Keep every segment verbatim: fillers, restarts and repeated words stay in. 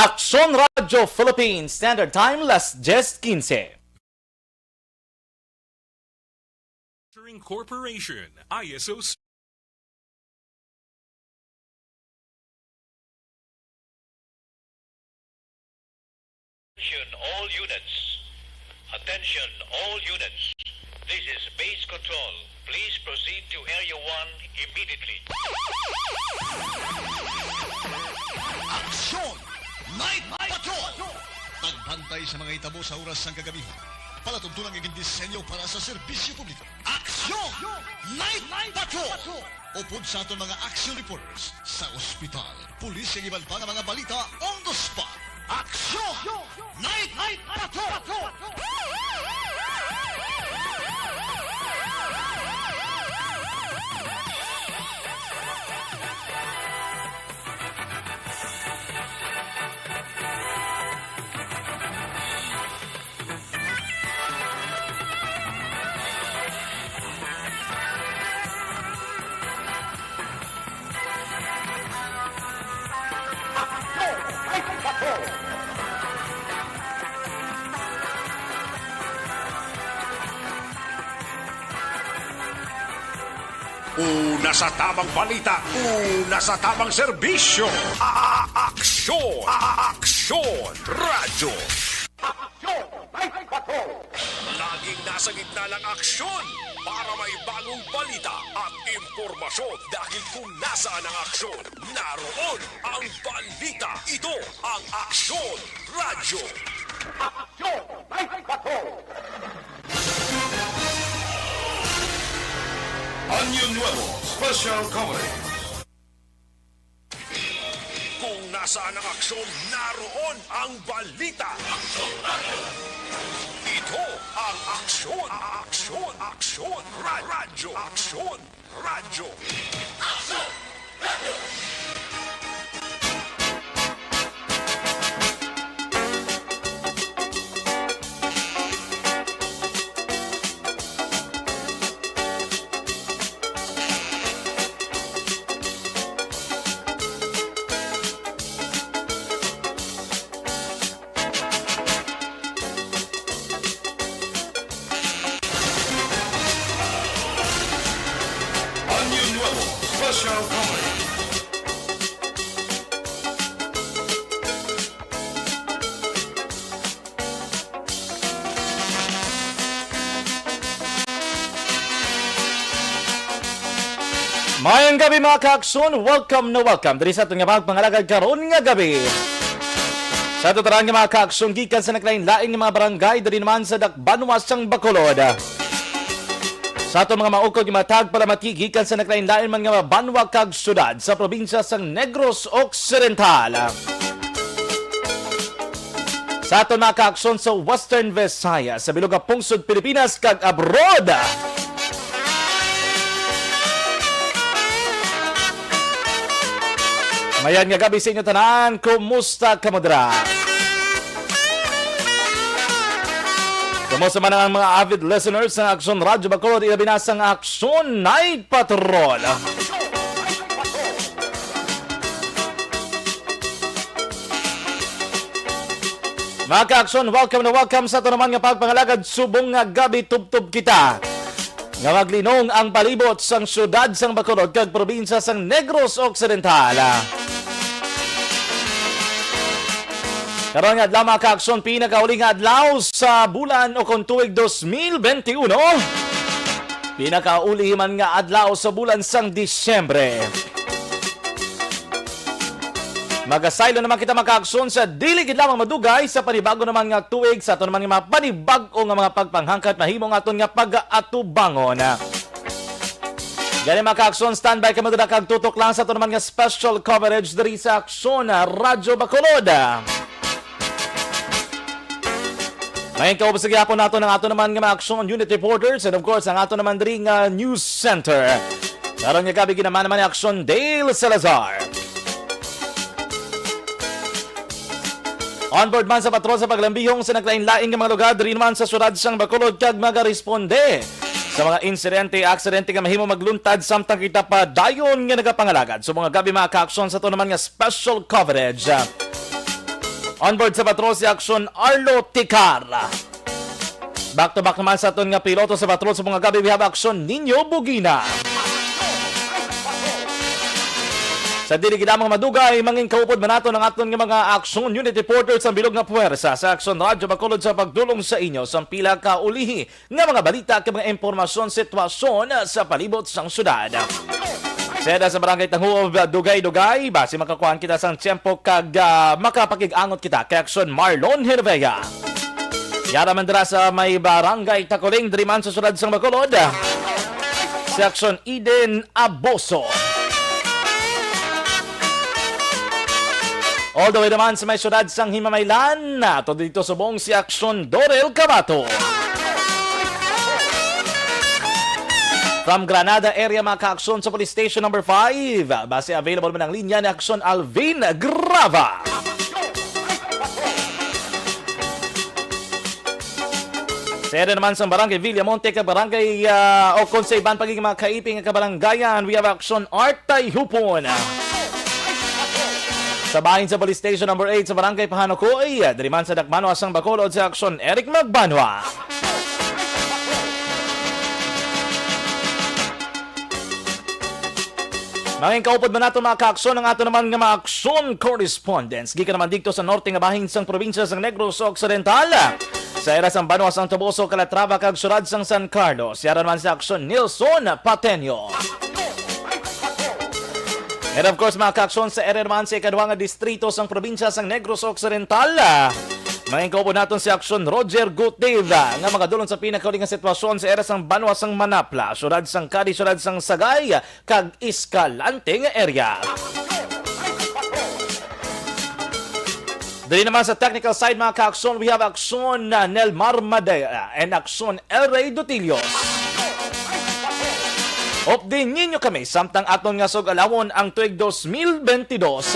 Aksyon Radyo Philippines, Standard Time, las diez quince. Manufacturing Corporation, I S O. Attention all units. Attention all units. This is Base Control. Please proceed to Area one immediately. Aksyon! Night Patrol! Pagbantay sa mga hitabo sa oras sang kagabihan. Palatuntunan nga gindisenyo para sa serbisyo publiko. Aksyon! Night Patrol! Upod sa aton mga action reporters sa ospital, pulis, kag iban pa nga mga balita on the spot. Aksyon! Night Patrol! Una sa tamang balita, una sa tamang serbisyo. A-, a-, aksyon, a-, aksyon, radyo. Aksyon, Night Patrol. Laging nasa gitna ng aksyon para may bagong balita at impormasyon, dahil kung nasaan ang aksyon, naroon ang balita. Ito ang Aksyon Radyo. Aksyon, Night Patrol. Año Nuevo Special Coverage. Kung nasaan ang aksyon, naroon ang balita. Ito ang Aksyon, Aksyon, Aksyon, Ra-, Radyo, Aksyon, Radyo. Año Nuevo Special Coverage. Mayong gabi, mga kaaksyon. Welcome na welcome diri sa aton nga pagpangalagad karon nga gabi. Sa aton tanan nga mga kaaksyon gikan sa naglain-lain nga mga barangay diri naman sa dakbanwa sang Bacolod. Sa aton mga maukod nga mga tagpalamati gikan sa naglain-lain man nga mga banwa kag syudad sa probinsya sang Negros Occidental. Sa aton mga kaaksyon sa Western Visayas, sa bilog nga pungsod Pilipinas kag abroad. Mayad nga gabi sa inyo tanan. Kumusta kamo dira? Kumusta man ang mga avid listeners sang Aksyon Radyo Bacolod, ilabi na sang Aksyon Night Patrol? Mga kaaksyon, welcome na welcome sa aton naman nga pagpangalagad subong nga gabi. Tubtob kita nga maglinong ang palibot sang siyudad sang Bacolod kag probinsya sang Negros Occidental. Karon nga adlaw, mga kaaksyon, pinakauli nga adlaw sa bulan o kon tuig dos mil benti uno. Pinakauli man nga adlaw sa bulan sang Disyembre. Magasaylo naman kita, mga kaaksyon, sa dili gid lamang madugay sa panibago naman nga tuig, sa aton naman nga mga panibag-o nga mga pagpanghangkat mahimo nga aton nga pag-atubangon. Gani, mga kaaksyon, standby kamo dira kag tutok lang sa aton naman nga special coverage diri sa Aksyon Radyo Bacolod. Ngayon, kaubos sa gihapon nato ang ato naman nga mga Aksyon Unit reporters and, of course, ang ato naman diri nga news center. Karon nga gabi, ginaman naman ni Aksyon Dale Salazar. On board man sa patrol sa paglambihong sa naglain-lain nga mga lugar diri naman sa siyudad sang Bacolod kag magaresponde sa mga insidente, aksidente nga mahimo magluntad samtang kita pa dayon nga nagapangalagad. So, mga gabi, mga kaaksyon, sa ato naman nga special coverage. On board sa patrol si Aksyon Arlo Ticar. Back to back naman sa aton nga piloto sa patrol sa mga gabi, we have Aksyon Nino Bugina. Sa dili gid lamang madugay, mangin kaupod man naton ang aton nga mga Aksyon Unit reporter sa bilog nga puwersa sa Aksyon Radyo Bacolod sa pagdulong sa inyo sa pila ka ulihi nga mga balita kag mga impormasyon, sitwasyon sa palibot sang syudad. Sa area sa Barangay Tangub, dugay-dugay, basi makakuhaan kita sang tiyempo kag, ah, makapakig-angot kita kay Aksyon Marlon Hervea. Yara man dira sa may Barangay Takuling, diri man sa syudad sang Bacolod, si Aksyon Eden Aboso. All the way naman sa may syudad sang Himamaylan, ato dito subong si Aksyon Dorel Cabato. From Granada area, mga kaaksyon, sa Police Station Number five, basi available man ang linya ni Aksyon Alvin Grava. Sa area naman sa Barangay Villamonte, ka Barangay, ah, o kung sa iban pa gid mga kaiping nga kabarangayan, we have Aksyon Art Tayhupon. Sa bahin sa Police Station Number eight sa Barangay Pahanukoy, diri man sa Dakbanwa sang Bacolod, si Aksyon Eric Magbanwa. Mangin kaupod man nato, mga kaaksyon, ang ato naman nga mga aksyon correspondents. Gikan naman dito sa norte nga bahin sang probinsya sang Negros Occidental. Sa area sang banwa sang Toboso, Calatrava, kag syudad sang San Carlos. Yara naman si Aksyon Nilson Pateño. And of course, mga kaaksyon, sa area naman sa ikaduha nga distrito sang probinsya sang Negros Occidental, mangin kaupod naton si Aksyon Roger Gutdave, nga magadulong sa pinakauli nga sitwasyon sa area sang banwa sang Manapla, syudad sang Cadiz, syudad sang Sagay, kag Escalante nga area. Diri naman sa technical side, mga kaaksyon, we have Aksyon, uh, Nelmar Madera and Aksyon El Rey Dutilios. Update ninyo kami samtang aton nga sug-alawon ang tuig dos mil bentidós.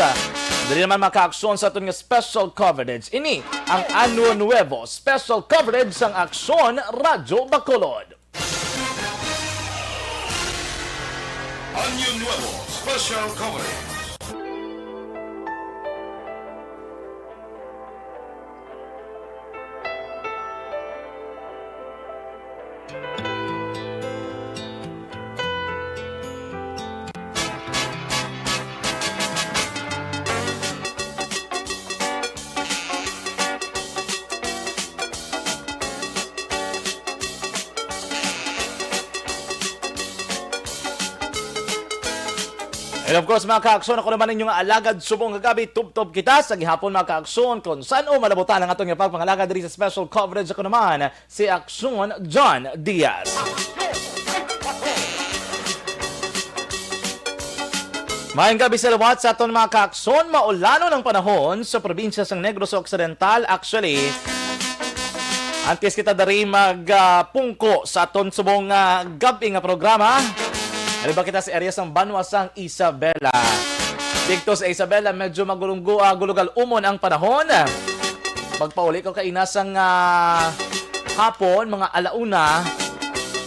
Diri naman, mga kaaksyon, sa aton nga special coverage. Ini ang Ano Nuevo special coverage sang Aksyon Radyo Bacolod. Año Nuevo Special Coverage. And of course, mga kaaksyon, ako naman ninyo nga alagad subong kagabi, tubtob kita sa gihapon, mga kaaksyon, kung san-o malabutan ang aton nga pagpangalagad diri sa special coverage. Ako naman, si Aksyon John Diaz. Maayong gabi sa liwat sa aton mga kaakson. Maulanon ang panahon sa probinsya sang Negros Occidental. Actually, antes kita dari mag, ah, pungko sa aton subong, ah, gab-i nga programa, ari ba kita sa area sang banwa sang Isabela. Dito sa Isabela, medyo magulunggo, ah, gulugal umon ang panahon. Magpauli ko kaina sang, ah, hapon, mga alauna.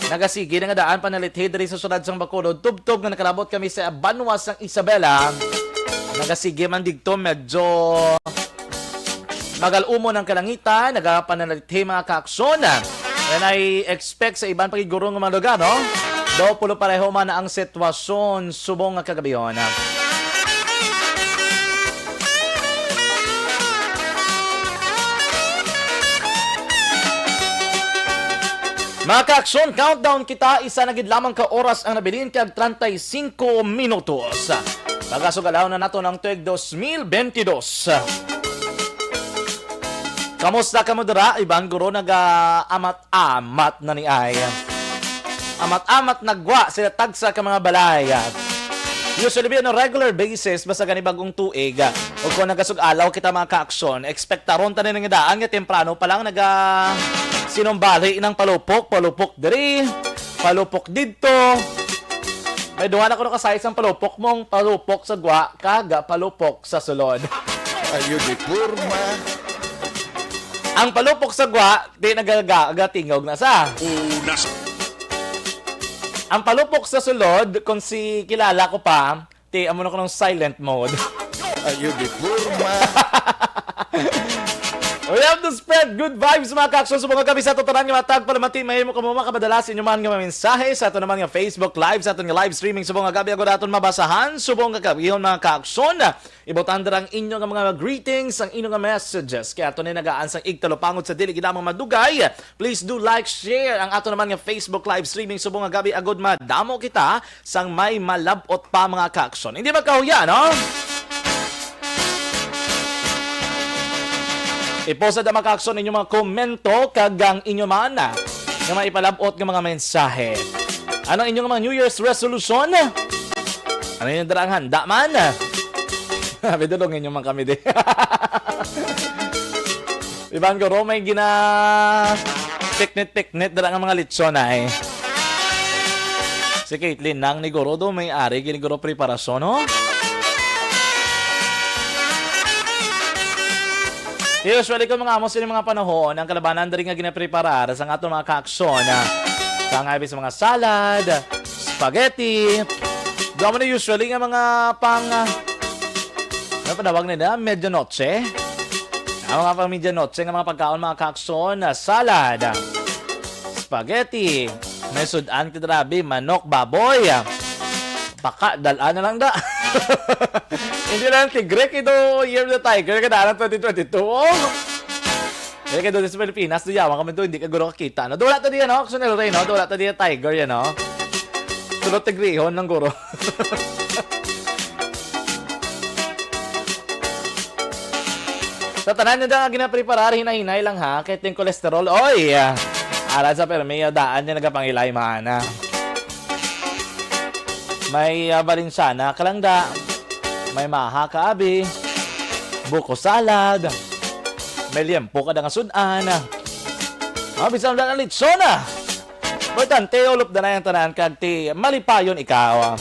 Nagasigi na nga daan panalithi diri sa syudad sang Bacolod, tubtob nga nakalabot kami sa banwa sang Isabela. Nagasigi man didto, medyo magal-umon ang kalangitan, nagapanalithi, mga kaakson. And I expect sa iban pa gid guro nga mga lugar, no? Daw pulo pareho man ang sitwasyon subong nga kagabihon. Mga kaakson, countdown kita. Isa na gid lamang ka oras ang nabilin kag treinta y cinco minutos. Pagasugalaw na nato ng tuig dos mil bentidós. Kamusta kamo dira? Iban guro nagaamat-amat na ni ay. Amat-amat nagwa sila tagsa ka mga balay. Usually, on a regular basis, basta gani bagong tuig, o kung nagasug-alaw kita, mga kaakson, ekspektaron ta na nga daan nga temprano pa lang naga sinumbali ng palupok, palupok diri, palupok didto. May duha na kuno ka size ang palupok mong palupok sa gwa, kag palupok sa sulod. Ayo di porma. Ang palupok sa gwa, di nagagatingog na sa. Unas. Ang palupok sa sulod, kung si kilala ko pa, ti amo na ko ng silent mode. Ayo di porma. We have to spread good vibes, mga ka-aksyon. Subong nga kami sa aton tanan nga matag palamati, mahimo kamo makabadala sa inyo man nga mga mensahe sa aton naman nga Facebook Live, sa aton nga live streaming. Subong nga kami, agud aton mabasahan. Subong nga kami, mga ka-aksyon, ibutang dira ang inyo nga mga greetings, ang inyo nga messages. Kaya ato na nagaan sang igtalupangod sa dili gid lamang madugay. Please do like, share ang ato naman nga Facebook live streaming. Subong nga kami, agud madamo kita sang may malab-ot pa, mga ka-aksyon. Hindi magkahuya, no? I-post na, mga ka-aksyon, inyong mga komento kag ang inyo man nga maipalab-ot nga mga mensahe. Ano ang inyong mga New Year's resolution? Ano yung darang handa man? Sabi, dulong inyo man kami di. Iban ko, may gina piknit-piknit dira nga mga lechon ay. Si Caitlyn nang ni guro do may ari gini guro preparasyon, no? Usually, kung mga amo sini mga panahon, ang kalabanan diri nga ginapreparar sa aton mga kaaksyon, ah, kangay sa mga salad, spaghetti. Damo na usually nga mga pang, ah, ano panawag nila? Medianoche? Ang mga pang medianoche nga mga pagkaon, mga kaaksyon, ah, salad, spaghetti. May sudan ka, grabe, manok, baboy. Baka, dal-an na lang da. Hindi lang, Tigre, kay do Year of the Tiger, kadaan twenty twenty-two. Oh! Kaya kay do sa Pilipinas, do yaman kami do, hindi ka guro kakita, no? Do wala ta diyan, no? Aksyon El Rey, no? Do wala ta diyan, Tiger, yan, no? Tulad Tigrihon ng guro. Sa tanan nyo nga ginapreparar, hinay-hinay lang ha, kay ting cholesterol, oy! Aral sa permi, daan niya nagapangilay, mana. May, ah, Valenciana ka lang da. May maha ka, abi. Buko salad. May liempo ka da nga sudan. Ah, bisan wala na lechon, ah. Importante, ulop da na yung tanan kag ti malipayon ikaw.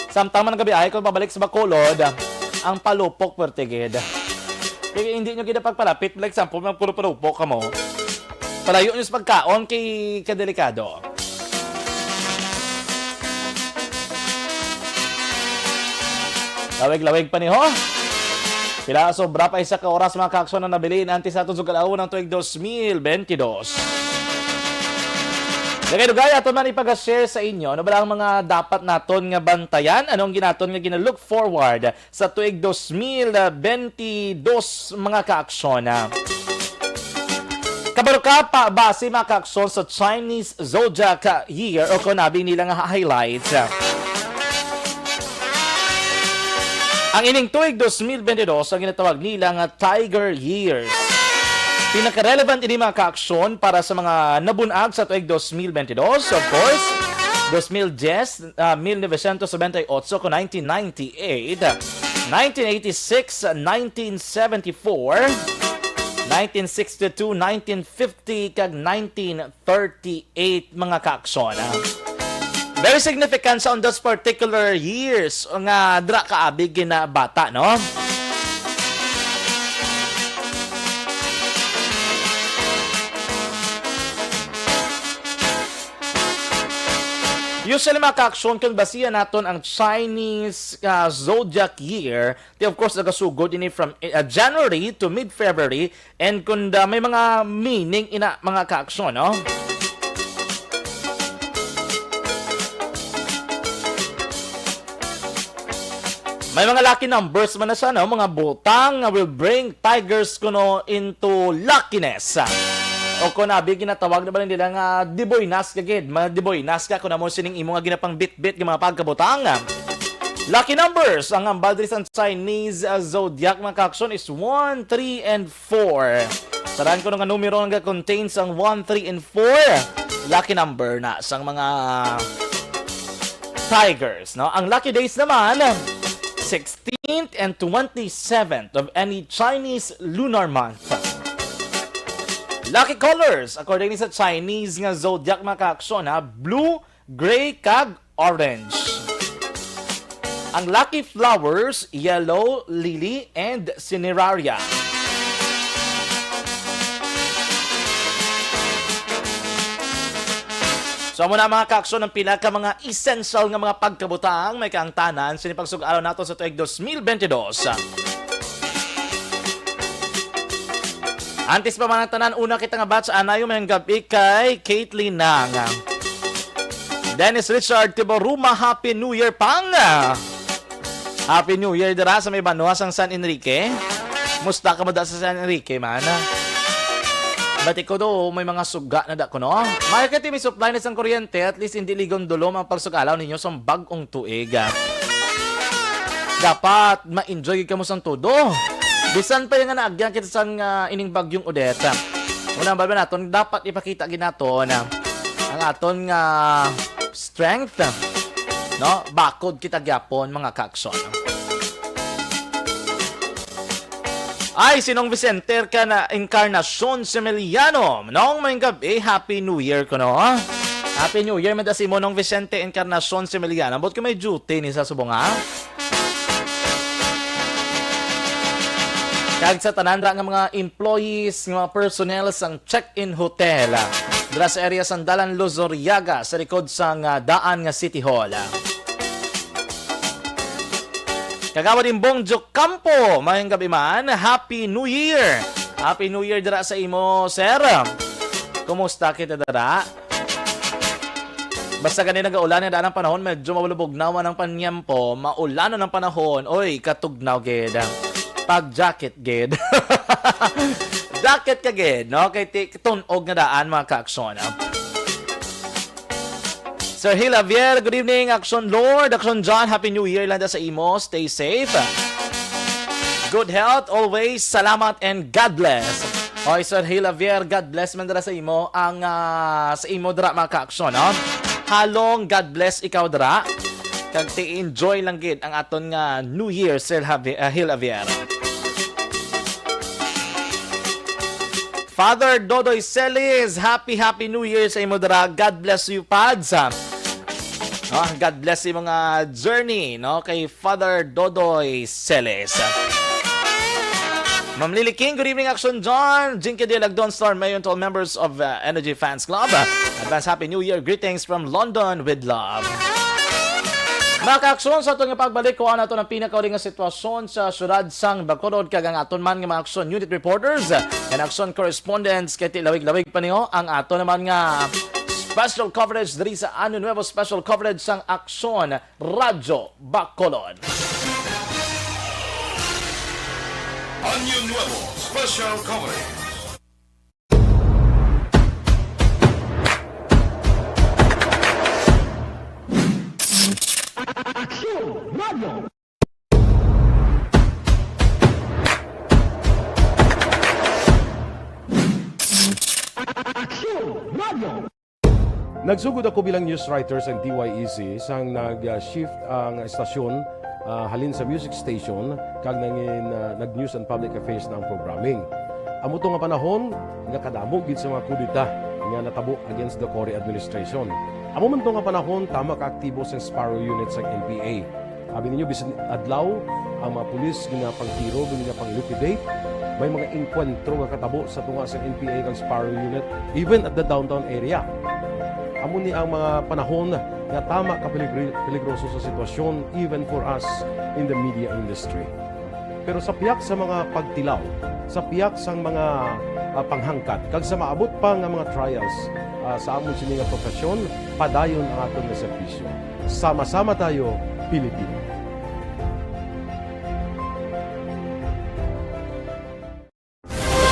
Samtang man gabi ay kung pabalik sa Bacolod, ang palupok pertigid. Kaya hindi nyo gid pagpalapit, like, sample, magpuro-puro po ka mo. Palayo nyo sa pagkaon kay kadelikado. Lawig-lawig pa ni ho. Pila sobra pa isa ka oras, mga kaaksyon, ang nabilin antes sa aton sugalaon ang tuig dos mil bentidós. Dugay-dugay, ato man ipag-share sa inyo, ano ba lang ang mga dapat naton nga bantayan? Anong ginaton nga gina-look forward sa tuig dos mil bentidós, mga kaaksyon? Kabalo ka pa, base, mga kaaksyon, sa Chinese zodiac year o kung abi nila nga highlights. Ang ining tuig dos mil bentidós ang ginatawag nila nga Tiger Years. Pinaka-relevant ini, mga kaaksyon, para sa mga nabunag sa tuig dos mil bentidós, of course, dos mil diyes, ah, mil novecientos nobenta y ocho ko nineteen ninety-eight, nineteen eighty-six, nineteen seventy-four, nineteen sixty-two, nineteen fifty, kag nineteen thirty-eight, mga kaaksyon. Very significant sa on those particular years nga dra kaabi ginabata, no? Usually, mga kaaksyon, kung basihan naton ang Chinese, ah, zodiac year, di, of course, nagasugod ini from, ah, January to mid-February, and kung, ah, may mga meaning ina, mga kaaksyon, no? May mga lucky numbers man na siya, no? Mga butang nga will bring tigers kuno into luckiness. O kung abi ginatawag na ba nila nga diboynas ka gid, mga diboynas ka kung amo sining imo nga ginapangbitbit nga mga pagkabutang. Lucky numbers, ang hambal diri sa Chinese, uh, zodiac, mga kaaksyon, is one, three, and four. Taran ko nga numero nga contains ang one, three, and four. Lucky number na sang mga tigers, no? Ang lucky days naman, sixteenth and twenty-seventh of any Chinese lunar month. Lucky colors, according ni sa Chinese nga zodiac, mga kaaksyon, ha, blue, gray, kag orange. Ang lucky flowers, yellow, lily, and cineraria. So, amo na, mga kaaksyon, ang pila ka mga essential nga mga pagkabutang may kaangtanan sini pagsug-aron nato sa tuig dos mil bentidós. Antes pa man ang tanan, una kita nga batch, anayo may gab-i kay Caitlyn Nang. Dennis Richard Tiboruma, Happy New Year, pang! Happy New Year dira sa may banwa sang San Enrique. Musta ka mo da sa San Enrique, man? Bati ko do, may mga suga na da ko, no? May kay may supply na sang kuryente, at least hindi ligom dulom ang pagsukalaw ninyo sa bag-ong tuig. Dapat ma-enjoy gid kamo sang todo. Bisan pa yung nga naagyan kita sang, ah, ining bagyong Odette. Una ba naton, dapat ipakita gid naton, ah, ang aton nga strength, no? Bakod kita gyapon, mga kaakson. Ay, sinong Vicente ka na Encarnacion Similiano? Nong may gabi, Happy New Year ko, no? Happy New Year, madasi mo nong Vicente Encarnacion Similiano. Ambot ko may duty ni sa subong, ha? Kag sa tanan ra nga mga employees, nga mga personnel sang Check-in Hotel, ah, dira sa area sang Dalan Luzuriaga, sa likod sang, ah, daan nga City Hall, ah. Kagawad Imbong Jocampo, mayong gabi man. Happy New Year! Happy New Year dira sa imo, sir. Kumusta kita dira? Basta gani nagaulan na daan ang panahon, medyo mabulubog na man ang panyempo, maulan na ang panahon, oy, katugnaw gid. Pag-jacket gid. Jacket ka gid, no? Kay ti-, tunog na daan, mga kaakson, ah. Sir Hill Javier, good evening, Action Lord, Action John, Happy New Year lang da sa imo, stay safe. Good health always, salamat and God bless. Oy, Sir Hill Javier, God bless man dira sa imo, ang, ah, sa imo dira, mga kaakson, no? Halong God bless ikaw dira. Kag ti-enjoy lang gid ang aton nga New Year, Sir Javi-, ah, Hill Javier. Father Dodoy Celis, happy, happy New Year sa imo dira. God bless you, Pads. Ah, God bless sa imo nga journey, no? Kay Father Dodoy Celis. Ma'am Lily King, good evening, Action John. Jinky Dialagdon, Star Mayon, to all members of, uh, Energy Fans Club. Advance Happy New Year greetings from London with love. Mga ka-aksyon, sa aton nga pagbalik, kuha nato ang pinakauli nga sitwasyon sa syudad sang Bacolod, kag ang aton man nga mga aksyon unit reporters and aksyon correspondents, kay ti lawig-lawig pa niyo ang ato naman nga special coverage diri sa Año Nuevo special coverage sang Aksyon Radyo Bacolod. Año Nuevo special coverage. Aksyon Radyo. Aksyon Radyo. Nagsugod ako bilang news writer sa D Y E C sang nag-shift ang estasyon, ah, halin sa music station kag nangin, ah, nag-news and public affairs na ang programming. Amo to nga panahon nga kadamo gid sa mga kudeta nga natabo against the Cory administration. Amo man to nga panahon, tama ka aktibo sang Sparrow Unit sang N P A. Abi ninyo, bisan adlaw, ang mga pulis ginapangtiro, ginapang-liquidate. May mga engkwentro nga katabo sa tunga sa N P A kag Sparrow Unit, even at the downtown area. Amo ni ang mga panahon nga tama ka peligri-, peligroso sa sitwasyon, even for us in the media industry. Pero sa pihak sa mga pagtilaw, sa pihak sang mga, ah, panghangkat, kag sa maabot pa nga mga trials, ah, sa amon sini nga profesyon, padayon ang aton nga serbisyo. Sama-sama tayo, Pilipino.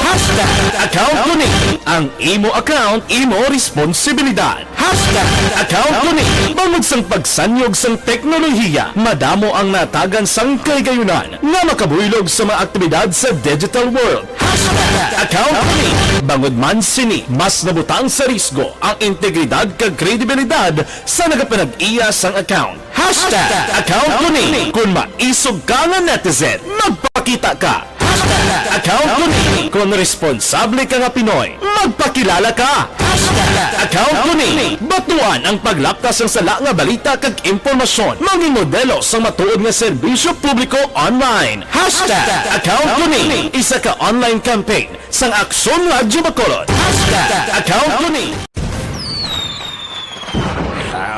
Hashtag account ko ni. Ang imo account, imo responsibilidad. Hashtag account ko ni. Bangod sang pagsanyog sang teknolohiya, madamo ang natagan sang kahigayunan nga makabuylog sa mga aktibidad sa digital world. Hashtag account ko ni. Bangod man sini, mas nabutang sa risgo ang integridad kag kredibilidad sa nagapanag-iya sang account. Hashtag account ko ni. Kung maisog ka nga netizen, magpakita ka. Hashtag account ko ni. Kung responsable ka nga Pinoy, magpakilala ka. Hashtag account ko ni. Batuan ang paglapkas sang sala nga balita kag impormasyon. Maging modelo sang matuod nga serbisyo publiko online. Hashtag account ko ni. Isa ka online campaign sang Aksyon Radyo Bacolod. Hashtag account ko ni.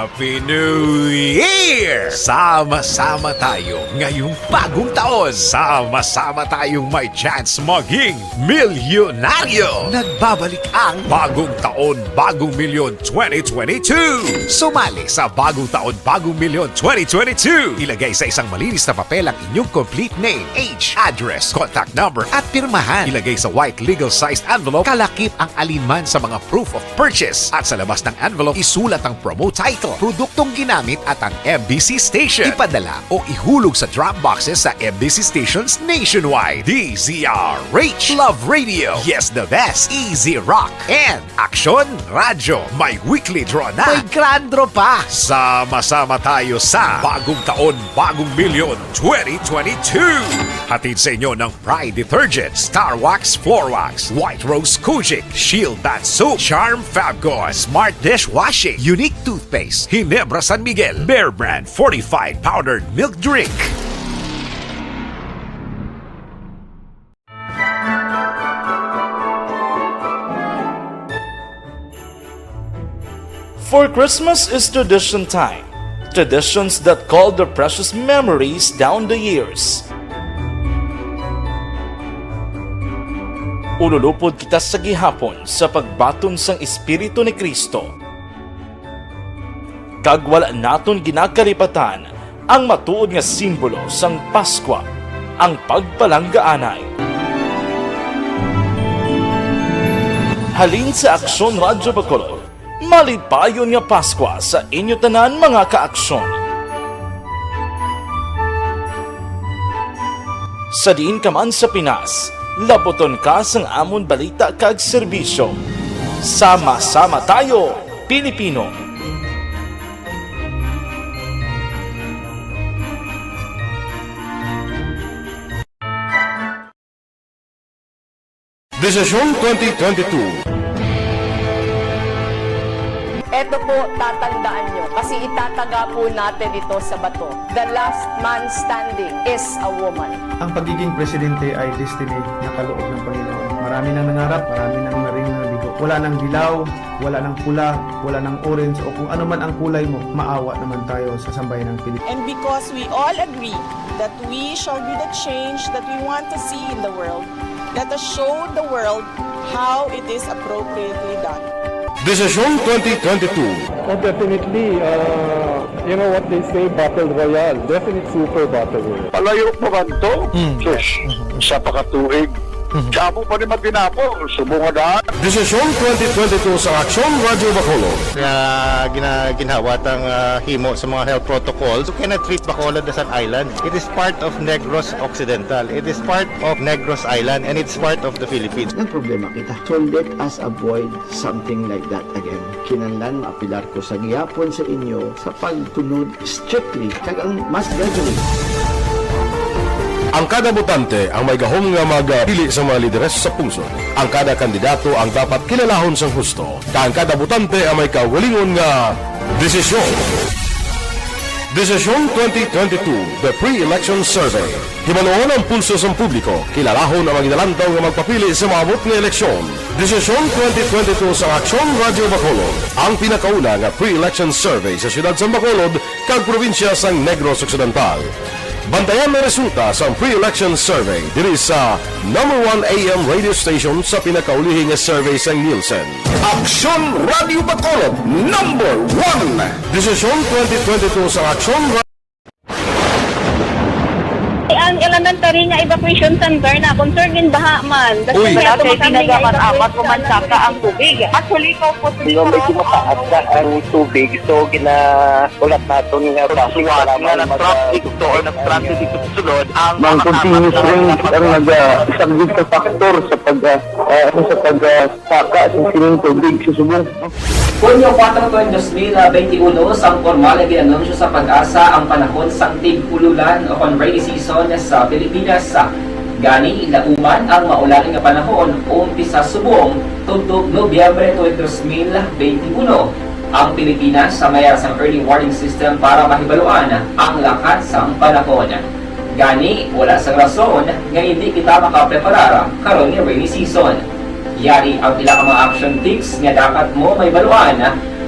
Happy New Year! Sama-sama tayo ngayong bagong taon. Sama-sama tayong may chance maging milyonaryo. Nagbabalik ang Bagong Taon, Bagong Milyon twenty twenty-two. Sumali sa Bagong Taon, Bagong Milyon twenty twenty-two. Ilagay sa isang malinis na papel ang inyong complete name, age, address, contact number, at pirmahan. Ilagay sa white legal sized envelope, kalakip ang alinman sa mga proof of purchase. At sa labas ng envelope, isulat ang promo title, produktong ginamit at ang M B C station. Ipadala o ihulog sa drop boxes sa M B C stations nationwide. D Z R H. Love Radio. Yes, the best. Easy Rock. And Aksyon Radyo. May weekly draw na. May grand draw pa. Sama-sama tayo sa Bagong Taon, Bagong Milyon twenty twenty-two. Hatid sa inyo ng Pride Detergent, Star Wax Floor Wax, White Rose Kojic, Shield Bath Soap, Charm Fabcon, Smart Dishwashing, Unique Toothpaste, Ginebra San Miguel, Bear Brand Fortified Powdered Milk Drink. For Christmas is tradition time. Traditions that call their precious memories down the years. Ululupod kita sa gihapon sa pagbaton sang Espiritu ni Cristo, kag wala naton ginakalipatan ang matuod nga simbolo sang Paskwa, ang pagpalanggaanay. Halin sa Aksyon Radyo Bacolod, malipayon nga Paskwa sa inyo tanan, mga ka-Aksyon. Sa diin ka man sa Pinas, labuton ka sang amon balita kag serbisyo. Sama-sama tayo, Pilipino! Desisyon twenty twenty-two. Eto po, tatandaan nyo, kasi itataga po natin ito sa bato. The last man standing is a woman. Ang pagiging presidente ay destiny na kaloob ng Panginoon. Marami nang nangarap, marami nang naring nabigo. Wala nang dilaw, wala nang pula, wala nang orange, o kung ano man ang kulay mo, maawa naman tayo sa sambayan ng Pilipinas. And because we all agree that we shall be the change that we want to see in the world, let us show the world how it is appropriately done. Desisyon twenty twenty-two. Oh, definitely, uh, you know what they say, battle royale. Definite super battle royale. Palayo pa man to? Mm. Sus, Mhm. sa pakatuig. Mhm. Sa amo pa ni Matinapol, subong nga daan. Desisyon twenty twenty-two sa Aksyon Radyo Bacolod. Nga gina-, ginhawa tang, ah, himo sa mga health protocols. You cannot treat Bacolod as an island. It is part of Negros Occidental. It is part of Negros Island, and it's part of the Philippines. Nagproblema kita. So let us avoid something like that again. Kinahanglan maapelar ko sa gihapon sa inyo sa pagtunod strictly kag ang mass gathering. Ang kada botante ang may gahom nga magpili sa mga lideres sa pungsod. Ang kada kandidato ang dapat kilalahon sang husto, kag ang kada botante ang may kaugalingon nga desisyon. Desisyon twenty twenty-two, The Pre-Election Survey. Hibaluon ang pulso sang publiko, kilalahon ang mga ginalantaw nga magpapili sa maabot nga eleksyon. Desisyon twenty twenty-two sang Aksyon Radyo Bacolod, ang pinakauna nga pre-election survey sa siyudad sang Bacolod kag probinsya sang Negros Occidental. Bantayan ang resulta sang pre-election survey diri sa number one A M radio station sa pinakaulihi nga survey sang Nielsen. Aksyon Radyo Bacolod, number one. Desisyon twenty twenty-two sang Aksyon Ra- Ang elementary nga evacuation center na concern in baha man. Uy. Wala kay tinaga man, amat ko man saka ang tubig. Actually, ikaw po, medyo mataas na ang tubig, so gina- Ulat naton nga Kasuwat nga nag-transit to or nag-transit dito sa sulod ang mga continuous rain ang nag-, ah, isa gid ka factor sa pag, ah, ah, ano, sa pag, ah, saka sa sining tubig sa subong. Hunyo kuwatro, dos mil benti uno, sang pormal nga gin-anunsyo sa PAGASA ang panahon sang tig-ululan o kon rainy season sa Pilipinas. Gani, lauman ang maulan nga panahon, umpisa subong tubtob Nobyembre twenty, dos mil benti uno. Ang Pilipinas may ara sang early warning system para mahibaluan ang lakat sang panahon. Gani, wala sang rason nga indi kita makapreparar karon nga rainy season. Yari ang pila ka mga action tips nga dapat mo mahibaluan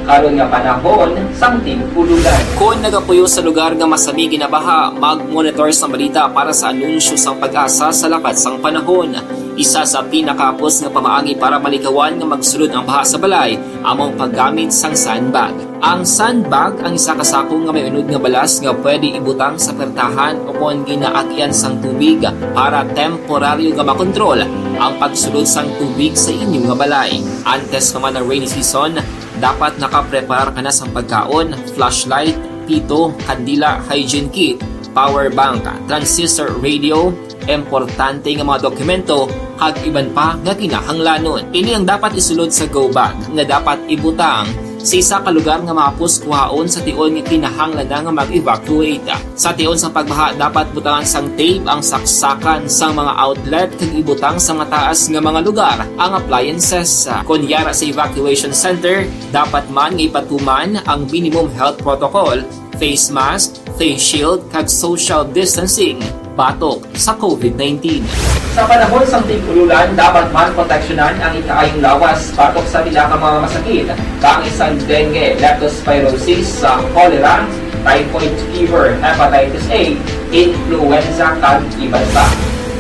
Karon nga panahon sang tig-ululan. Kon nagapuyo sa lugar nga masami ginabaha, mag-monitor sang balita para sa anunsyo sang PAGASA sa lakat sang panahon. Isa sa pinakahapos nga pamaagi para malikawan nga magsulod ang baha sa balay amo ang paggamit sang sandbag. Ang sandbag ang isa ka sako nga may unod nga balas nga pwede ibutang sa pertahan o kon ginaagian sang tubig para temporaryo nga makontrol ang pagsulod sang tubig sa inyo nga balay. Antes pa man ang rainy season, dapat nakapreparar ka na sang pagkaon, flashlight, pito, kandila, hygiene kit, power bank, transistor radio, importante nga mga dokumento, kag iban pa nga kinahanglanon. Ini ang dapat isulod sa go bag nga dapat ibutang sa isa ka lugar nga mahapos kuhaon sa tion nga kinahanglan na nga mag-evacuate. Sa tion sang pagbaha, dapat butangan sang tape ang saksakan sang mga outlet kag ibutang sa mataas nga mga lugar ang appliances. Kon yara sa evacuation center, dapat man nga ipatuman ang minimum health protocol, face mask, face shield, kag social distancing batok sa covid nineteen. Sa panahon sang tig-ululan, dapat man proteksyonan ang ikaayong lawas batok sa pila ka mga masakit, kaangay sang dengue, leptospirosis, sa cholera, typhoid fever, hepatitis A, influenza, kag iban pa.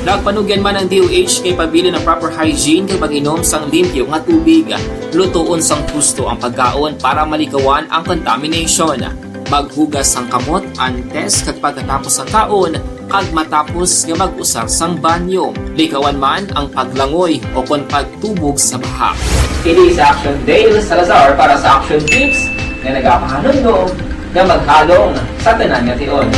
Nagpanugyan man ang D O H kay pabilin ang proper hygiene kag pag-inom sang limpyo nga tubig. Lutoon sang husto ang pagkaon para malikawan ang contamination. Maghugas sang kamot antes kag pagkatapos sang kaon, kag matapos nga mag-usar sang banyo. Likawan man ang paglangoy o kon pagtubog sa baha. Kini si Action Dale Salazar para sa Action Tips nga nagapahanumdom nga maghalong sa tanan nga tion.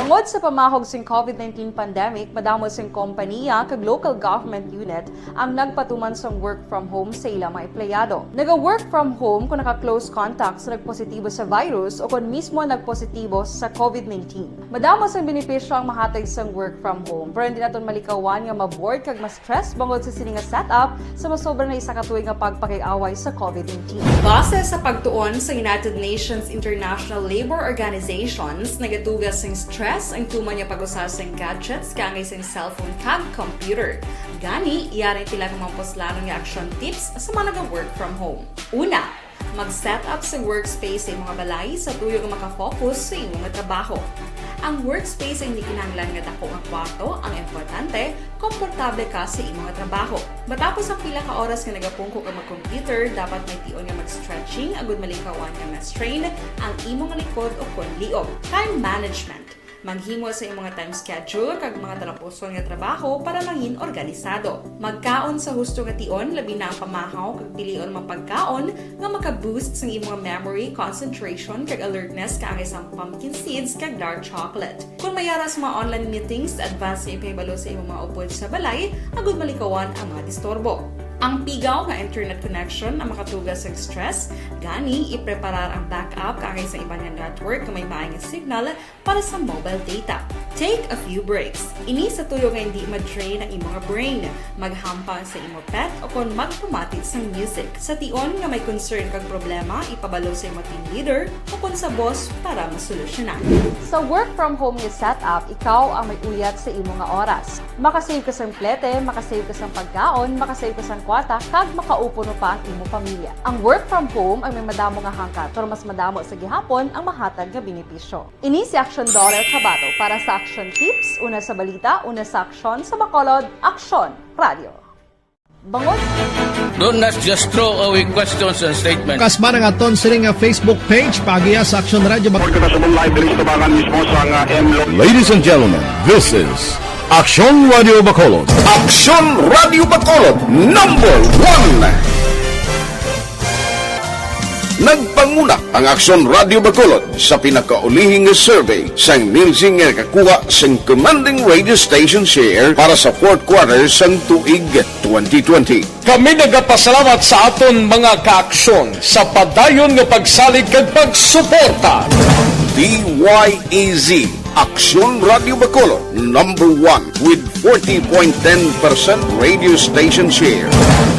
Tungod sa pamahog sing covid nineteen pandemic, madamo sing kompaniya kag local government unit ang nagpatuman sang work from home sa ila mga empleyado. Naga-work from home kung naka-close contact sa nagpositibo sa virus o kon mismo nagpositibo sa covid nineteen. Madamo sang benepisyo ang mahatag sang work from home, pero hindi naton malikawan nga ma-bored kag ma-stress bangod sa sini nga setup sa masobra na isa ka tuig nga pagpakig-away sa covid nineteen. Base sa pagtuon sa United Nations International Labour Organizations, nagatuga sing stress ang tuman nga pag-usar sing gadgets kaangay sing cellphone kag computer. Gani, yari tila ka mga puslanon nga action tips sa mga naga-work from home. Una, mag-set up sa workspace sa imong balay sa tuyo nga makafocus sa imong trabaho. Ang workspace ay hindi kinahanglan nga dako nga kwarto, ang importante, komportable ka sa imong trabaho. Matapos ang pila ka oras nga nagapungko ka mag-computer, dapat may tion nga mag-stretching agud malikawan nga ma-strain ang imong likod o kon liog. Time management. Maghimo sa imong time schedule kag mga talapuson nga trabaho para mangin organisado. Magkaon sa husto nga tion, labi na ang pamahaw kag pilion mga pagkaon nga maka-boost sang imong memory, concentration, kag alertness kaangay sang pumpkin seeds kag dark chocolate. Kon may ara sa mga online meetings, advance nga ipahibalo sa imong mga upod sa balay agud malikawan ang mga disturbo. Ang pigaw nga internet connection ang makatuga sa stress, gani ipreparar ang backup kaangay sa iban nga network nga may maayong signal para sa mobile data. Take a few breaks. Ini sa tuyo nga hindi ma-drain ang imong brain. Maghampang sa imo pet o kon magpamati sang music. Sa tion nga may concern kag problema, ipabalo sa imo team leader o kon sa boss para masolusyonan. Sa work from home nga setup, ikaw ang may uyat sa imo nga oras. Makasave ka sang plete, makasave ka sang pagkaon, makasave ka sang kwarta, kag makaupuno pa ang imo pamilya. Ang work from home ang may madamo nga hangkat, pero mas madamo sa gihapon ang mahatag nga benepisyo. Ini si Action Daughter Kabato para sa Action Tips, una sa balita, una sa aksyon, sa Bacolod, Aksyon Radio. Bangod. Don't not just throw away questions and statements. Kasma nga aton sini nga Facebook page, paagiha sa Action Radio Bac- Pagkakasabong live diri sa tabangan mismo sa nga M Lo- Ladies and gentlemen, this is Action Radio Bacolod. Action Radio Bacolod, number one. Nagpanguna ang Aksyon Radio Bacolod sa pinakaulihing nga survey sang Nielsen nga nakakuha sang commanding radio station share para sa fourth quarter sang tuig twenty twenty. Kami nagapasalamat sa aton mga kaaksyon sa padayon nga pagsalig kag pagsuporta. D Y E Z, Aksyon Radio Bacolod, number one with forty point ten percent radio station share.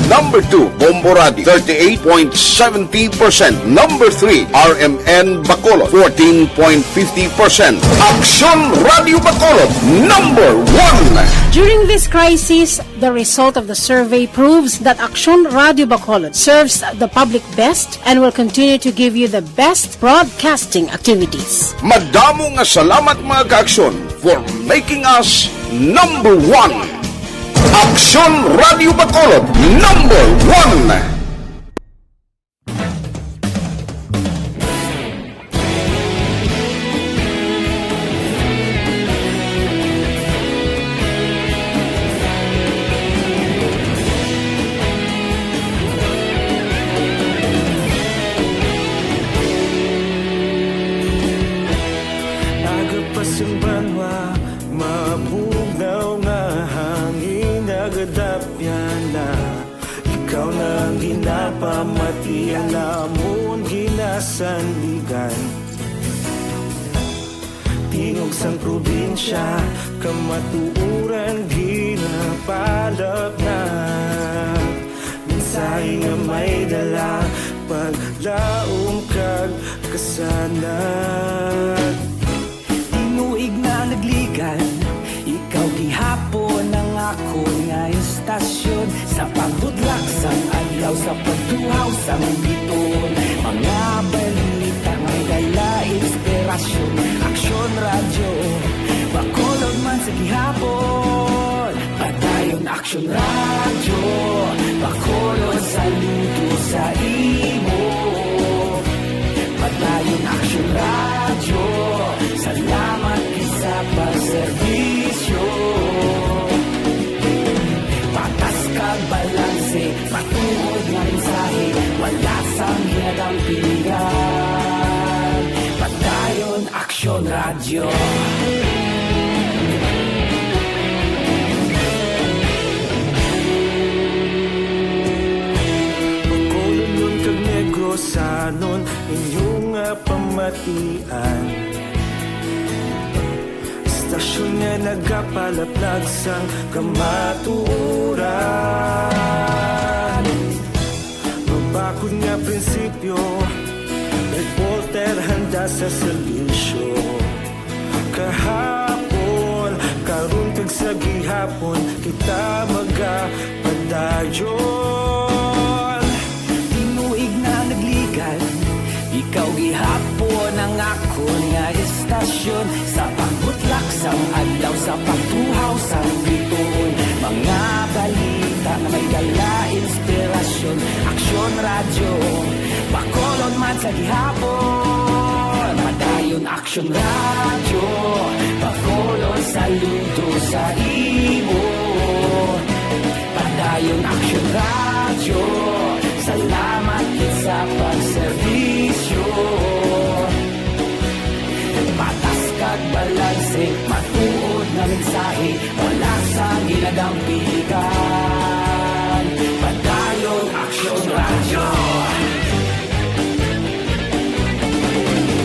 Number two, Bombo Radio, thirty-eight point seventy percent. Number three, R M N Bacolod, fourteen point fifty percent. Aksyon Radio Bacolod, number one. During this crisis, The result of the survey proves that Aksyon Radio Bacolod serves the public best and will continue to give you the best broadcasting activities. Madamo nga salamat, mga ka-Aksyon, for making us number one. Aksyon Radio Bacolod, number one. Aga pa sang banwa, mabugnaw nga hangin, nagadapyan na. Ikaw na ang ginapamati, ang amon ginasandigan. Tingog sang probinsya, kamatuoran ginapalapnag. Mensahe nga may dala, paglaom kag kasanag. Tinuig na nagligan, ikaw gihapon ang akon nga istasyon. Sa pagbutlak sang adlaw, sa pagtuhaw sang bituon, mga balita may dala inspirasyon. Aksyon Radyo, Bacolod man sa gihapon. Padayon Aksyon Radyo, Bacolod, saludo sa imo. Padayon Aksyon Radyo, salamat gid sa pagserbisyo. Patas kag balanse, matuod nga mensahe, wala sang ginadampingan. Padayon Aksyon Radyo. Bacolodnon kag Negrosanon, inyo nga pamatian. Istasyon nga nagapalaplag sang kamatuoran. Mabakod nga prinsipyo, reporter handa sa serbisyo. Kahapon, karon kag sa gihapon, kita magapadayon. Tinuig na nagligan, ikaw gihapon ang akon nga istasyon. Sa pagbutlak sang adlaw, sa pagtuhaw sang bituon, mga balita nga may dala inspirasyon. Aksyon Radyo, Bacolod man sa gihapon. Padayon Aksyon Radyo, Bacolod, saludo sa imo. Padayon Aksyon Radyo, salamat gid sa pagserbisyo. Patas kag balanse, matuod nga mensahe, wala sang ginadampigan. Padayon Aksyon Radyo.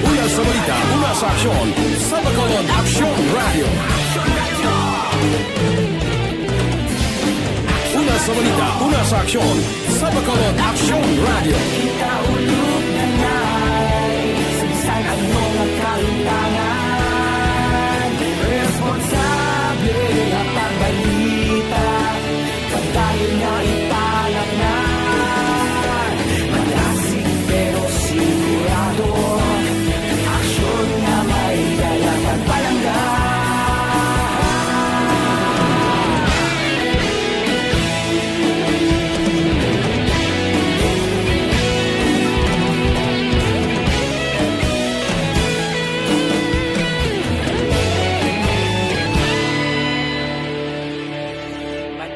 Una sa balita, una sa aksyon, sa Bacolod Aksyon Radyo. Una sa balita, una sa aksyon, sa Bacolod Aksyon Radyo. Kita ulog na nay, sa bisan ano nga kalintangan, responsable nga pagbalita. Padayon nga ipalapngan, malasig pero sigurado, aksyon nga may dala kag palangga.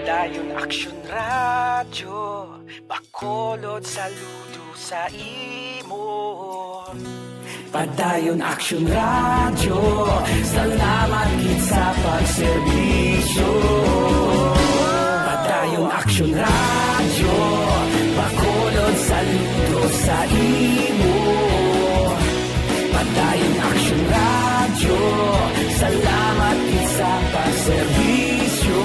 Padayon Aksyon Radyo, Bacolod, saludo sa imo. Padayon Aksyon Radyo, salamat gid sa pagserbisyo. Padayon Aksyon Radyo, Bacolod, saludo sa imo. Padayon Aksyon Radyo, salamat gid sa pagserbisyo.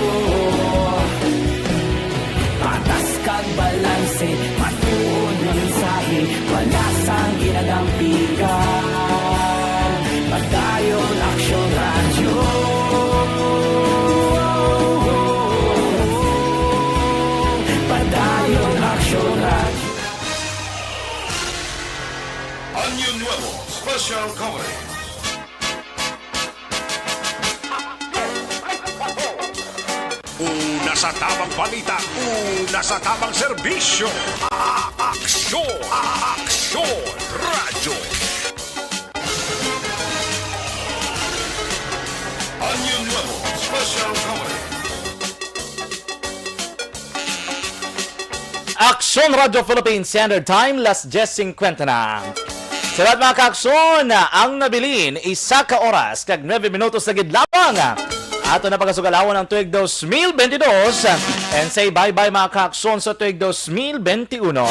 Patas kag balanse, matuod nga mensahe, wala sang ginadampigan. Padayon Aksyon Radyo. Sa tamang balita, una sa tamang serbisyo. Aksyon! Aksyon! Radyo! Año Nuevo Special Coverage. Aksyon Radio Philippines Standard Time, las diez cincuenta na. Sa lahat, mga kaaksyon, ang nabilin, isa ka oras kag nuebe minutos na gid lamang. Ato na pagasugalawon ang tuig dos mil bentidós and say bye-bye, mga kaaksyon, sa tuig dos mil bentiuno.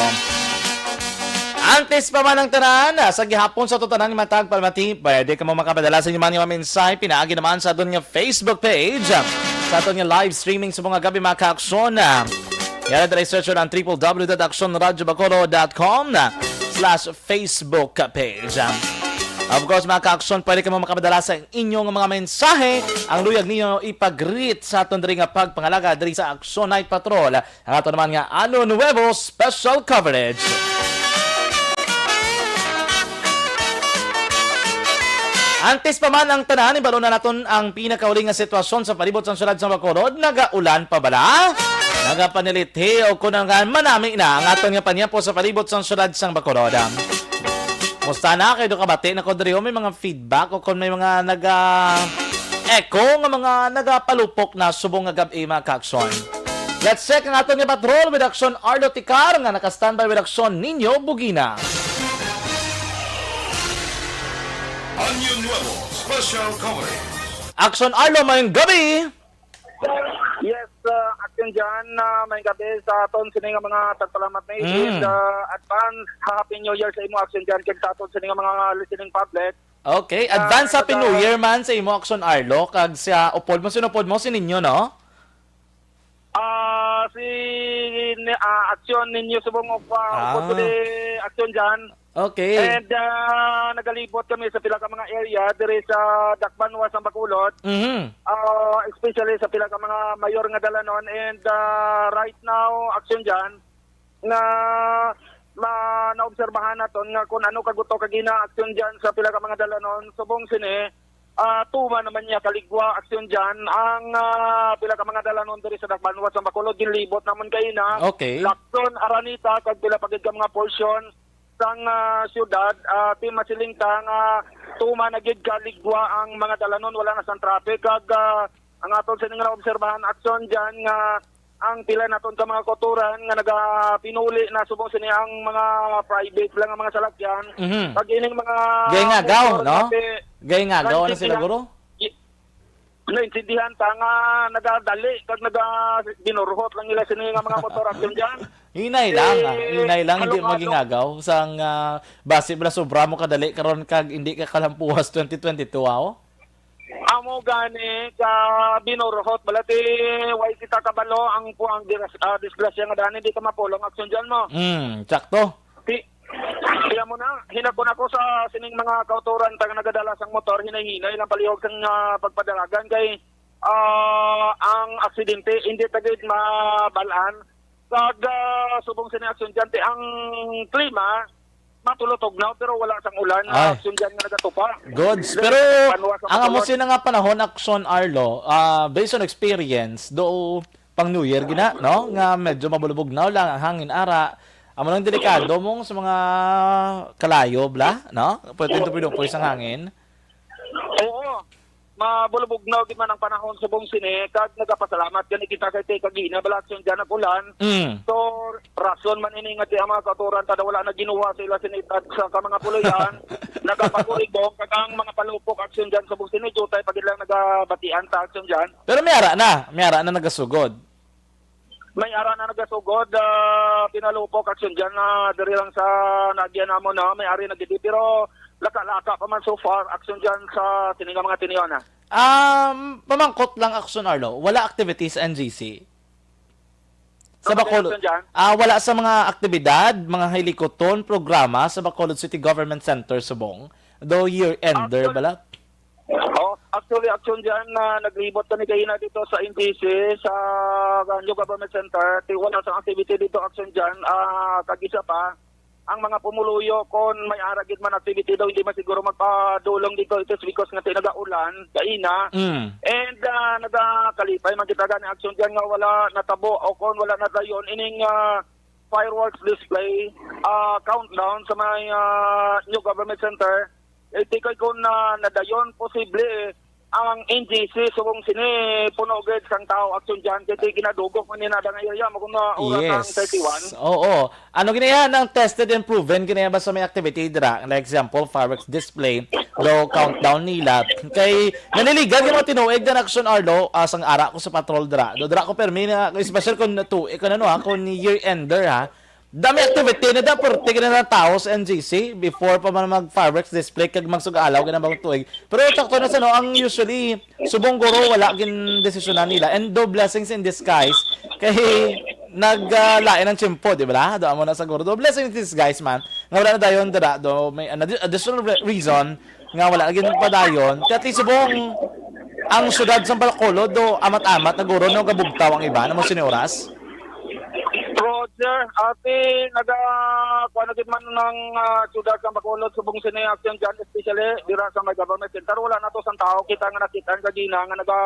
Antes pa man ang tanan, sa gihapon sa tutanang matag palmati, pwede ka mo makapadala sa inyo mga mensahe pinaagi naman sa aton nga Facebook page, sa aton nga live streaming sa mga gabi, mga kaaksyon. Yara dali search ang triple w dot aksyon radyo bacolod dot com slash Facebook page. Of course, mga kaaksyon, pwede ka mo makapadala sa inyong mga mensahe. Ang luyag ninyo ipag-greet sa aton diri nga pagpangalaga diri sa Aksyon Night Patrol. Ang ato naman nga Ano Nuevo Special Coverage. Antes pa man ang tanan, ibalo na naton ang pinakauli nga sitwasyon sa palibot sang syudad sa Bacolod. Nagaulan pa bala? Nagapanilithi o kung nga manami na ang aton nga panyapos sa palibot sang syudad sang Bacolod? Musta na? Kay do kabati na ko diri, o may mga feedback o kung may mga naga-echo nga mga nagapalupok na subong nga gab-i, mga kaaksyon. Let's check ang aton nga patrol with Aksyon Arlo Ticar nga naka-standby with Aksyon Ninyo Bugina. Año Nuevo Special Coverage. Aksyon Arlo, mayong gabi! Yes, uh, Action Jan, uh, may gabi sa aton sini nga mga tagpalamat na Mm. and uh, advance Happy New Year sa imo, Action Jan, kag sa aton sini nga mga listening public. Okay, Ah, advance Happy New Year man sa imo, Action Arlo, kag sa upod mo, sinupod mo, si Ninyo, no? Ah, si ni, ah, Action Ninyo subong og, ah, Ah. upod ko ni Action Jan. Okay. And, ah, nagalibot kami sa pila ka mga area diri sa Dakbanwa, sa Bacolod. Mhm. Ah, especially sa pila ka mga mayor nga dalanon. And, ah, right now, Action Jan, nga ma-, naobserbahan naton nga kung ano kaguto kagina, Action Jan, sa pila ka mga dalanon. Subong sini, ah, tuma naman niya kaligwa, Action Jan, ang, ah, pila ka mga dalanon diri sa Dakbanwa, sa Bacolod, ginlibot naman kaina. Okay. Lacson, Araneta, kag pila pa gid ka mga portion sang, ah, siyudad, ah, ti masiling ta nga tuma na gid kaligwa ang mga dalanon, wala na sang traffic, kag, ah, ang aton sini nga naobserbahan, Action Jan, nga ang pila naton ka mga kautoran nga nagapinuli na subong sini ang mga private lang nga mga salakyan. Mhm. Pag ining mga Gay nga gaw, motor, no? Gay nga gaw na sila, naintindihan, guro? i-, naintindihan ta nga nagadali kag naga-, binurhot lang nila sini nga mga motor, Action Jan. Hinay lang, ah. Eh, Hinay lang, hindi halong-halong. Maging agaw. Sang, ah, basi bala sobra mo kadali karon kag hindi ka kalampuwas twenty twenty-two, ah, oh. Amo gani ka binuruhot bala ti way kita kabalo ang pu-, ang diras-, ah, disgrasya nga dani di ka mapulong, Action Jan, mo. Mm, sakto. Ti-, kaya mo na, hinakon ako sa sining mga kautoran ta nga nagadala sang motor, hinay-hinay lang palihog sang, ah, pagpadalagan kay, ah, ang aksidente hindi ta gid mabalaan. Kag, ah, subong sini, Action Jan, ti ang klima, matulotog na, pero wala sang ulan, Ay. Action Jan, nga nagatupa. Goods. Pero Pero ang amo sina nga panahon, Action Arlo, ah, based on experience, do pang New Year gina, no? Nga medyo mabulubog na lang ang hangin ara. Amo nang delikado mong sa mga kalayo, bla, no? Pwede ito, pwede, pwede sang hangin. Oo. Mabulubugnaw gid man ang panahon subong sini, kag nagapasalamat gani kita kay ti kagina bala, Action Jan, nag-ulan. Mm. So, rason man ini nga ti ang mga kautoran tada wala na ginuha sa ila sinitad sa ka mga puloy-an, nagapakuribong, kag ang mga palupok, Action Jan, subong sini, jutay pa gid lang nagabatian ta, Action Jan. Pero may ara na, may ara na nagasugod. May ara na nagasugod, ah, pinalupok, Action Jan, na diri lang sa nagyan namo, no? May ari na gid, pero laka-laka pa man so far, Action Jan, sa sini nga mga tinion, ah. Um, pamangkot lang, Action Arlo, wala activities sa N G C? Sa Ano Bacolod, Action Jan? Ah, wala sa mga aktibidad, mga hilikuton, programa sa Bacolod City Government Center, Subong? Do year-ender Action bala? Oh, actually, Action Jan, na naglibot kami kaina dito sa N G C, sa New Government Center. Ti wala sa activity dito, Action Jan. Ah, kag isa pa, ang mga pumuluyo, kon may ara gid man activity daw, hindi man siguro magpadulong dito. It is because nga ti nagaulan, kaina. Mm. And, Ah, nagakalipay man kita gani, Action Jan, nga wala natabo o kon wala nadayon ining, ah, fireworks display, ah, countdown sa may, ah, New Government Center. Eh, tikay kon na nadayon, posible, eh, ang N G C subong sini puno gid sang tao, Action Jan, kay ti ginadugok man ni na nga area mo kung na oras ang Yes. thirty-one. Oo. Ano gini yan ang tested and proven gini ba sa may activity dira? Like example, fireworks display, daw countdown nila. Kay naniligan yung mga tinuig na Action Arlo, ah, sang ara ko sa patrol dira. Do dira ko permi na, especially kung natu, eh, kung ano ha, kung year ender ha. Dami activity na da, perte na ng tao sa N G C before pa man mag fireworks display kag magsug-alaw ka ng bagong tuig. Pero sakto na sa no, ang usually, subong guro wala gin desisyonan nila. And do blessings in disguise. Kay naglain ang tiyempo, di ba? Do amo na siguro. Do blessings in disguise man. Nga wala na dayon dira do may an- additional re- reason nga wala lagi padayon. Kaya at least subong ang syudad sa Bacolod do amat-amat naguro no gabugtaw ang iba na mo sini oras. Roger, ati naga kuan na gid man ng ah, syudad sa Bacolod subong sini Action Jan, especially dira sa may government center, wala na to sang tao kita nga nakita ang gagina nga naga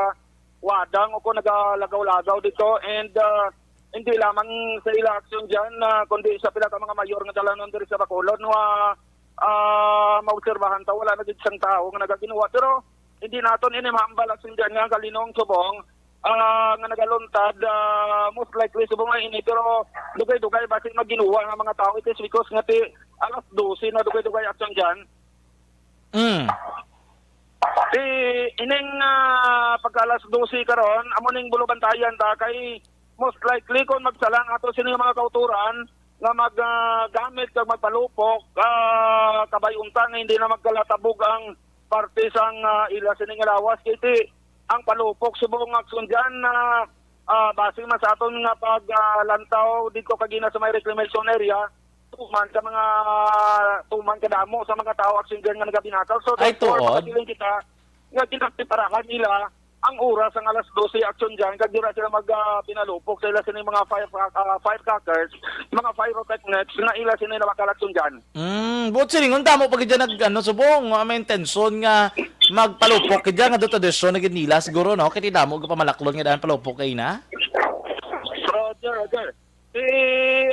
wadang o kung nagalagaw-lagaw dito, and ah, hindi lamang sa ila Action Jan, ah, kundi sa pila ka mga mayor nga dalanon diri sa Bacolod, no, ah, ah, maobserbahan ta, wala na gid sang tao nga nagaginuwa. Pero hindi naton ini maambal Action Jan nga kalinong subong, ah, nga nagaluntad, ah, most likely subong na ini, pero dugay-dugay basi maginuwa nga mga tao. It is because nga ti alas dose na dugay-dugay Action Jan. Mm. Di ining ah, pagka alas dose karon, amo ning bulubantayan ta kay most likely kung magsalang ato sini mga kauturan nga mag ah, gamit kag magpalupok, ah, kabay unta nga hindi na magkalatabog ang parte sang ah, ila sini nga lawas kay ti ang palupok subong nga Action Jan na ah, base man sa aton nga pag ah, lantaw dito kagina sa may reclamation area, tuman ka mga tuman kadamo sa mga tao Action Jan nga nagabinakaw. So Ay, therefore, tuod? Makasiling kita nga ginapreparahan nila ang oras ang alas dose Action Jan kag dira sila mag ah, pinalupok sa ila sini mga fire ah, firecrackers, mga pyrotechnics nga ila sini nabakal Action Jan. Mm, buot silingon damo pa gid dyan nag ano subong ah, may intensyon nga magpalupok gid dyan nga do tradisyon na gid nila siguro no kay ti damo gapamalaklon nga daan palupok kay na. Roger, Roger. Si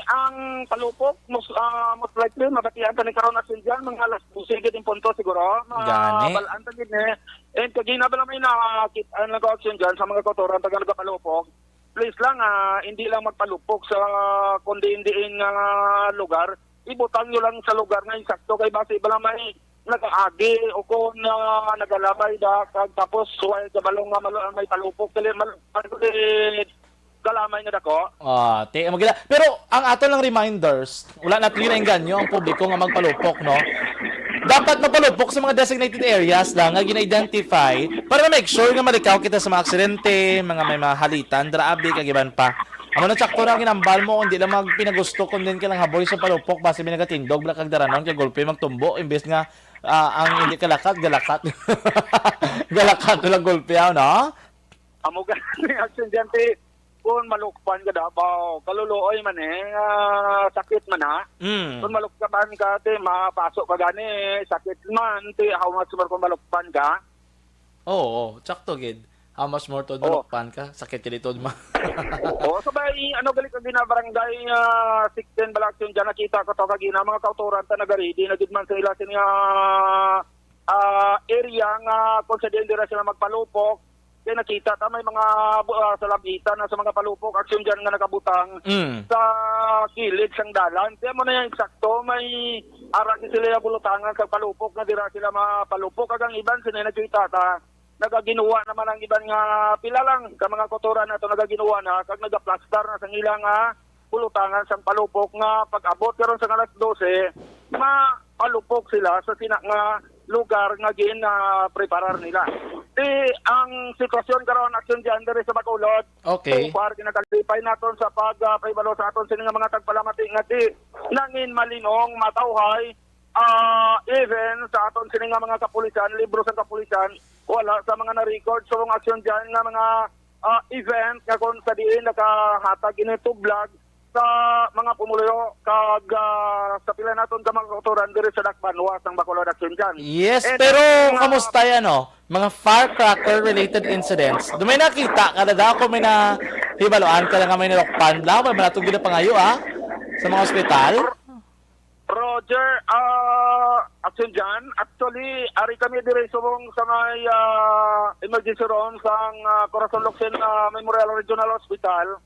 ang palupok, most, ah, most likely, mabatian ta ni karon na siya dyan, mga alas dose gid in punto siguro. Mga Gani. Balaan ta gid ni. And kagina ba lang may nakakit-, ang nag-auction dyan sa mga kautoran, taga nagapalupok. Please lang, ah, hindi lang magpalupok sa kundi hindi in ah, lugar. Ibutang nyo lang sa lugar nga insakto kay basi ba lang may nag-aagi o kung ah, nagalabay da, kag tapos wala kabalong nga malo, may palupok, dili mal-, galamay nga dako. Ah, ti, magila. Pero ang ato lang reminders, wala natin ginaengganyo ang publiko nga magpalupok, no? Dapat magpalupok sa mga designated areas lang nga gina-identify para ma-make sure nga malikaw kita sa mga aksidente, mga may mga halitan, dira abi, kag iban pa. Amo na sakto na ang ginambal mo, hindi lang magpinagusto, kung din ka lang haboy sa palupok, basi may nagatindog, bala kag daranon, kag gulpi magtumbo, imbes nga ah, ang hindi kalakat, galakat. Galakat lang gulpi, ah, no? Amo gani, Action Jan, ti, kung malukpan ka daw, kaluluoy man eh, ah, sakit man ha. Mm. Kung malukpan ka, ti, mapaso ka gani, sakit man, ti, how much more kung malukpan ka? Oo, sakto gid. How much more to Oh. Malukpan ka? Sakit ka dito, ma. Oo, sabay, ano, gali ka gina barangay, ah, sixteen bala Action Jan, nakita ko to kagina, mga kautoran ta nagaridi na gid man sa ila sini, ah, ah, area nga kung sa diin dira sila magpalupok. Kaya nakita ta may mga bu- ah, salabitan na sa mga palupok Action Jan nga nakabutang Mm. sa kilid sang dalan. Kaya mo na yung eksakto, may ara si sila yung bulutangan sa palupok nga dira sila mapalupok. Kag ang iban sini nakita ta, nagaginuwa naman ang iban nga pila lang ka mga kautoran nato nagaginuwa na kag nagaplastar na sang ila nga bulutangan sang palupok nga pag-abot karon sa alas dose, mapalupok sila sa sina nga lugar nga gin ah, preparar nila. Di ang sitwasyon karon Action Jan diri sa Bacolod. Okay. So far, ginakalipay naton sa pag ah, pahibalo sa aton sini nga mga tagpalamati nga di nangin malinong matawhay ah, even sa aton sini nga mga kapulisan, libro sa kapulisan, wala sa mga na-record sa mga Action Jan nga mga ah, event nga kung sa diin nakahatag ini tublag sa mga pumuluyo kag ah, sa pila naton ka mga kautoran diri sa Dakbanwa sang Bacolod Action Jan. Yes, And pero ang, ah, kamusta yan, oh? Mga firecracker-related incidents. Do may nakita ka na daw kung may nahibaluan ka na nga may nalukpan lang? Wala ba natong ginapangayo, ah? Sa mga ospital? Roger, ah, Action Jan, actually, ari kami dire subong sa may ah, emergency room sang ah, Corazon Locsin ah, Memorial Regional Hospital.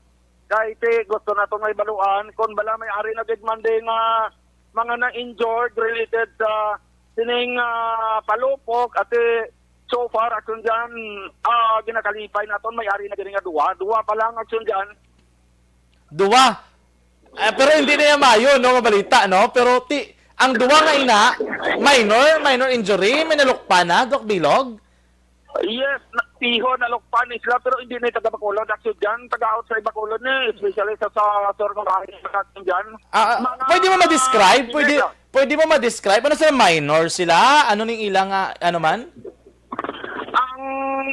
Kay ti gusto nato nga ibaluan kung bala may ari na gid man di nga mga na-injured related sa sining ah, palupok at eh, so far, Action Jan, ah, ginakalipay naton may ari na gid nga duwa. Duwa pa lang, Action Jan. Duwa. Eh, pero hindi na yan mayo, no, nga balita, no? Pero ti, ang duwa nga ina, minor, minor injury, may nalukpa na, Doc Bilog? Yes, na, piho nalukpan ni sila pero hindi na taga Bacolod. Actually, dyan, taga outside Bacolod ni, especially sa, sa Sur ng Bahay, dyan. Ah, ah, Mga pwede mo ma-describe? Pwede, minor. Pwede mo ma-describe? Ano sila, minor sila? Ano ning ilang, ah, ano man? Ang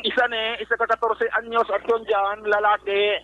isa ni, isa ka katorse anyos action dyan, lalaki.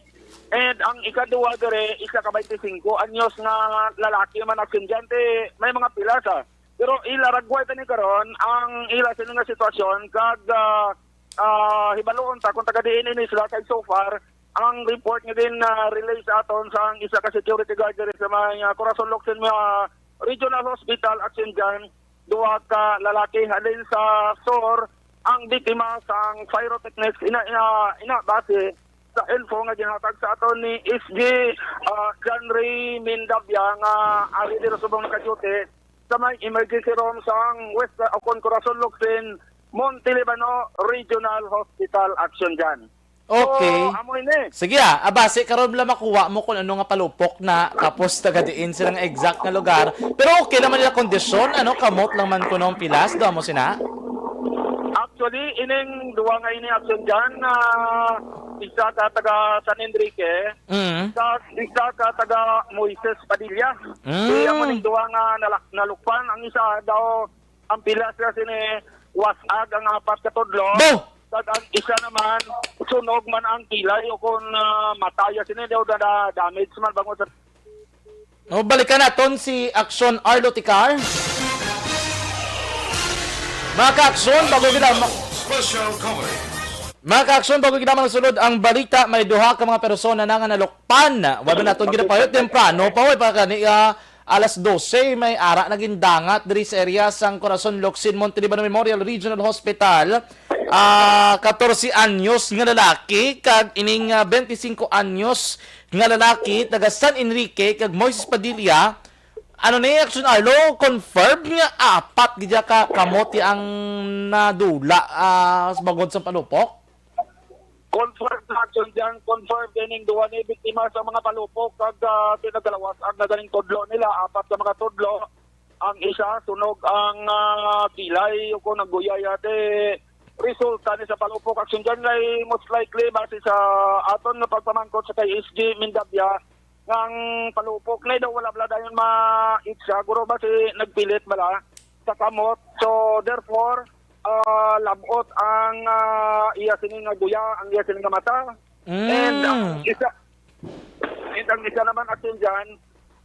And ang ikaduha dire, isa ka twenty-five anyos nga lalaki man action dyan. Te, may mga pila sa. Pero ila ragway tani karon ang ila sini nga sitwasyon kag ah, ah, hibaluon ta kung taga diin ini sila kay so far ang report nga gin ah, release aton sa ang isa ka security guard diri sa may ah, Corazon Locsin ah, Regional Hospital action dyan duha ka lalaki halin sa Sur ang biktima sang pyrotechnics ina ina, ina base sa info nga ginhatag sa aton ni S G ah, John Ray Mindabia nga ari diri subong nakaduty sa may emergency room sang West Ocon Corazon Locsin Monte Libano Regional Hospital action dyan. Okay. So, amo ini. Sige ah, abase karon lang makuha mo kung ano nga palupok na tapos taga diin sila nga exact nga lugar. Pero okay naman nila kondisyon, ano, kamot lang man kuno ang pilas, do mo sina? Actually, ining duwa nga ini action dyan, ah, isa ka taga San Enrique, Mm. sa isa ka taga Moises Padilla. Mm. Di amo ning duwa nga nalak- nalukpan. Ang isa daw, ang pila sila sini, wasag ang apat ka tudlo. Bo! Kag ang isa naman, sunog man ang kilay o kung ah, mataya sini daw na damage man bangon sa No, balikan naton si Action Arlo Ticar. Mga ka-aksyon, bago kita ma- Special coverage. Mga ka-aksyon, bago kita magsulod ang balita, may duha ka mga persona na nga nalukpan. Wala naton ginapahayag temprano pa, way pa kani ah, alas dose, may ara na gindangat diri sa area sang Corazon Locsin Monte Libano Memorial Regional Hospital. Ah, katorse anyos nga lalaki kag ining ah, twenty-five anyos nga lalaki taga San Enrique kag Moises Padilla. Ano ni, Action Arlo, confirmed nga apat gid ka kamote ang nadula ah, sa bangod sa palupok? Confirmed na action dyan, confirmed ining duwa ni biktima sa mga palupok kag uh, pinagalawas ang nagaling tudlo nila, apat ka mga tudlo. Ang isa, sunog ang ah, kilay o kung nagguyay ate. Resulta ni sa palupok action dyan kay most likely base sa aton nga pagpamangkot sa kay S G Mindabia nga ang palupok na daw wala bala dayon ma-itsa, guro base nagpilit bala sa kamot. So therefore, ah, labot ang ah, iya sini nga guya, ang iya sini nga mata. And ang Mm. isa, and ang isa naman action dyan,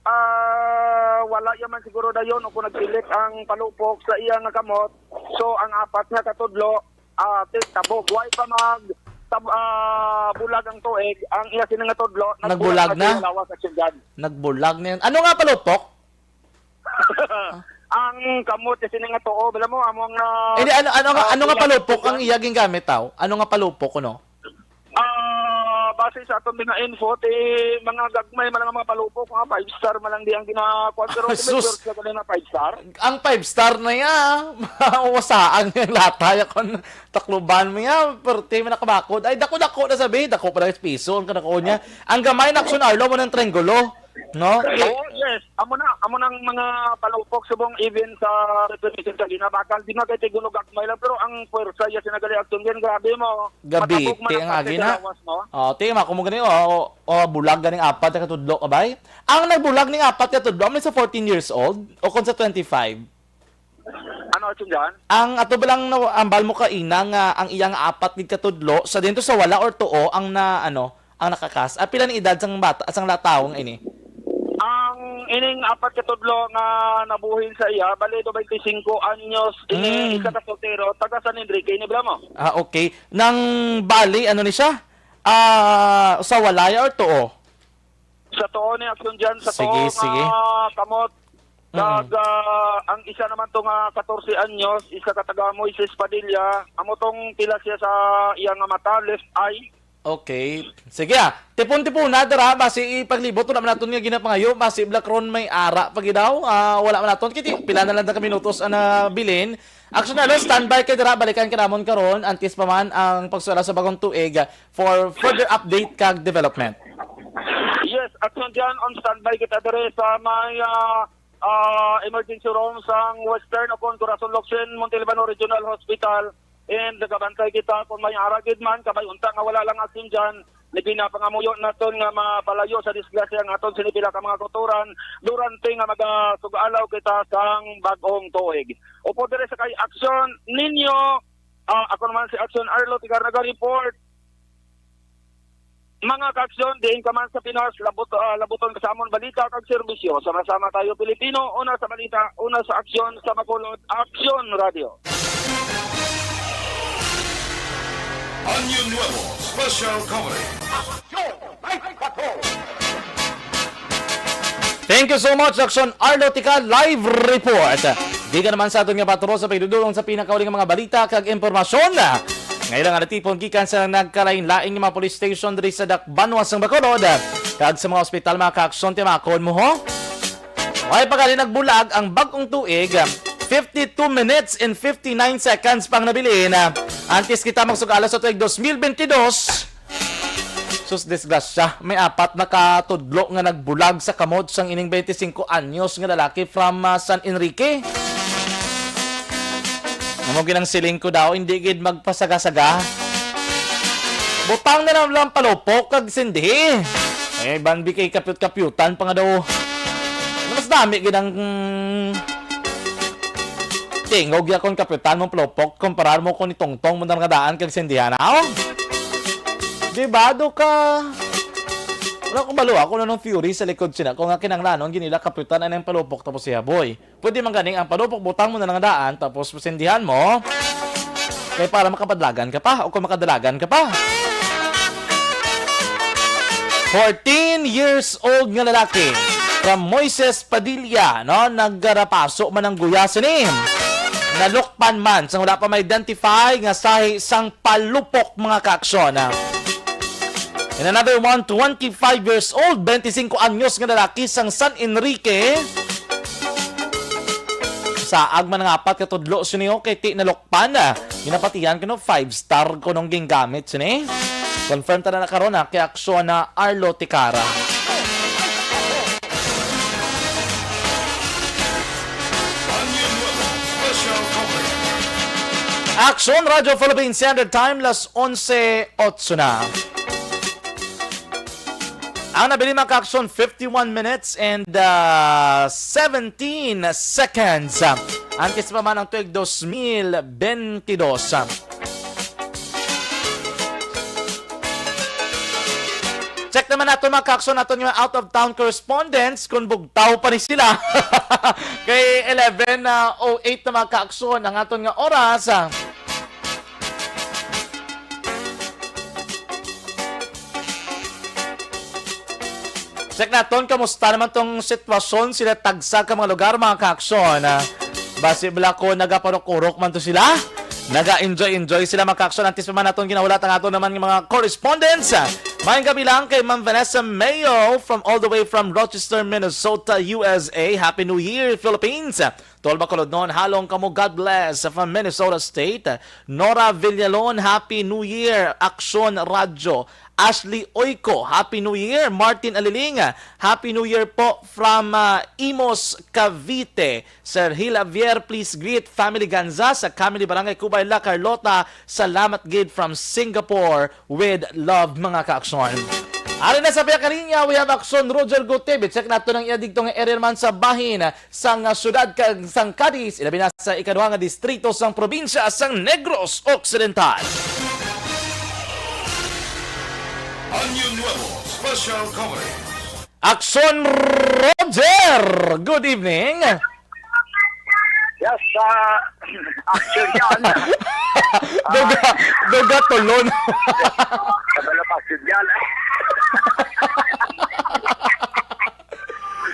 ah, wala yaman siguro dayon o kung nagpilit ang palupok sa iya nga kamot. So ang apat nga katudlo, ah, ti- tabog. Way pa mag tab, ah, bulag ang tuig, ang iya sini nga tudlo, Nagbulag na? Lawas action dyan. Nagbulag na yun. Ano nga palupok? Ang kamot kasi nga tuo, bala mo, among na Hindi, ano, ano, nga- ano nga palupok ang iya gingamit, tao? Ano nga palupok, no? Ah, base sa atong mga info, ti mga gagmay man lang ang mga palupok, mga five star man lang di ang ginakuan. Pero Sus! Sure ka na five star? Ang five star na ya, mauwasaang yung lata ya kon takluban mo ya, pero ti man nakabakod. Ay, dako-dako na sabi, dako pa lang piso ang kanako niya. Ang gamay na action arlo mo ng triangulo, no? Oh, yes. Amo na, amo nang mga palupok subong even sa reservation sa Lina. Bakal, di nga kay tiguno gagmay lang, pero ang puwersa ya sinagali action yan, grabe mo. Gabi, Matabog man ti ang ang parte agi sa na. lawas, no? Oh, ti, mako mo gani, oh, oh, oh, bulag ganing apat ka tudlo ka bay? Ang nagbulag ning apat ka tudlo, amo sa fourteen years old o kung sa twenty-five? Ano action dyan? Ang ato ba lang na, ambal mo kaina nga ang iyang apat gid ka tudlo, sa dito sa wala or tuo ang na, ano, ang nakakas? Ah, pila ni edad sang bata, sang latawong ini? Ang Ining apat ka tudlo nga nabuhin sa iya, bali do twenty-cinco anyos, ini Mm. isa ka soltero, taga San Enrique, ini, bala mo. Ah, okay. Nang bali, ano ni siya? Ah, sa walay or tuo? Sa tuo ni aksyon dyan, sa Sige, tuo sige. nga kamot. Mm. Kag, ah, ang isa naman to nga katorse anyos, isa ka taga Moises Padilla, amo tong pila siya sa iya nga mata, left eye. Okay. Sige, ah. Tipon-tipon na, dara. Basi ipaglibot, wala man naton nga ginapangayo. Basi black ron may ara pa gid daw. Ah, wala man naton. Kiti, pila na lang ka minutos ang nabilin. Action Arlo, standby kay dira. Balikan ka namon karon. Antes pa man ang pagsulat sa bagong tuig, ah, for further update kag development. Yes, action dyan. On standby kita diri sa may, ah, ah, emergency room sang Western Ocon, Corazon Locsin, Montalbano Regional Hospital. And nagabantay kita kung may ara gid man, kabay unta nga wala lang aksyon dyan. Labi na pangamuyo naton nga mapalayo sa disgrasya nga aton sini pila ka mga kautoran durante nga magasugalaw kita sang bag-ong tuig. Upod diri sa kay Aksyon Ninyo, ah, ako naman si Aksyon Arlo, Tigar naga-report. Mga kaaksyon, diin ka man sa Pinas, labot, ah, labuton ka sa amon balita kag serbisyo. Sama-sama tayo, Pilipino, una sa balita, una sa aksyon, sa Bacolod, Aksyon Radio. Año Nuevo Special Coverage. Thank you so much, Aksyon Arlo Tika, live report. Di ka naman sa aton nga patro sa pagdudulong sa pinakauli nga mga balita kag impormasyon. Ngayon lang natipon gikan sa nagkalain-lain nga mga police station diri sa Dakbanwa sang Bacolod kag sa mga ospital, mga kaaksyon, timakon mo, ho? Ay, pagani nagbulag ang bag-ong tuig, fifty-two minutes and fifty-nine seconds pang nabilin. Antes kita magsugala sa tuig dos mil bentidós, sus, disgrasya, may apat na ka tudlo nga nagbulag sa kamot sang ining twenty-cinco anyos nga lalaki from, ah, San Enrique. Amo ginang siling ko daw, hindi gid magpasaga-saga. Butang na lang, lang palupok kag sindi. Eh, banbi kay kapyut-kapyutan pa nga daw. Mas dami gid ang, mm, tingog ya kon kapyutan mo palupok, kumparar mo kon itungtong mo na nga daan kag sindihan. Aw! Di ba, do ka? Wala ko balo ako na nung Fury sa likod sina ko nga kinanglanon ginila kapyutan anang palupok tapos siya, boy. Pwede man gani ang palupok, butang mo na lang daan, tapos pasindihan mo. Kay para makapadlagan ka pa, o kung makadalagan ka pa. Fourteen years old nga lalaki from Moises Padilla, no? Nagarapaso man ang guya sini. Nalukpan man sang wala pa ma-identify nga sahi sang palupok, mga kaaksyon. And another one, twenty-five years old, twenty-cinco anyos nga lalaki sang San Enrique. Saag man nga apat ka tudlo sini, oh, kay ti nalukpan. Ginapatihan kuno five star kunong gingamit sini. Confirm ta na karon, ha, kay aksyon na Arlo Ticara. Action Radio Philippines Standard Time, las onse otso na. Ang nabilin, mga kaaksyon, fifty-one minutes and, uh, seventeen seconds. Antes pa man ang tuig dos mil bentidós. Check naman nato, mga kaaksyon, naton nga out of town correspondents kung bugtaw pa ni sila. Kay eleven oh eight na, mga kaaksyon, ang aton nga oras. Check naton, kamusta naman tong sitwasyon sila tagsa ka mga lugar, mga kaaksyon? Ah, basi bala ko nagaparok-urok man to sila. Naga-enjoy-enjoy sila, mga kaaksyon. Antes pa man naton ginahulat ang aton naman nga mga correspondents. Maayong gabi lang kay Ma'am Vanessa Mayo from all the way from Rochester, Minnesota, U S A. Happy New Year, Philippines! Tol Bacolod, non, halong kamo, God bless from Minnesota State. Nora Villalon, Happy New Year, Aksyon Radyo. Ashley Oyco, Happy New Year. Martin Aliling, Happy New Year po from, ah, Imus, Cavite. Sir Hilavier, please greet Family Ganza sa Family Barangay Cubay, La Carlota. Salamat gid from Singapore. With love, mga kaaksyon. Ari na sa pihak nga linya, we have Aksyon Roger Gutib. I-check nato ang iya digto nga area naman sa bahin sang, ah, syudad kag sang Cadiz, ilabi na sa ikaduha nga distrito sang probinsya sang Negros Occidental. Año Nuevo Special Coverage. Aksyon Roger! Good evening! Yes, ah, action yan. Duga, duga tulon. Kabalo pa, action yan.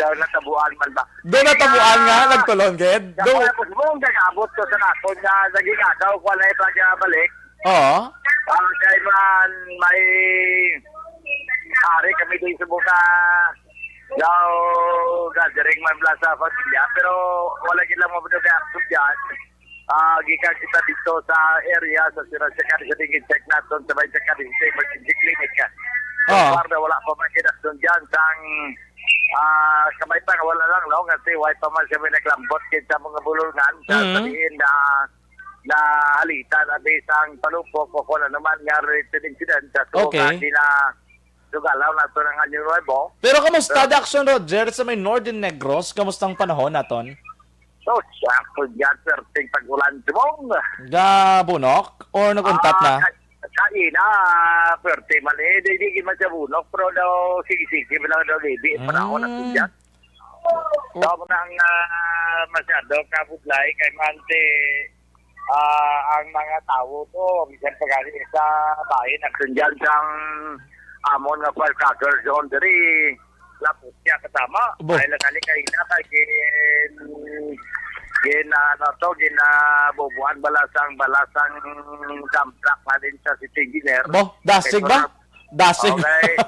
Daw natabuan man ba? Do natabuan nga, nagtulon, gid. Do. Daw, tapos mo, ang gagabot ko sa nakon nga, naging agaw ko na yung pagbalik. Oo. Ang kay man, may hari kami din sa buka. Daw, gathering man lang sa pamilya, pero wala gid lang mo kay action dyan. Ah, gikan kita dito sa area, sa sira sa Cadiz, check naton sa may sa Cadiz Emergency Clinic. So Oo. far na wala pa man kinaksyon dyan. Sang, ah, kamay pa, wala lang, no? Kasi why pa man siya may naglambot kay sa mga bulungan, sa Mm. sabihin na, na halita na bisang palupok o kung ano man nga related incident sa tuo Okay. nga sila sugalaw na ito ng Anyo Nuevo. Pero kamusta, Pero Daxon Roger, sa may Northern Negros? Kamusta ang panahon naton? So, sakto dyan, perting tag-ulan, Jumong. Gabunok? Or nag-untat Ah, na? ka-, kaina, perte man eh, di, di man siya bunok, pero daw, sige-sige, bilang daw, baby, panahon na Mm. siya. Oh. Daw mo nang, ah, masyado, kabudlay, kay mante, ah, ang mga tawo to, bisan pa gani sa bahin, nagsundan sang amon nga firecracker zone diri, lapos siya katama. Bo. Dahil lang gali kaina, kay gin-, gin-, ano to, ginabubuan balasang, balasang dump truck na din sa city engineer. Bo, dasig Kay ba? Dasig. Okay.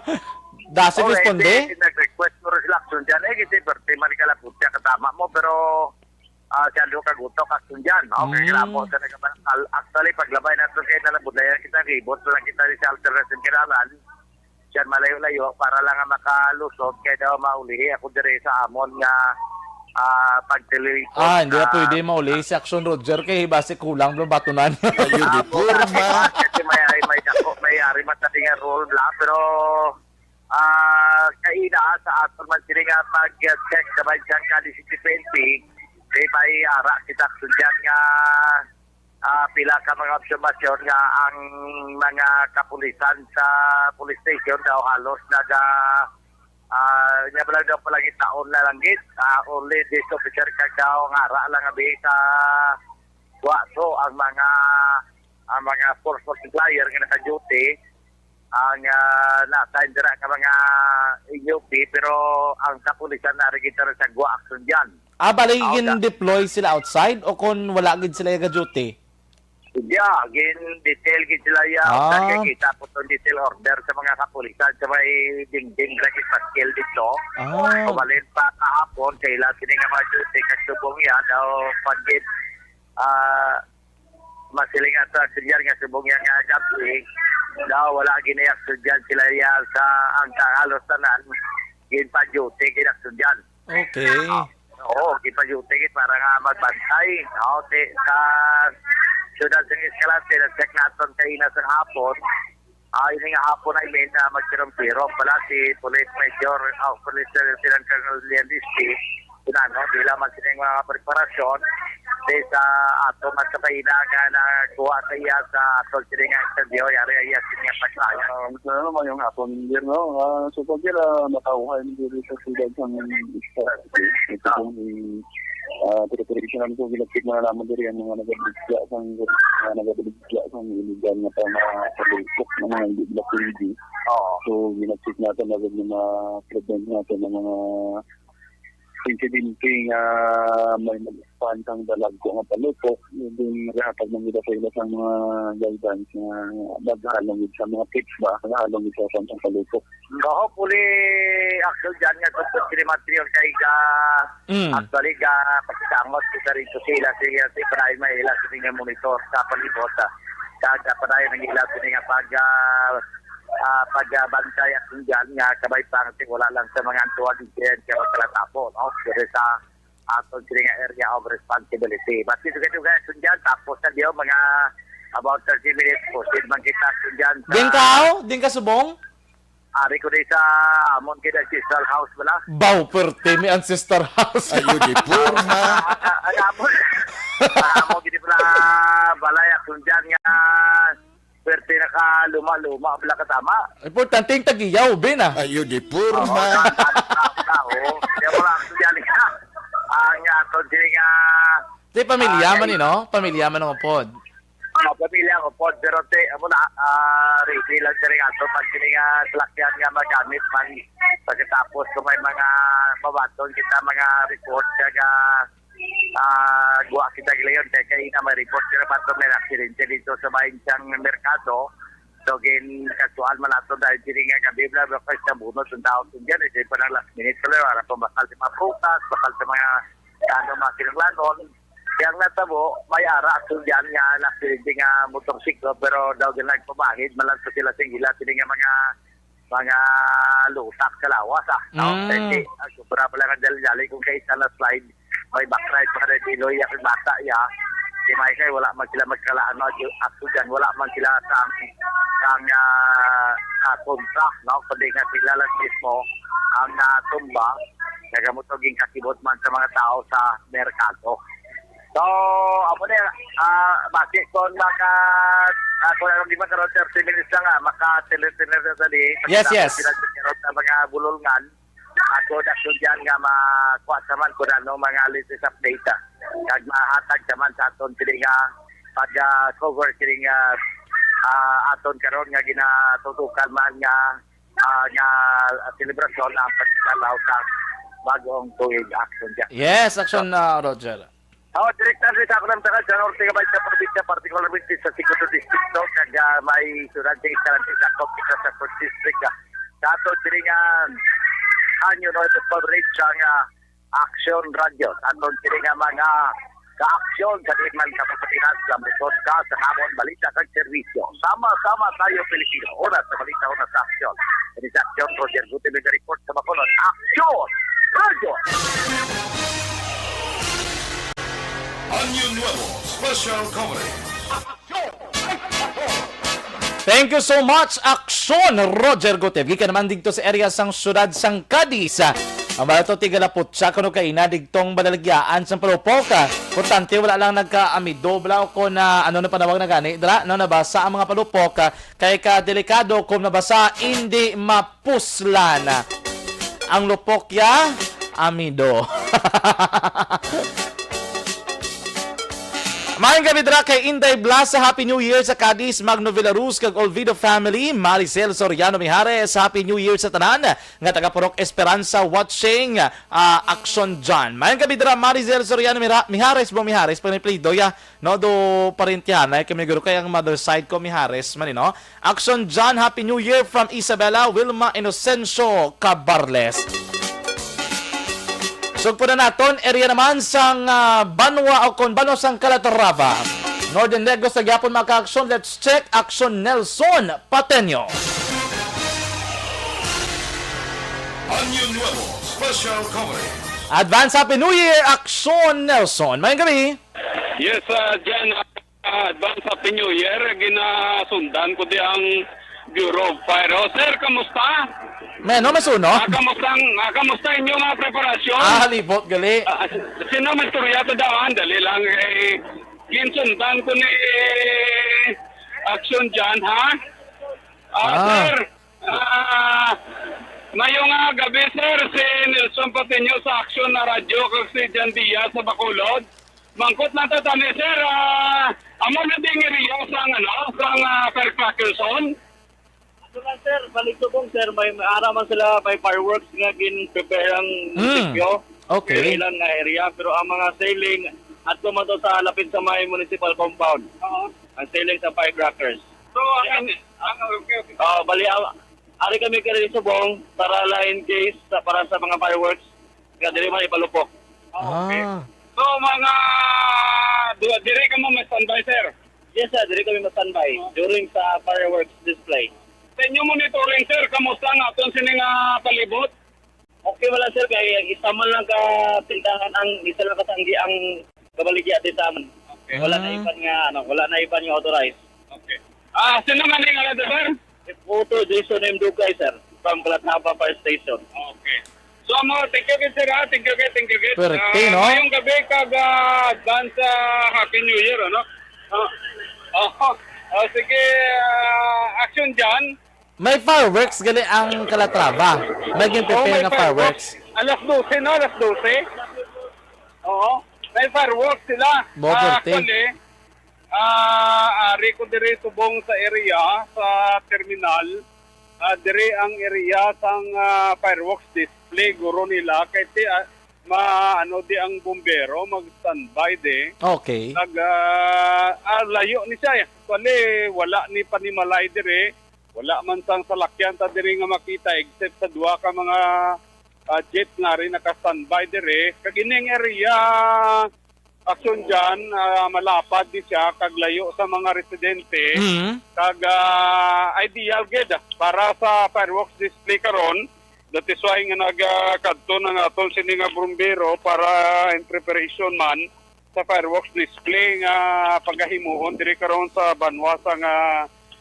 Dasig Okay, responde? di, nag-request mo rin sila action dyan. Eh, kasi birthday man ka lang, putya, katama mo, pero, ah, siya doon kagutok, action dyan. Okay, Mm. kailangan mo sa nagkabalakal. Actually, paglabay nato kay nalabudlayan kita, ribot lang kita sa alternative kailangan. Siya malayo-layo, para lang nga makalusot, kay daw maulihi ako dire sa amon nga, ah, pagtililikod Ah, hindi na sa pwede mauli si Action Roger kay basi kulang lang batunan. Ayun, di Ah, porma. Kasi may, may dako, may ari man sa nga rule bla, pero, ah, kaina sa aton man sini nga pag-check sa may Cadiz City P N P, kay may ara kita estudyante nga, ah, pila ka mga obserbasyon nga ang mga kapulisan sa police station daw halos naga, ah, nya ba lang daw palangit taon na lang gid, ah, only this officer kag daw nga ara lang abi sa wa so ang mga, ang mga force multiplier nga naka-duty, ang, ah, na-assign dira ka mga N U P, pero ang kapulisan na rin kita sa gwa action dyan. Ah, bali, Aw, da- gin-deploy sila outside o kung wala gid sila ga-duty? Yeah, gin-detail gid sila ya, Ah. outside kay kita po itong detail order sa mga kapulisan sa may dingding sa Kipaskil dito. Ah. Kabalin pa kahapon, sa ila sini nga mga duty, kasubong yan, daw pag-, ah, masiling ato, Sir Jan, nga subong niya nga gabi, daw wala ginayak Sir Jan sila ya sa ang halos tanan, ginpa-duty, ginayak Sir Jan. Okay. Oo, ginpa-duty gid para nga magbantay. Oo, ti, sa siyudad sa Escalante, na-check naton kaina sa hapon, Ah, ini nga hapon, I mean, ah, magtirong-tirong pala si Police Major, ah, Police Lieutenant Colonel Leon Risky, kinano, bilang man sining mga preparasyon, di sa ato man sa kaina nga nakuha sa iya sa ato sini nga interview, yari iya sini nga paglayan. Ah, mas na naman yung hapon, Sir, no? Ah, so, pag yun, ah, matauhan dito sa sila sa mga ito pong, ah, preparation namin po, ginagpit na naman diri ang mga nagabigla sang, mga nagabigla sang illegal nga pang mga palupok nga mga hindi nila pwede. Oo. So, ginagpit natin na rin yung mga prevent natin ng mga insidente nga may mag-expand sang dalagko nga palupok. Yung din naghatag ng gida sa ila sa mga guidance nga maghalong sa mga tips ba, maghalong sa sa palupok. So, hopefully, actually, dyan nga, kung sila matriyon kay ga, Mm. actually, ga, pagkitangos, kita rin sa sila, siya, si Padayon, may ila, sa nga monitor, sa palibot, ah. Kag, ah, Padayon, ang ila, sa nga pag, ah, ah, pag, ah, bantay, at yung dyan, nga, kabay pa, kasi wala lang sa mga antuwag, dyan, kaya wala tapo, no? Pero sa, aton sini nga area of responsibility. But dito kayo guys, dyan, tapos na diyo, mga about thirty minutes po, sin man kita dyan sa Din ka, oh? Din ka subong? Ari ko di sa amon kay ancestral house bala. Baw, perte, may ancestor house. Ayun, di porma. Ang amon. Ang amon, gini pala, balay, akong dyan nga, perte na ka luma-luma, bala katama. Importante yung tagiyaw, bin, ah. Ayun, di porma. Oo, na, na, na, na, Oo, kaya wala ako dyan nga. Ang ato dyan nga, Di pamilya ah, man, eh, no? Pamilya man ang upod. Ah, pamilya ang upod, pero te, amo na, ah, ready lang sa rin ato. Pag kini nga salakyan nga magamit man, pagkatapos kung may mga mabaton kita, mga report, kaya, ah, guwa kita gilayon, kaya kaya na may report, pero bato may aksidente dito sa bayan siyang merkado. So, gin-, kasuhan man nato dahil sini nga gabi, bla, bla, kay sa bunot ang tao sa dyan, eh, di pa nang last minute, wala, wala pa bakal sa mga prutas, bakal sa mga, ano, mga kinahanglanon. Kaya ang natabo, may ara sa dyan nga nagsilbi nga motorsiklo, pero daw din nagpabangid, malang sa sila sing ila, sini nga mga, mga lutak sa lawas, ah, no? Mm. Kasi, ah, sobra pala nga dali-dali kung kaisa na slide, may backlight pa ka na diloy, yung bata, ya. Si Maysay, wala man sila magkalaan, no? At dyan, wala man sila sa, sa, ah, ah, kontra, no? Kundi nga sila lang mismo ang natumba, nagamuto ging kakibot man sa mga tao sa merkado. So, amo na, ah, basi kung maka, ah, kung ano, di ba, karon thirty minutes lang, ah, maka-tele-tele na sa di. Yes, yes. Pagkatapos sila sa karon sa mga bulolngan, ako na ko dyan nga makuha sa man kung ano mga latest update, ah. Kag mahatag sa man sa aton sila nga pag, ah, cover sila nga, ah, aton karon nga ginatutukan man nga, ah, nga selebrasyon ang pagkalaw sa bagong tuig, Action dyan. Yes, Action, ah, Roger. Oh, direkta sa ako ng taga sa norte nga may sa probinsya, particularmente sa Sicuto Distrito, kag, ah, may sunod sa Escalante, sakop kita sa Fourth District, ah. Sa ato diri nga Hanyo North Coverage ang, ah, Action Radio. Aton diri nga mga ka-aksyon sa di man kapapatihan sa musod ka sa hamon balita kag serbisyo. Sama-sama tayo, Pilipino. Una sa balita, una sa aksyon. Ini sa aksyon, Roger Gutierrez report sa Bacolod. Aksyon! Radio! Año Nuevo Special Coverage. Thank you so much, Aksyon Roger Guteb. Gikan naman dito sa area sang siyudad sang Cadiz. Ang balato tigalaputsa kuno kaina digtong balaligyaan sang palupok. Importante, wala lang nagkaamido bala o kung, ah, ano na panawag na gani, dra, no, nabasa ang mga palupok, ah, kay ka delikado kung nabasa, hindi mapuslan. Ang lupok ya, amido. Maayong gabi dira kay Inday Blas sa Happy New Year sa Cadiz, Magno Villaruz kag Olvido family, Maricel Soriano Mijares, Happy New Year sa tanan nga taga Purok Esperanza watching, ah, Action John. Maayong gabi dira, Maricel Soriano Mira-, Mijares, mo Mijares, paniplido ya, no, do parentihan, ay kami guro kay ang mother side ko Mijares man, eh, no? Action John, Happy New Year from Isabela, Wilma Inocencio Cabarles. Sugpo na naton, area naman sang, ah, banwa o kon banwa sang Calatrava. Northern Negros sa gyapon, mga ka-aksyon. Let's check, Action Nelson Pateño. Año Nuevo Special Coverage. Advance Happy New Year, Action Nelson. Maayong gabi. Yes, ah, Jan, ah, advance Happy New Year. Ginasundan ko di ang Bureau of Fire. Oh, sir, kamusta? May ano, may suno? Ah, kamusta ang, ah, kamusta inyo mga preparasyon? Ah, halibot, gali. Ah, sino may istorya to daw, ah? Dali lang, eh. Ginsundan ko ni, eh, Action John, ha? Ah, Ah. sir. Ah, mayo nga gabi, sir. Si Nelson Patiño sa Action na Radyo, kag si Jan Diaz sa Bacolod. Mangkot na ta tani, sir. Ah, amo na ding area sang, ano, sang, ah, firecrackers on? Ano lang, sir, balik subong, sir, may, may ara man sila, may fireworks nga gin-prepare ang Hmm. munisipyo. Okay. Sa ilang nga area, pero ang mga selling, adto man to sa lapit sa may municipal compound. Oo. Ang selling sa firecrackers. So, ang, ang, okay, okay. Ah, bali, ah, ari kami kay subong para la in case sa, para sa mga fireworks, nga diri man ipalupok. Okay. Ah. So, mga, di-, diri ka mo may standby, sir? Yes, sir. Diri kami ma-standby during sa fireworks display. Sa inyo monitoring, sir, kamusta ang aton sini nga palibot? Okay, wala, sir. Kay isa man lang ka tindahan ang, isa lang ka tanggi ang kabaligya di sa amin. Okay. Wala na Ah. iban nga, ano, wala na iban nga authorized. Okay. Ah, sino man yung ano, sir? Photo, Jason M. Dugay, sir. From Calatrava Fire Station. Okay. So, mo, thank you, sir, ha? Thank you, thank you, thank you. Swerte, Ah, no? Ngayong gabi, kag, ah, advance, ah, Happy New Year, ano? Ah, oh, oh, sige, ah, Action John. May fireworks gali ang Calatrava. May gin-prepare Oh, may nga fireworks. fireworks. Alas dose, no? Alas dose. Oo. May fireworks sila. Mo Ah, perte. Actually, ah, ari ko diri subong sa area, sa terminal. Ah, diri ang area sang, ah, fireworks display, guro nila. Kay ti, ah, ma, ano, di ang bumbero, mag-standby di. Okay. Nag, ah, ah, layo ni siya, eh. Actually, wala ni panimalay diri. Wala man sang salakyan ta diri nga makita except sa duha ka mga, ah, jeep nga ari naka-standby diri. Kag ining area, Action dyan, ah, malapad di siya kag layo sa mga residente. Mm. Kag, ah, ideal gid para sa fireworks display karon. That is why nga nagakadto na nga aton sini nga bumbero para in preparation man sa fireworks display nga pagahimuon diri karon sa banwa sa nga,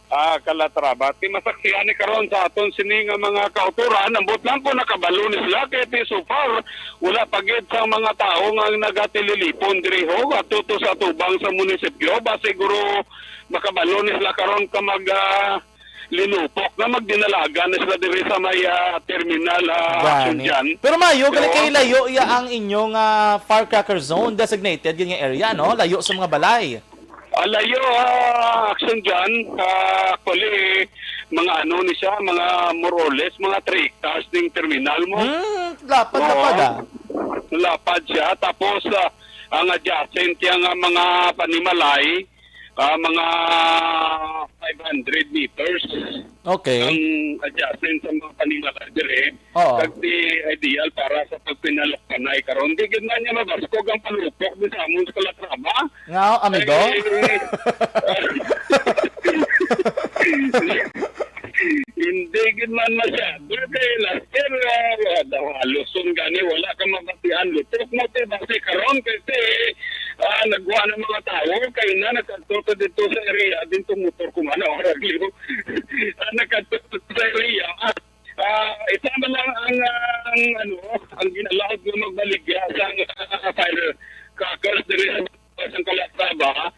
ah, Calatrava. Ti masaksihan ni karon sa aton sini nga mga kautoran, ambot lang kung nakabalo ni sila, kay ti so far, wala pa gid sang mga tawo nga nagatililipon diri ho, ato to sa atubang sa munisipyo. Ba siguro makabalo ni sila karon ka mag, ah, linupok na magdinalagan na sila diri sa may, ah, terminal, ah, Action Gani. Dyan. Pero mayo, gali Oo. kay layo iya ang inyong, ah, firecracker zone, designated yun nga area, no? Layo sa mga balay. Ah, layo, ah, Action dyan. Ah, actually, mga ano ni siya, mga more or less, mga three hectares ning terminal mo. Hmm, lapad, Oo. lapad, ah. Lapad siya. Tapos, ah, ang adjacent niya nga mga panimalay, ah, mga five hundred meters Okay. ang adjacent sa mga panimalay dire. Oo. Kag di ideal para sa pagpinalukpanay karon. Di gid man niya mabaskog ang palupok di sa amon sa Calatrava. Nga, amigo? Eh, hindi gid man masyado. Kay last year, ah, daw halos sun gani wala ka mabatian. Lutok mo ti basi karon kasi, ah, nagwa ng mga tao. Kay na nagkadto ka dito sa area, din tumutor ko man, oh, ragliw. Ah, nagkadto sa area. Ah, isa man lang ang, ang, ano, ang ginalawag nga magbaligya sa, ah, firecrackers diri sa sa Calatrava,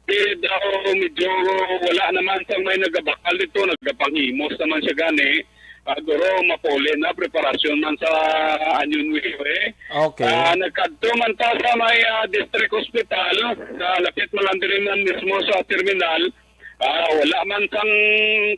eh, daw medyo wala naman sa may nagabakal dito, nagapanghimos naman siya gani. Ah, guro, mapuli na, preparasyon man sa Anyun Way. Okay. Ah, nagkadto man ta sa may, ah, District Hospital, sa lapit man lang diri man mismo sa terminal. Ah, wala man sang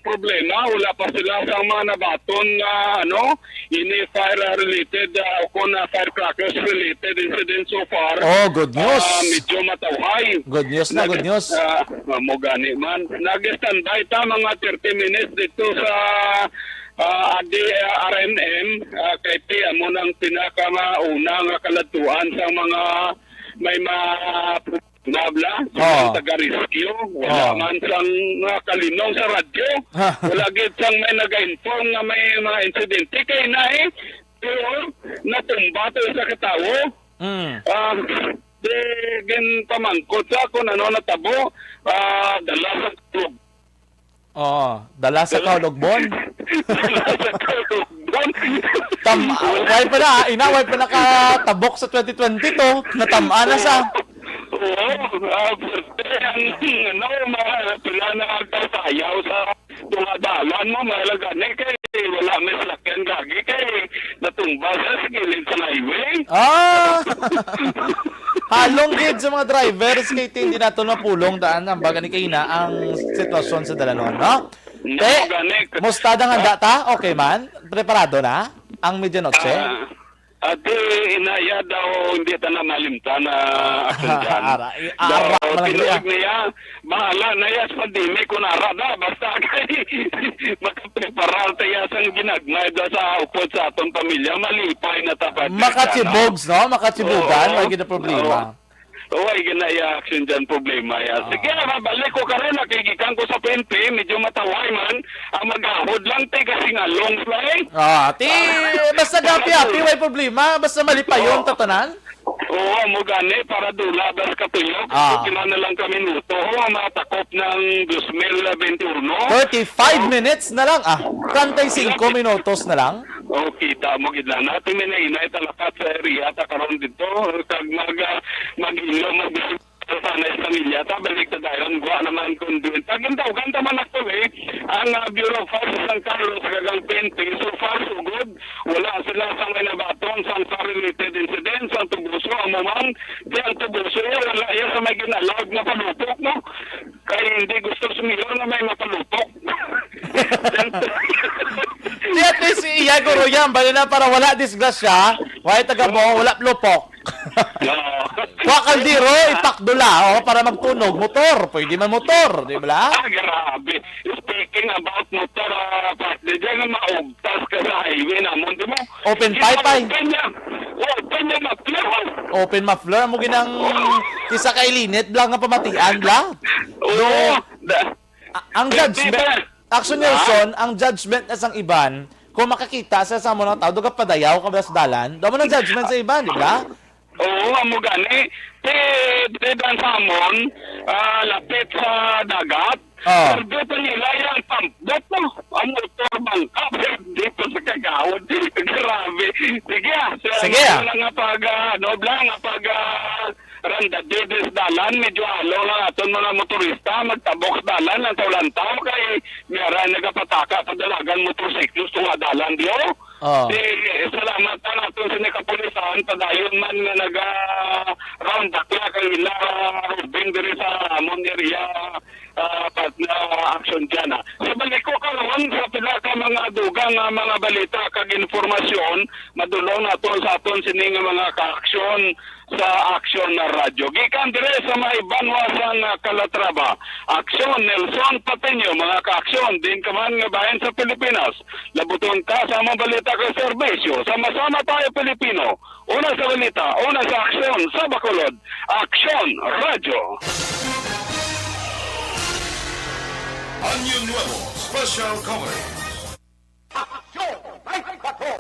problema, wala pa sila sang mga nabaton nga, ano, ini fire related, ah, o kung, ah, firecrackers related incident so far. Oh, good news. Ah, medyo matawhay. Good news na, Nag-, good news. Ah, mo gani man. Nag-standby ta mga thirty minutes dito sa, ah, adi, ah, R M M, ah, kay ti amo nang pinakamauna nga kaladtuan sa mga may ma-, Nabla, sa Oo. mga taga-rescue, wala Oo. man sang, ah, kalinong sa radyo. Wala gid sang may nag-inform nga may mga insidente kay na eh. Pero natumba to sa katawo. Mm. Ah, di ginpamangkot sa kung ano natabo. Ah, dala sa Oo, dala sa Kaulugbon. Dala sa Kaulugbon. Tam-, way pa na, ina, way pa nakatabok sa twenty twenty-two, natam-an na sa. Oo, ah, pwerte ang, ano, mga pila na agtaw sayaw sa mga dalan mo, mahalaga ni kay wala may salakyan gagi kay natumba sa gilid sa highway. Ah! Halong gid sa mga drivers kay ti hindi naton mapulong daan ang baga ni kaina ang sitwasyon sa dalanon, no? Te, Namo gani. Musta ang handa ta? Okay man? Preparado na ang medianoche? Ah, ati, inaya daw, hindi ta na malimtan na asundan. Ara, i-, Daw, ara man lang tinuod niya. niya, bahala na iya sa pandemic kung ara na, basta kay makapreparar ta iya sang ginagmay da sa upod sa atong pamilya, malipay na ta pa. Makachibogs, no? Makachibugan, Oo. May gina problema. Oo. Oo, ay ginaya action dyan, problema yan. Ah. Sige, mabalik ko karon, nakikikan ko sa P N P, medyo mataway man. Ang magahod lang, te, kasi nga long fly. Ah, ti, basta gapi-api, way problema. Basta malipayon, Oo. tatanan. Oo, mo gani, para dula, bas katuyok. Ah. Kailan na lang kami nuto, oh, ang mga takop ng dos mil veintiuno. Thirty-five Oh. minutes na lang, ah. Treinta y cinco minutos na lang. Oh, kita mo, gid na. Natin may nainay talakat sa area, ta karon dito. Kag mag, ah, mag-ilo, mag- Sa na pamilya, ta balik ta dayon, wa naman kun duin. Pag indaw, ganda man ako eh, ang ah, Bureau of Fire sa San Carlos, kagang P N P, so far so good. Wala sila sa may nabaton, sa sa related incidents, ang Tubuso, ang Mumang, di ang Tubuso, eh, wala yan sa may ginalawag na palupok, no? Kay hindi gusto sa mayor na may mapalupok. Di at least, iya guro yan, bali na para wala disgrasya, wala taga mo, wala lupok. No. Wa kaldero, ipakdula, oh, para magtunog, motor, pwede man motor, di ba? Ah, grabe. Speaking about motor, ah, partner, dyan nga maugtas ka sa highway namon, di mo? Open pipe, ay. Open niya. Open niya, ma-flare. Open muffler, mo ginang isa ka ilinit, bla, nga pamatian, bla? Oo. No. Da- A- ang Di judgment, ba? Action, Nelson, ang judgment na sang iban, kung makakita sa sa mga tao, duga padayaw ka ba sa dalan? Daw mo na judgment sa iban, di ba? Oo, amo gani. Ti, ti dan sa amon, ah, lapit sa dagat. Oh. Pero dito nila yung pampot, no? Ang motor bangka, pero dito sa kagawad. Grabe. Sige, ah. Sige, ah. Lang nga pag, ah, ano, lang nga pag, ah, randa, dito sa dalan, medyo alo lang aton mga motorista, magtabok sa dalan, lantaw-lantaw, kay may ara nagapataka sa dalagan motorsiklo sa nga dalan, di, oh. Oh. Di, salamat na naton sa mga kapulisan, padayon man nga naga-round the clock ang ila, Ruben, diri sa amon area, ah, pat-, na action dyan, ah. Sa balik ko karon sa pila ka mga dugang nga mga balita kag informasyon, madulong naton sa aton sini nga mga kaaksyon sa Aksyon na Radyo. Gikan dire sa may banwa sang, ah, Calatrava, Aksyon Nelson Pateño, mga kaaksyon, din ka man nga bahin sa Pilipinas. Labuton ka sa among balita kag serbisyo. Sama-sama tayo, Pilipino. Una sa balita, una sa aksyon, sa Bacolod. Aksyon Radyo. Año Nuevo Special Coverage. Aksyon! Ay, bato!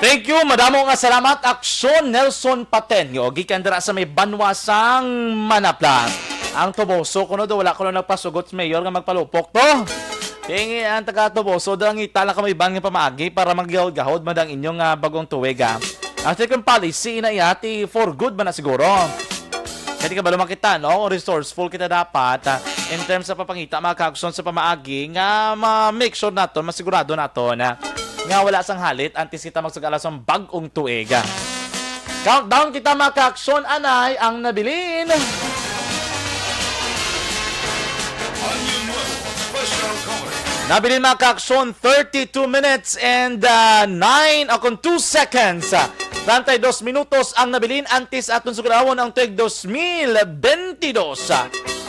Thank you, madamo nga salamat, Aksyon Nelson Pateño, gikan dira sa may banwa sang Manapla. Ang Toboso, kuno do, wala kuno nagpasugot sa mayor nga magpalupok to. Kay ang taga Toboso, do ang ita lang kamo iban nga pamaagi para maggahod-gahod man ang inyong, ah, bagong tuig, ah. Ang second policy na iya, ti for good man na siguro. Kaya di ka ba lumakita, no? Resourceful kita dapat, ah, in terms sa papangita, mga kaaksyon sa pamaagi nga ma-make sure naton, masigurado naton, ah, nga wala sang halit antes kita magsugala sang bag-ong tuig. Countdown kita, mga kaaksyon, anay ang nabilin. Nabilin, mga kaaksyon, thirty-two minutes and, uh, nine o kung two seconds. Treinta y dos minutos ang nabilin antes aton sugrawon ang tuig dos mil bentidós.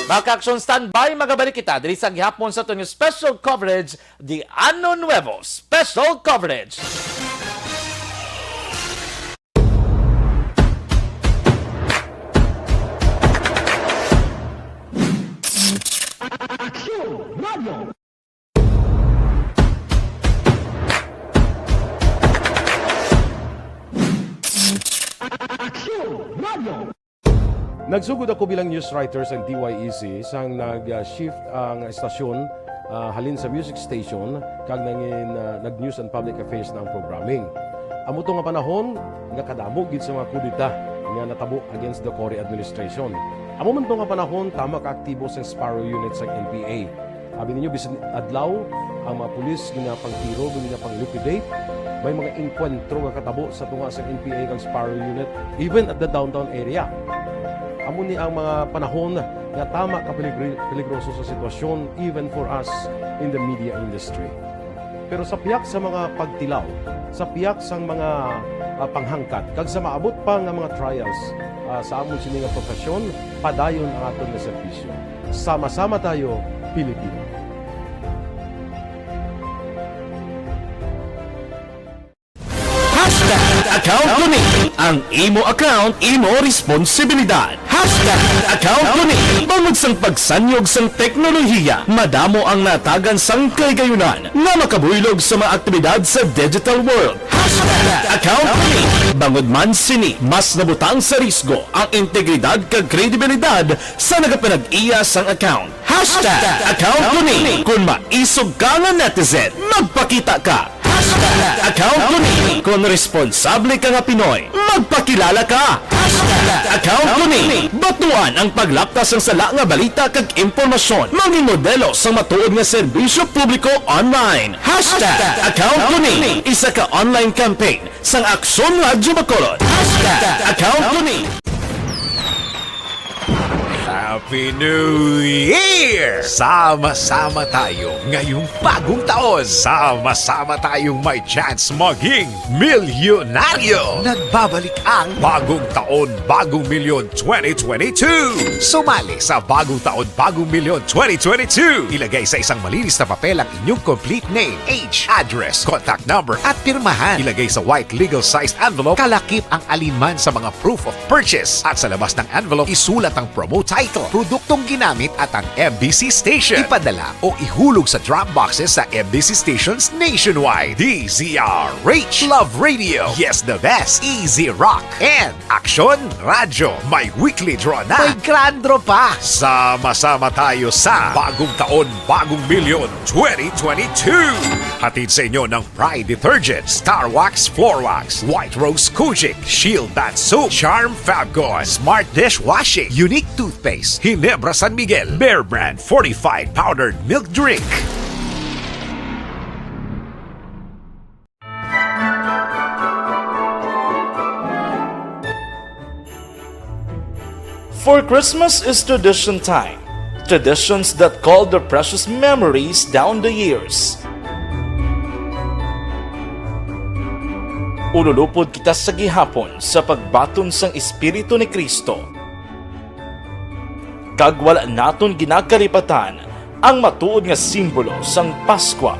Mga kaaksyon, standby, magabalik kita diri sa gihapon sa aton special coverage, the Ano Nuevo Special Coverage. Aksyon Radio. Aksyon Radio. Nagsugod ako bilang news writer sa D Y E C sang nag-shift ang estasyon, ah, halin sa music station kag nangin, ah, nag-news and public affairs na ang programming. Amo to nga panahon nga kadamo gid sa mga kudeta nga natabo against the Cory administration. Amo man to nga panahon tama ka aktibo sa Sparrow Unit sa N P A. Abi ninyo, bisan adlaw, ang mga pulis ginapangtiro, ginapang-liquidate. May mga engkwentro nga katabo sa tunga sa N P A kag Sparrow Unit, even at the downtown area. Amo ni ang mga panahon nga tama ka peligri-, peligroso sa sitwasyon, even for us in the media industry. Pero sa pihak sa mga pagtilaw, sa pihak sang mga, ah, panghangkat, kag sa maabot pa nga mga trials, ah, sa amon sini nga profesyon, padayon ang aton nga serbisyo. Sama-sama tayo, Pilipino. Hashtag account ko ni. Ang imo account, imo responsibilidad. Hashtag account ko ni. Bangod sang pagsanyog sang teknolohiya, madamo ang natagan sang kahigayonan nga makabuylog sa mga aktibidad sa digital world. Hashtag account ko ni. Bangod man sini, mas nabutang sa risgo ang integridad kag kredibilidad sa nagapanag-iya sang account. Hashtag account ko ni. Kung maisog ka nga netizen, magpakita ka. Account ko ni. Kon responsable ka nga Pinoy, magpakilala ka. Hashtag account ko ni. Batuan ang paglapta sang sala nga balita kag impormasyon. Manginmodelo sang matuod nga serbisyo publiko online. Hashtag account ko ni. Isa ka online campaign sang Aksyon Radyo Bacolod. Hashtag account ko ni. Happy New Year! Sama-sama tayo ngayong bagong taon. Sama-sama tayong may chance maging milyonaryo. Nagbabalik ang Bagong Taon, Bagong Milyon twenty twenty-two. Sumali sa Bagong Taon, Bagong Milyon twenty twenty-two. Ilagay sa isang malinis na papel ang inyong complete name, age, address, contact number, at pirmahan. Ilagay sa white legal sized envelope. Kalakip ang alinman sa mga proof of purchase. At sa labas ng envelope, isulat ang promo title, produktong ginamit, at ang M B C station. Ipadala o ihulog sa drop boxes sa M B C stations nationwide. D Z R H, Love Radio, Yes the Best, Easy Rock, and Aksyon Radyo. May weekly draw na. May grand draw pa. Sama-sama tayo sa Bagong Taon, Bagong Milyon twenty twenty-two. Hatid sa inyo ng Pride Detergent, Star Wax Floor Wax, White Rose Kojic, Shield Bath Soap, Charm Fabcon, Smart Dishwashing, Unique Toothpaste, Ginebra San Miguel, Bear Brand Fortified Powdered Milk Drink. For Christmas is tradition time. Traditions that call the precious memories down the years. Ululupod kita sa gihapon sa pagbaton sang Espiritu ni Cristo. Kag wala naton ginakalipatan ang matuod nga simbolo sang Paskwa,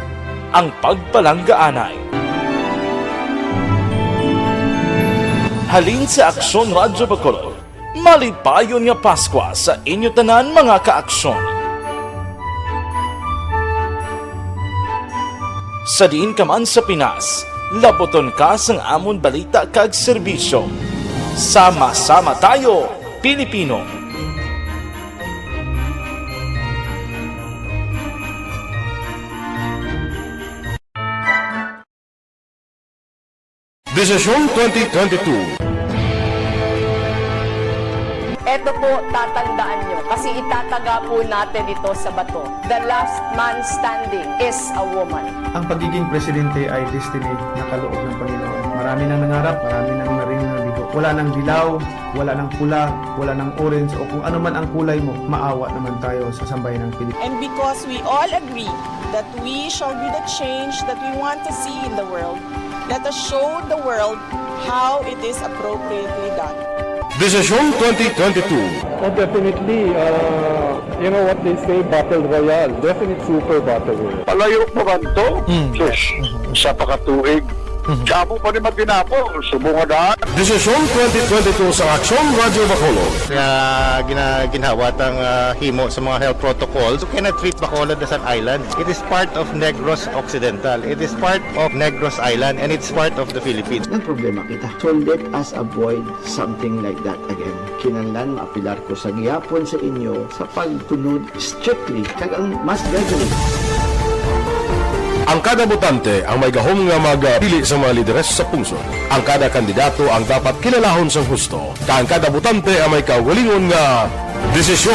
ang pagpalanggaanay. Halin sa Aksyon Radyo Bacolod, malipayon nga Paskwa sa inyo tanan, mga ka-Aksyon. Sa diin ka man sa Pinas, labuton ka sang amon balita kag serbisyo. Sama-sama tayo, Pilipino! Desisyon twenty twenty-two. Eto po, tatandaan nyo, kasi itataga po natin ito sa bato. The last man standing is a woman. Ang pagiging presidente ay destiny na kaloob ng Panginoon. Marami nang nangarap, marami nang naring nabigo. Wala nang dilaw, wala nang pula, wala nang orange, o kung ano man ang kulay mo, maawa naman tayo sa sambayanang Pilipino. And because we all agree that we shall be the change that we want to see in the world, let us show the world how it is appropriately done. Desisyon twenty twenty-two. Oh, definitely. Uh, you know what they say, battle royale. Definite super battle royale. Palayo pa man to? Mm. Sus, sa pakatuig. Mhm. Damo pa ni Matinapo, subong nga daan. Desisyon twenty twenty-two sa Aksyon Radyo Bacolod. Nga gina-, ginhawa tang, ah, himo sa mga health protocols. You cannot treat Bacolod as an island. It is part of Negros Occidental. It is part of Negros Island, and it's part of the Philippines. Nagproblema kita. So let us avoid something like that again. Kinahanglan maapelar ko sa gihapon sa inyo sa pagtunod strictly kag ang mas gradually. Ang kada botante ang may gahom nga magpili sa mga lideres sa pungsod. Ang kada kandidato ang dapat kilalahon sang husto, kag ang kada botante ang may kaugalingon nga desisyon.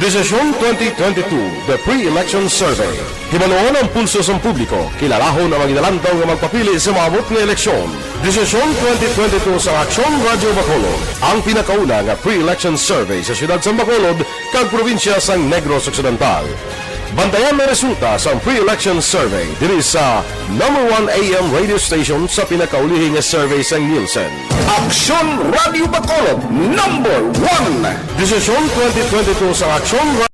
Desisyon twenty twenty-two, The Pre-Election Survey. Hibaluon ang pulso sang publiko, kilalahon ang mga ginalantaw nga magpapili sa maabot nga eleksyon. Desisyon twenty twenty-two sa Aksyon Radyo Bacolod, ang pinakauna nga pre-election survey sa siyudad sang Bacolod kag probinsya sang Negros Occidental. Bantayan ang resulta sang pre-election survey diri sa number one A M radio station sa pinakaulihi nga survey sang Nielsen. Aksyon Radyo Bacolod, number one. Desisyon twenty twenty-two sa Aksyon Ra-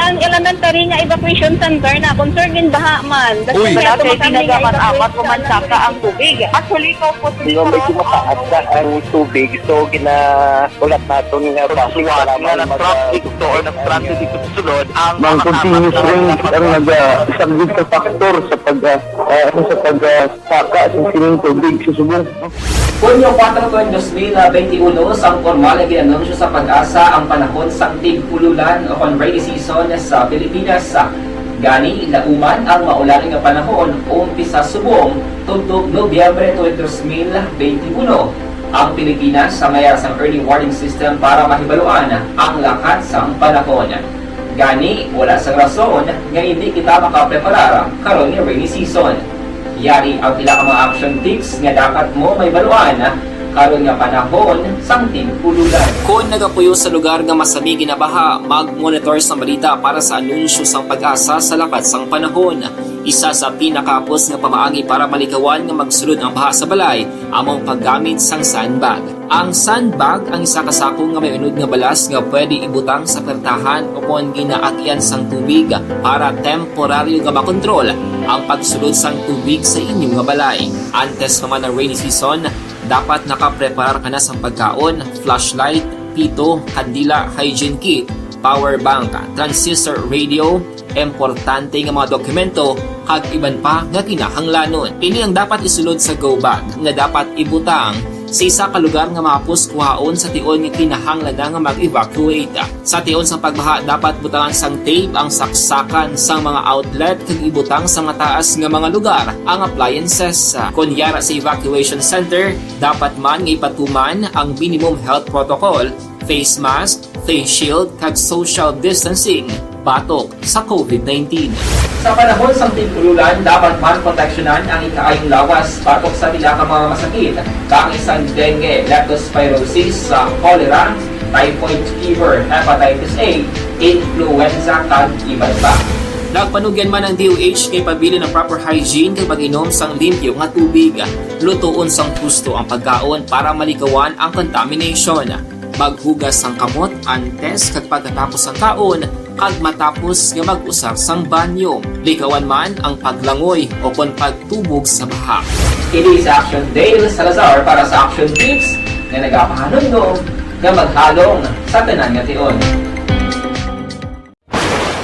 Ang elementary nga evacuation center na concern in baha man. Uy. Wala kay ginagamit apat o man saka ang tubig. Actually, ikaw po, Di ba, medyo mataas na ang tubig, so gina-, ulat naton nga basuhan nga nag-traffic to or nag-traffic dito sa sulod, ang mga continuous rain ang nag-, ah, isang sa factor sa pag, ah, ah, ano, sa pag, ah, saka sa sining tubig sa subong. Hunyo kuwatro, dos mil benti uno, sang pormal nga gin-anunsyo sa PAGASA ang panahon sang tig-ululan o kon rainy season sa Pilipinas. Gani, lauman ang maulan nga panahon umpisa subong tubtob Nobyembre twenty twenty-one. Ang Pilipinas sa mayara sang early warning system para mahibaluan ang lakat sang panahon. Gani, wala sang rason nga hindi kita makapreparar karon nga rainy season. Yari ang pila ka mga action tips nga dapat mo mahibaluan karon nga panahon sang tig-ululan. Kon nagapuyo sa lugar nga masami ginabaha, mag-monitor sa balita para sa anunsyo sang PAGASA sa lakat sang panahon. Isa sa pinakahapos nga pamaagi para malikawan nga magsulod ang baha sa balay amo ang paggamit sang sandbag. Ang sandbag ang isa ka sako nga may unod nga balas nga pwede ibutang sa pertahan o kon ginaagyan sang tubig para temporaryo nga makontrol ang pagsulod sang tubig sa inyo nga balay. Antes pa man ang rainy season, dapat nakapreparar ka na sang pagkaon, flashlight, pito, kandila, hygiene kit, power bank, transistor radio, importante nga mga dokumento, kag iban pa nga kinahanglanon. Ini ang dapat isulod sa go bag nga dapat ibutang sa isa ka lugar nga mahapos kuhaon sa tion nga kinahanglan na nga mag-evacuate. Sa tion sang pagbaha, dapat butangan sang tape ang saksakan sang mga outlet kag ibutang sa mataas nga mga lugar ang appliances. Kon yara sa evacuation center, dapat man nga ipatuman ang minimum health protocol, face mask, face shield, kag social distancing batok sa COVID nineteen. Sa panahon sang tig-ululan, dapat man proteksyonan ang ikaayong lawas batok sa pila ka mga masakit, kaangay sang dengue, leptospirosis, sa cholera, typhoid fever, hepatitis A, influenza, kag iban pa. Nagpanugyan man ang D O H nga ipabilin ang proper hygiene kag pag-inom sang limpyo nga tubig. Lutoon sang husto ang pagkaon para malikawan ang contamination. Maghugas sang kamot antes kag pagkatapos sang kaon, kag matapos nga mag-usar sang banyo. Likawan man ang paglangoy o kon pagtubog sa baha. Ini si Action Dale Salazar para sa Action Tips nga nagapahanumdom nga maghalong sa tanan nga tion.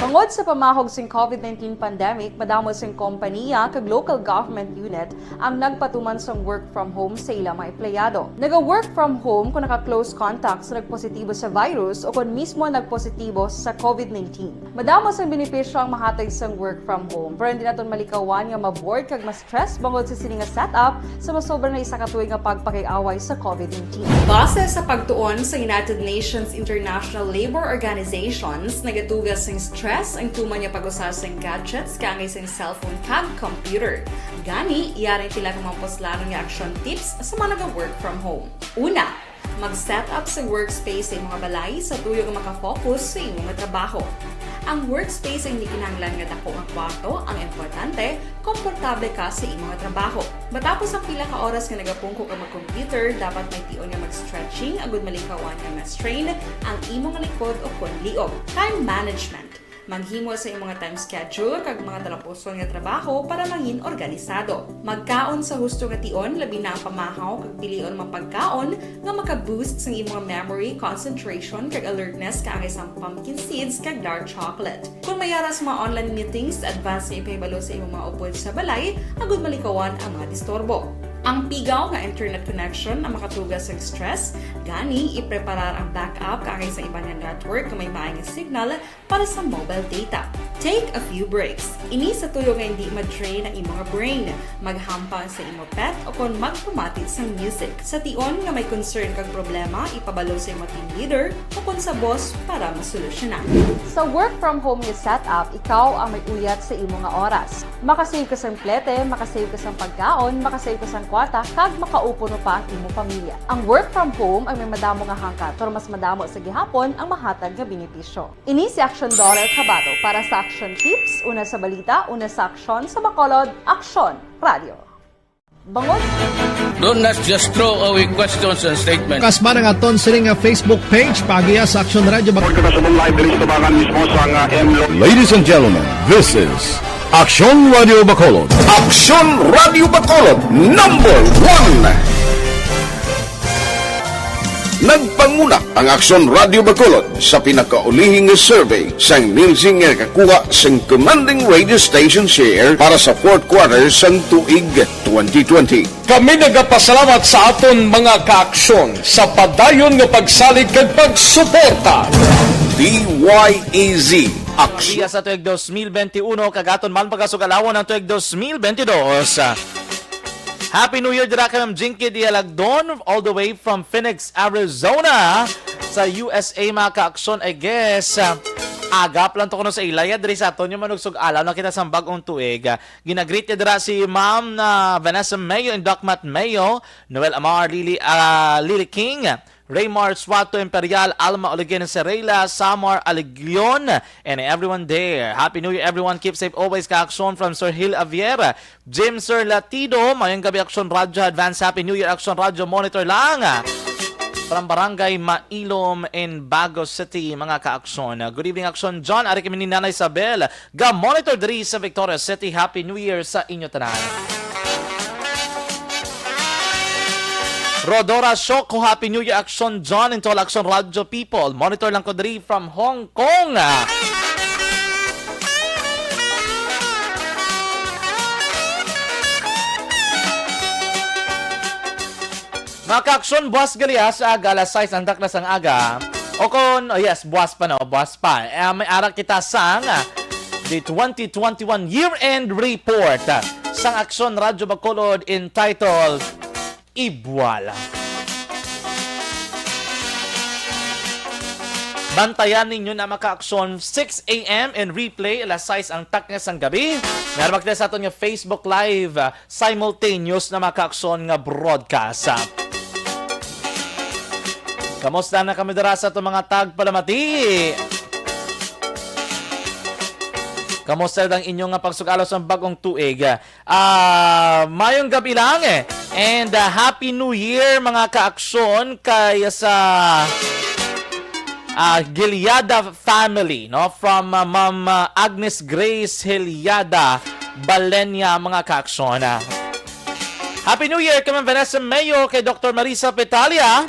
Bangod sa pamahog sing COVID nineteen pandemic, madamo sing kompaniya kag local government unit ang nagpatuman sang work from home sa ila mga empleyado. Naga-work from home kung naka-close contact sa nagpositibo sa virus o kon mismo nagpositibo sa COVID nineteen. Madamo sang benepisyo ang mahatag sang work from home, pero hindi naton malikawan nga ma-bored kag ma-stress bangod sa sini nga setup sa masobra na isa ka tuig nga pagpakig-away sa COVID nineteen. Base sa pagtuon sa United Nations International Labor Organizations, nagatuga sing stress ang tuman nga pag-usa sing gadgets kaangay sing cellphone kag computer. Gani, yari ang pila ka mga puslanon nga action tips sa mga naga-work from home. Una, mag-set up sa workspace sa imong balay sa tuyo nga makafocus sa imong trabaho. Ang workspace ay hindi kinahanglan nga dako nga kwarto, ang importante, komportable ka sa imong trabaho. Matapos ang pila ka oras nga nagapungko ka mag-computer, dapat may tion nga mag-stretching agud malikawan nga ma-strain ang imong likod o kon liog. Time management. Maghimo sa imong time schedule kag mga talapuson nga trabaho para mangin organisado. Magkaon sa husto nga tion, labi na ang pamahaw, kag pilion ang mga pagkaon nga maka-boost sang imong memory, concentration, kag alertness kaangay sang pumpkin seeds kag dark chocolate. Kon may ara sa mga online meetings, advance nga ipahibalo sa imong mga upod sa balay agud malikawan ang mga disturbo. Ang pigaw nga internet connection ang makatuga sang stress, gani ipreparar ang backup kaangay sa iban nga network nga may maay nga signal para sa mobile data. Take a few breaks. Ini sa tuyo nga hindi ma-drain ang imong brain. Maghampang sa imo pet o kon magpamati sang music. Sa tion nga may concern kag problema, ipabalo sa imo team leader o kon sa boss para masolusyonan. Sa work from home nga setup, ikaw ang may uyat sa imo nga oras. Makasave ka sang plete, makasave ka sang pagkaon, makasave ka sang kwarta, kag makaupo pa ang imo pamilya. Ang work from home ay may madamo nga hangkat, pero mas madamo sa gihapon ang mahatag nga benepisyo. Ini si Action Dollar Kabato para sa Action Tips, una sa balita, una sa aksyon, sa Bacolod, Aksyon Radio. Bangod. Do not just throw away questions and statements. Kasba ang aton sini nga Facebook page, paagiha sa Action Radio Bacolod. Kita sa live diri sa tubangan mismo sa nga M. Ladies and gentlemen, this is Aksyon Radio Bacolod. Aksyon Radio Bacolod, number one! Nagpanguna ang Aksyon Radio Bacolod sa pinakaulihi nga survey sang Nielsen nga nakakuha sang commanding radio station share para sa fourth quarter sang tuig twenty twenty. Kami nagapasalamat sa aton mga kaaksyon sa padayon nga pagsalig kag pagsuporta. D Y E Z Aksyon. Dia sa tuig dos mil benti uno, kag aton man pagkasugalawon ang tuig dos mil benti dos. Happy New Year dira kay Ma'am Jinky Dialagdon, all the way from Phoenix, Arizona, sa U S A, mga ka-aksyon. I guess, ah, agap lang to kuno sa ilaya diri sa aton, yung manugsog alaw na kita sa bag-ong tuig. Ginagreet niya dira si Ma'am na Vanessa Mayo and Doc Matt Mayo, Noel Amar, Lily, ah, Lily King, Raymar Suato Imperial, Alma Oliguen Serela, Samar Aliglion, and everyone there. Happy New Year, everyone. Keep safe always, ka-aksyon, from Sir Hill Aviera, James Sir Latido. Mayong gabi, Aksyon Radyo. Advance Happy New Year, Aksyon Radyo. Monitor lang from Barangay Mailom in Bago City, mga ka-aksyon. Good evening, Aksyon John. Ari kami ni Nanay Isabel. Ga-monitor diri sa Victoria City. Happy New Year sa inyo tanan. Rodora Shoko, Happy New Year, Aksyon John, and to all Aksyon Radyo people. Monitor lang ko diri from Hong Kong. Mga ka-aksyon, buwas gali sa aga, alas sais ang daklas ang aga. O kon, oh yes, buwas pa, no? Buwas pa. Eh, may ara kita sang, ah, the twenty twenty-one year-end report, ah, sang Aksyon Radyo Bacolod entitled Ibwal. Bantayan ninyo na, mga ka-aksyon, six a m and replay alas sais ang takna sang gabi. May ara kita sa aton nga Facebook Live, ah, simultaneous na, mga ka-aksyon, nga broadcast. Kamusta na kami dira sa aton mga tagpalamati? Kamusta ang inyo nga pagsugalo sa bag-ong tuig? Ah, mayong gabi lang, eh. And, ah, Happy New Year, mga ka-aksyon, kay sa, ah, Gileada family, no? From, ah, Ma'am, ah, Agnes Grace Heliada Balenya, mga ka-aksyon. Ah, Happy New Year kay Ma'am Vanessa Mayo, kay Doctor Marisa Petalia,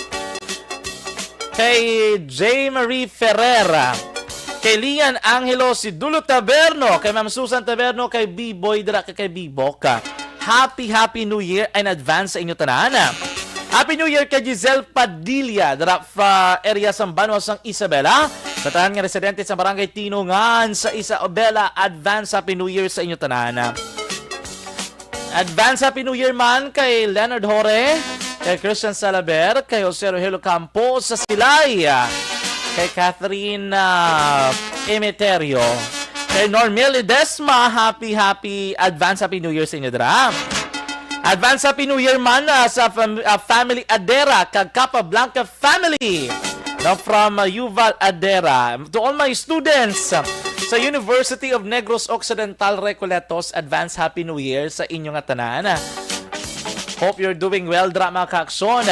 kay J Marie Ferrer, kay Lian Angelo, si Dulo Taberno, kay Ma'am Susan Taberno, kay B-Boy dira, kay, kay Bibok. Happy, happy New Year in advance sa inyo tanan. Happy New Year kay Giselle Padilla dira fra area sang banwa sang Isabela. Sa tanan nga residente sa Barangay Tinungan sa Isabela, advance Happy New Year sa inyo tanan. Advance Happy New Year man kay Leonard Hore, kay Christian Salaber, kay Jose Rogelio Campo sa Silay, kay Catherine, ah, Emeterio, kay Normil Ledesma. Happy, happy, advance Happy New Year sa inyo dira. Advance Happy New Year man, ah, sa fam-, ah, family Adera kag Capablanca family. No, from, uh, Yuval Adera. To all my students, uh, sa University of Negros Occidental Recoletos, advance Happy New Year sa inyo nga tanan. Hope you're doing well, dra, mga kaaksyon.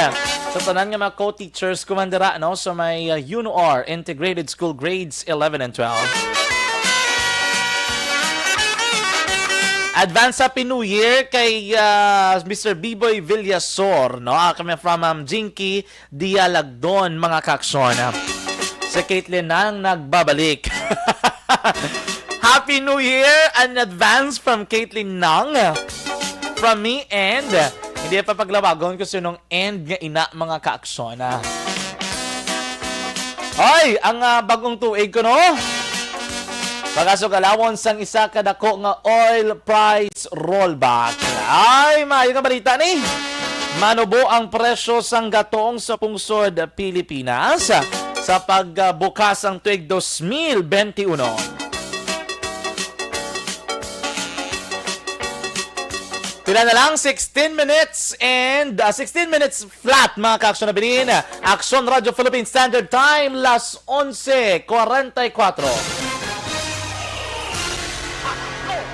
Sa tanan nga mga co-teachers ko man dira, no, sa may, uh, UNOR Integrated School Grades eleven and twelve. Advance Happy New Year kay, uh, Mister Biboy Villasor, no? Ah, kami from, um, Jinky Dialagdon, mga kaaksyon. Si Caitlyn Nang nagbabalik. Happy New Year in advance from Caitlyn Nang. From me and, hindi pa paglawagon kung sinong and nga ina, mga kaaksyon. Ay, ang, ah, bagong tuig ko, no? Pagaso galawon sang isa ka dako nga oil price rollback. Ay, maayo nga balita ni. Manubo ang presyo sang gatong sa pungsod Pilipinas sa pagbukas ang tuig dos mil benti uno. Pila na lang? Sixteen minutes and, ah, sixteen minutes flat, mga kaaksyon, na bilin. Aksyon Radyo Philippine Standard Time, las onse cuarenta y cuatro.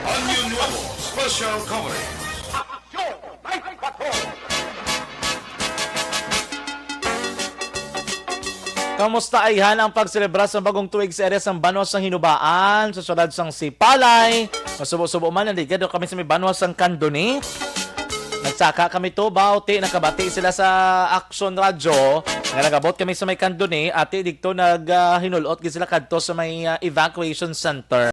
Año Nuevo Special Coverage. Kamusta ayhan ang pagselebra sa bagong tuig sa area sang Banwa sang Hinubaan, sa syudad sang Sipalay? Masubo-subo man, nandigad kami sa may Banwa sang Candoni. Nagsaka kami tubaw, ti nakabati sila sa Aksyon Radyo nga nagabot kami sa may Candoni, ati digto nag, ah, hinulot gid sila kadto sa may, ah, evacuation center.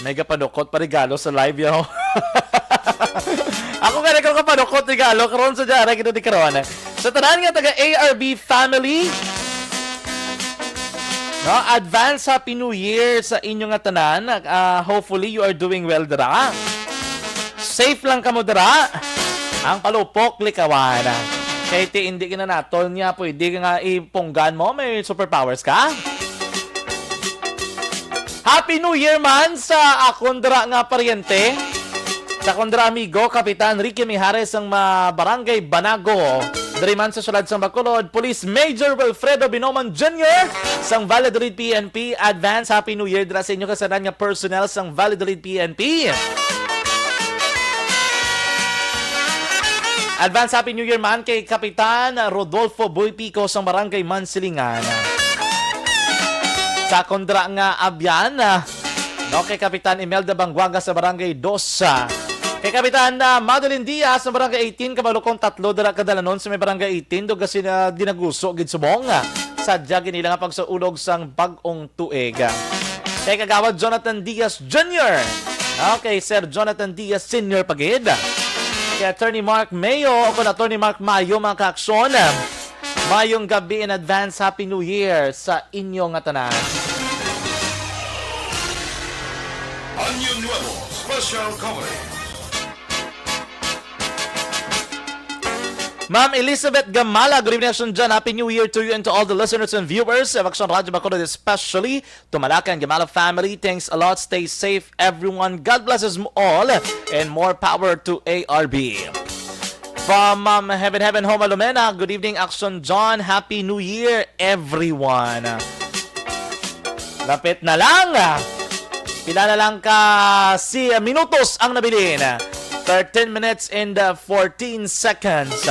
May gapadukot pa regalo sa live, yo. Ako nga nagkapadukot regalo karon sa diyara kita di karon. Sa tanan nga taga A R B family, No, advance Happy New Year sa inyo nga tanan. Ah, hopefully you are doing well dira. Safe lang kamo dira. Ang palupok likawan. Kay ti hindi gina natol niya pwede nga ipunggan mo may superpowers ka. Happy New Year man sa akon dira nga paryente. Sa akon dira amigo, Kapitan Ricky Mijares sang ma Barangay Banago. Diri man sa siyudad sang Bacolod, Police Major Wilfredo Binoman Junior sang Valladolid P N P. Advance Happy New Year dira sa inyo kasanan nga personnel sang Valladolid P N P. Advance Happy New Year man kay Kapitan Rodolfo Boy Pico sang Barangay Mansilingan. Sa akon dira nga abyan, no, kay Kapitan Imelda Bangguaga sa Barangay Dos. Kay Kapitan, ah, Madeline Diaz sa Barangay eighteen, kabalukon tatlo dira kadalanon sa may Barangay eighteen, duga sina ginaguso gid subong. Sadya gid nila nga pagsaulog sang bag-ong tuig. Kay Kagawad Jonathan Diaz Junior. Okay, Sir Jonathan Diaz Senior pa gid. Kay Attorney Mark Mayo o kung Attorney Mark Mayo, mga kaaksyon. Mayong gabi in advance, Happy New Year sa inyo nga tanan. Año Nuevo Special Coverage. Ma'am Elizabeth Gamala, good evening, Aksyon Jan. Happy New Year to you and to all the listeners and viewers of Aksyon Radyo Bacolod, especially to Malaka and Gamala family. Thanks a lot. Stay safe, everyone. God blesses mo all and more power to A R B. From, um, Heaven Heaven Home Alumena, good evening, Aksyon John. Happy New Year, everyone. Lapit na lang. Pila na lang ka si minutos ang nabilin. Thirteen minutes and, uh, fourteen seconds.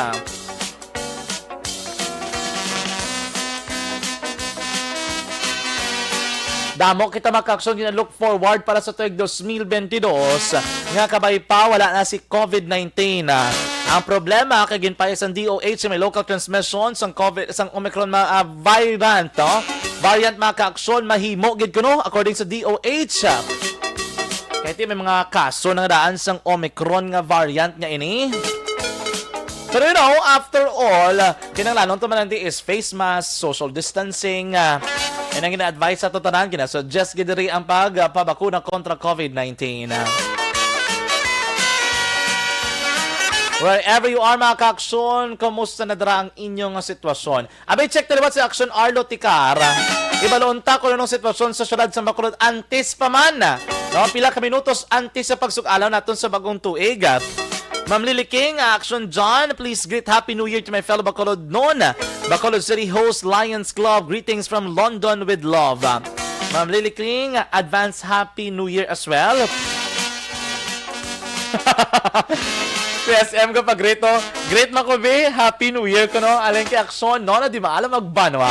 Damo kita, mga kaaksyon, gina-look forward para sa tuig dos mil bentidós nga kabay pa wala na si COVID nineteen. Ang problema kay ginpayag sang D O H may local transmission sang COVID, sang Omicron ma-, ah, variant, no? Variant, mga kaaksyon, mahimo gid kuno according sa D O H. Kay ti may mga kaso na nga daan sang Omicron nga variant nga ini. Pero, you know, after all, kinahanglanon to man lang di is face mask, social distancing, ah, and ang gina-advise sa tanan, gina-suggest gid diri ang pagpabakuna kontra COVID nineteen. Wherever you are, mga kaaksyon, kumusta na dira ang inyong sitwasyon? Abay, check na liwat si Aksyon Arlo Ticar. Ibalon ta kung anong sitwasyon sa siyudad sa Bacolod antes pa man. No, pila ka minutos antes sa pagsug-alaw naton sa bagong tuig. Ma'am Lily King, Aksyon John, please greet Happy New Year to my fellow Bacolodnon. Bacolod City Host Lions Club, greetings from London with love. Ma'am Lily King, advance Happy New Year as well. P S M ka pa, greet, oh. Greet, Makubi. Happy New Year ko, no? Alin kay Aksyon, no? Na di maalam magbanwa.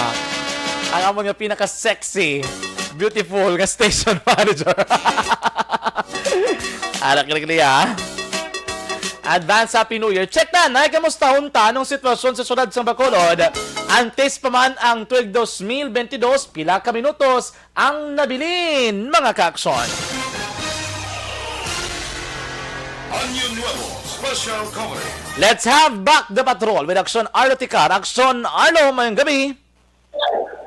Ang amon nga pinaka-sexy, beautiful nga station manager. Anak ni Clea. Advance Happy New Year. Check na, nay, kamusta hunta anong sitwasyon sa siyudad sa Bacolod? Antes pa man ang tuig dos mil bentidós, pila ka minutos ang nabilin, mga kaaksyon. Año Nuevo Special Coverage. Let's have back the patrol with Aksyon Arlo Ticar. Aksyon Arlo, mayong gabi.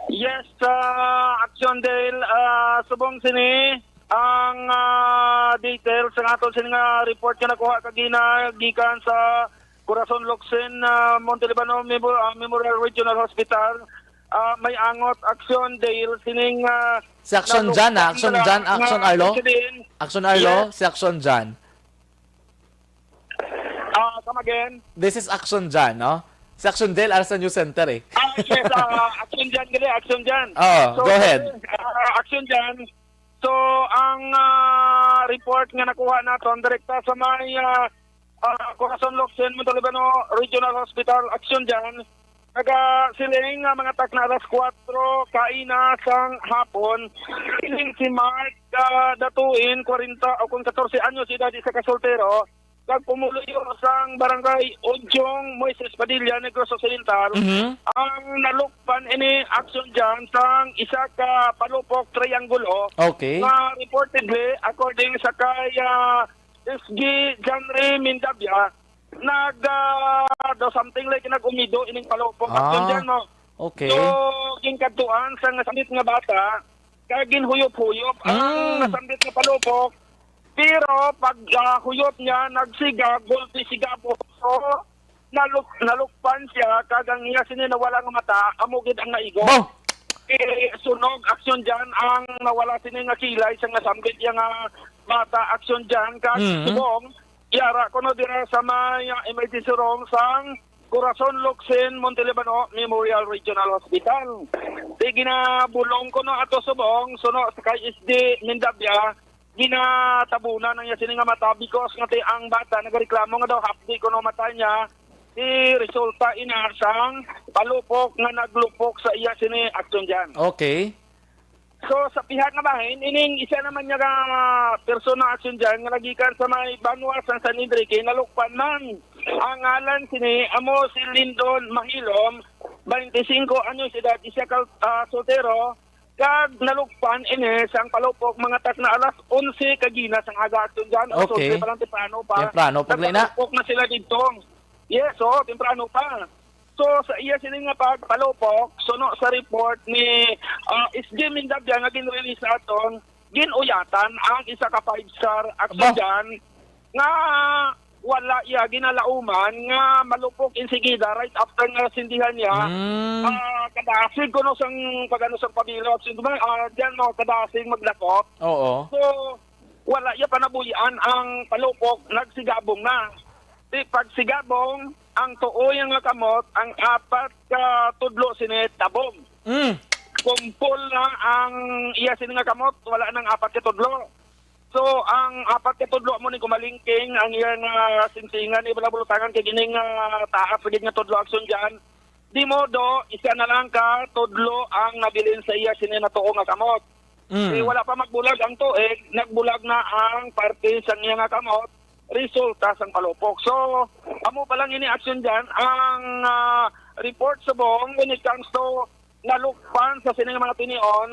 Yes, uh, Aksyon Dale, uh, subong sini ang, uh, details sa aton sini nga report nga nakuha kagina gikan sa Corazon Locsin, uh, Montalibano Memo-, uh, Memorial Regional Hospital. Ah, may angot Aksyon Dale sining, ah, Si Aksyon Jan, ah. Aksyon Jan, Aksyon Arlo. Aksyon Arlo, si Aksyon Jan. Ah, come again? This is Aksyon Jan, no? Si Aksyon Dale, ara sa News Center, eh. Ah, yes, ah, Aksyon Jan gali, Aksyon Jan. Oh, so, go ahead. Ah, Aksyon Jan. So, ang, ah, report nga nakuha naton direkta sa may, ah, ah, Corazon Locsin, Montalibano Regional Hospital, Aksyon Jan. Nagasiling nga mga takna alas kuwatro kaina sang hapon, siling si Mark, ah, Datuin, kwarenta o kon katorse anyos edad, isa ka soltero, kag pumuluyo sang barangay Ojong Moises Padilla, Negros Occidental, Mhm. ang nalukpan ini Aksyon Jan sang isa ka palupok triangulo Okay. nga reportedly, according sa kay, ah, S G Janry Mindabia, nag, ah, daw something like nag-umido ining palupok Aksyon Ah, Jan, no? okay. So, ginkadtuan sang nasambit nga bata, kag ginhuyop-huyop ang Mm. nasambit nga palupok. Pero pag, ah, huyop niya, nagsiga, gulpi, sigabo. So, naluk-, nalukpan siya, kag ang iya sini nawala nga mata, amo gid ang naigo. Bo! Eh, sunog, aksyon dyan, ang nawala sini nga kilay sa nasambit niya nga bata, aksyon dyan, kag Mm. subong, yara ko no dira sa may, ah, emergency room sang Corazon Locsin Montelibano Memorial Regional Hospital. Di ginabulong ko no ato subong, suno sa kay S D Mindabia, ginatabunan ang iya sini nga mata because nga ti ang bata nagareklamo nga daw hapdi kuno mata niya, di resulta ina sang palupok nga naglupok sa iya sini, aksyon dyan. Okay. So, sa pihak nga bahin, ining isa naman niya nga persona, aksyon dyan, nga nagikan sa may banwa sang San Enrique, nalukpan man. Ang ngalan sini amo si Lindon Mahilom, twenty-cinco anyos edad, isa ka, ah, soltero, kag nalukpan ini sang palupok mga takna alas onse kagina sang aga, aksyon dyan, alas Okay. onse pa lang, temprano pa. Temprano pa, Lina. Nagpalupok na sila didto. Yes, oo, temprano pa. So, sa iya sini nga pagpalupok, suno sa report ni, ah, S J Mindabia nga ginrelease sa aton, ginuyatan ang isa ka five-star Aba. aksyon dyan nga wala iya ginalauman nga malupok insigida right after nga sindihan niya. Mm. Ah, kadasig kuno sang pag-ano sang pamilya, aksyon dyan, ah, dyan, no, kadasig magdakop. Oo. So, wala iya panabuy-an ang palupok, nagsigabong na. Di pagsigabong, ang tuoy nga kamot, ang apat ka tudlo sini tabog. Mm. Kumpol na ang iya sini nga kamot, wala nang apat ka tudlo. So, ang apat ka tudlo mo ni kumalingking, ang iya nga singsingan, iba na bulutangan kay gining, ah, taas lagi nga tudlo, aksyon dyan. Di modo, isa na lang ka tudlo ang nabilin sa iya sini natuo nga kamot. Mm. Eh, wala pa magbulag ang tuig, nagbulag na ang parte sa iya nga kamot, resulta sang palupok. So, amo pa lang ini, aksyon dyan, ang, ah, report subong when it comes to nalukpan sa sini nga mga tinion,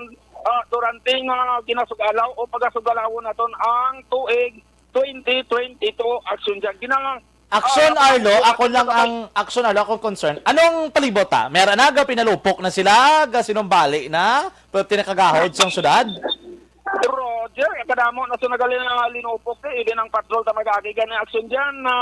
ah, durante nga ginasugalaw o pagasugalawon naton ang tuig twenty twenty-two, aksyon dyan. Gina-, Aksyon, ah, Arlo, aksyon, ako lang aksyon, ang, aksyon, Arlo, akong concern. Anong palibot, ha? May ara na, ga pinalupok na sila, ga sinumbali na, pero tinakagahod sang syudad? Roger, kadamo na sa nagali na linupok, eh. Even ang patrol ta magagi gani aksyon dyan, na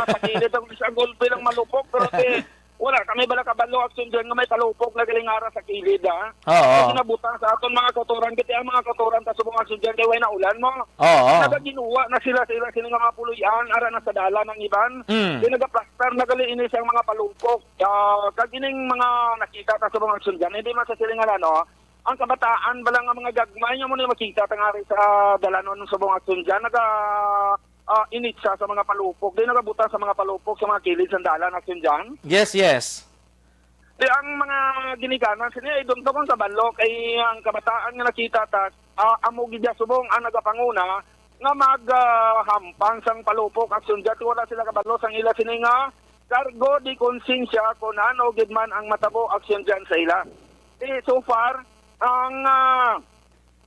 sa kilid ang sa gulpi lang malupok, pero, eh, wala kami bala kabalo aksyon dyan nga may palupok na galing ara sa kilid, ha? Oo. Kasi nabutang sa aton mga kautoran, kasi ang mga kautoran ta subong aksyon dyan, kay way na ulan mo. Oo. Nagaginuwa na sila, sila, sila nga mga puloy-an, ara na sa dalan ang iban. Mm. Di nagaplastar na gali ini sa mga palupok. Ah, kag ining mga nakita ta subong aksyon dyan, hindi man sa silingan, ano, ang kabataan bala nga mga gagmay nga mo na makita ta nga rin sa dalanon subong aksyon dyan, naga, ah, initsa sa mga palupok. Di nagabutang sa mga palupok sa mga kilid sa dalan aksyon dyan. Yes, yes. Di ang mga ginikanan sini ay dumdum ang kabalo kay ang kabataan nga nakita ta, ah, amo gid subong ang nagapanguna nga mag, ah, hampang sang palupok aksyon dyan. Wala sila kabalo sang ila sini nga kargo di konsensya kung ano gid man ang matabo aksyon dyan sa ila. Di so far, ang, ah,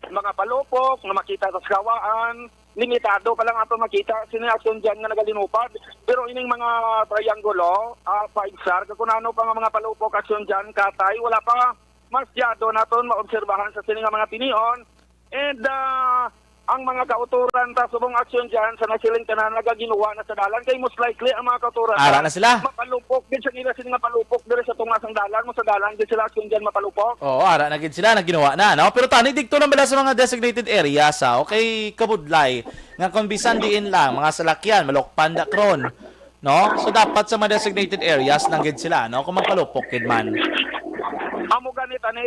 mga palupok nga makita sa Sagawaan, limitado pa lang ato makita sini aksyon dyan nga nagalinupad. Pero ining mga triangulo, ah, five star, kakunano pa nga mga palupok aksyon dyan, katay, wala pa masyado naton maobserbahan sa sini nga mga tinion. And, ah, ang mga kautoran ta subong aksyon dyan sa nasiling tanan nagaginuwa na sa dalan, kay most likely ang mga kautoran Ara ta na sila. mapalupok din sa nila sini nga palupok diri sa tunga sang dalan, mo sa dalan din sila aksyon dyan mapalupok. Oo, ara na gid sila, naginuwa na, no? Pero tani, didto lang bala sa mga designated areas, ha? Okay, kabudlay, nga kung bisan diin lang, mga salakyan, malukpan da kron, no? So, dapat sa mga designated areas lang gid sila, no? Kung magpalupok gid man. Amo gani tani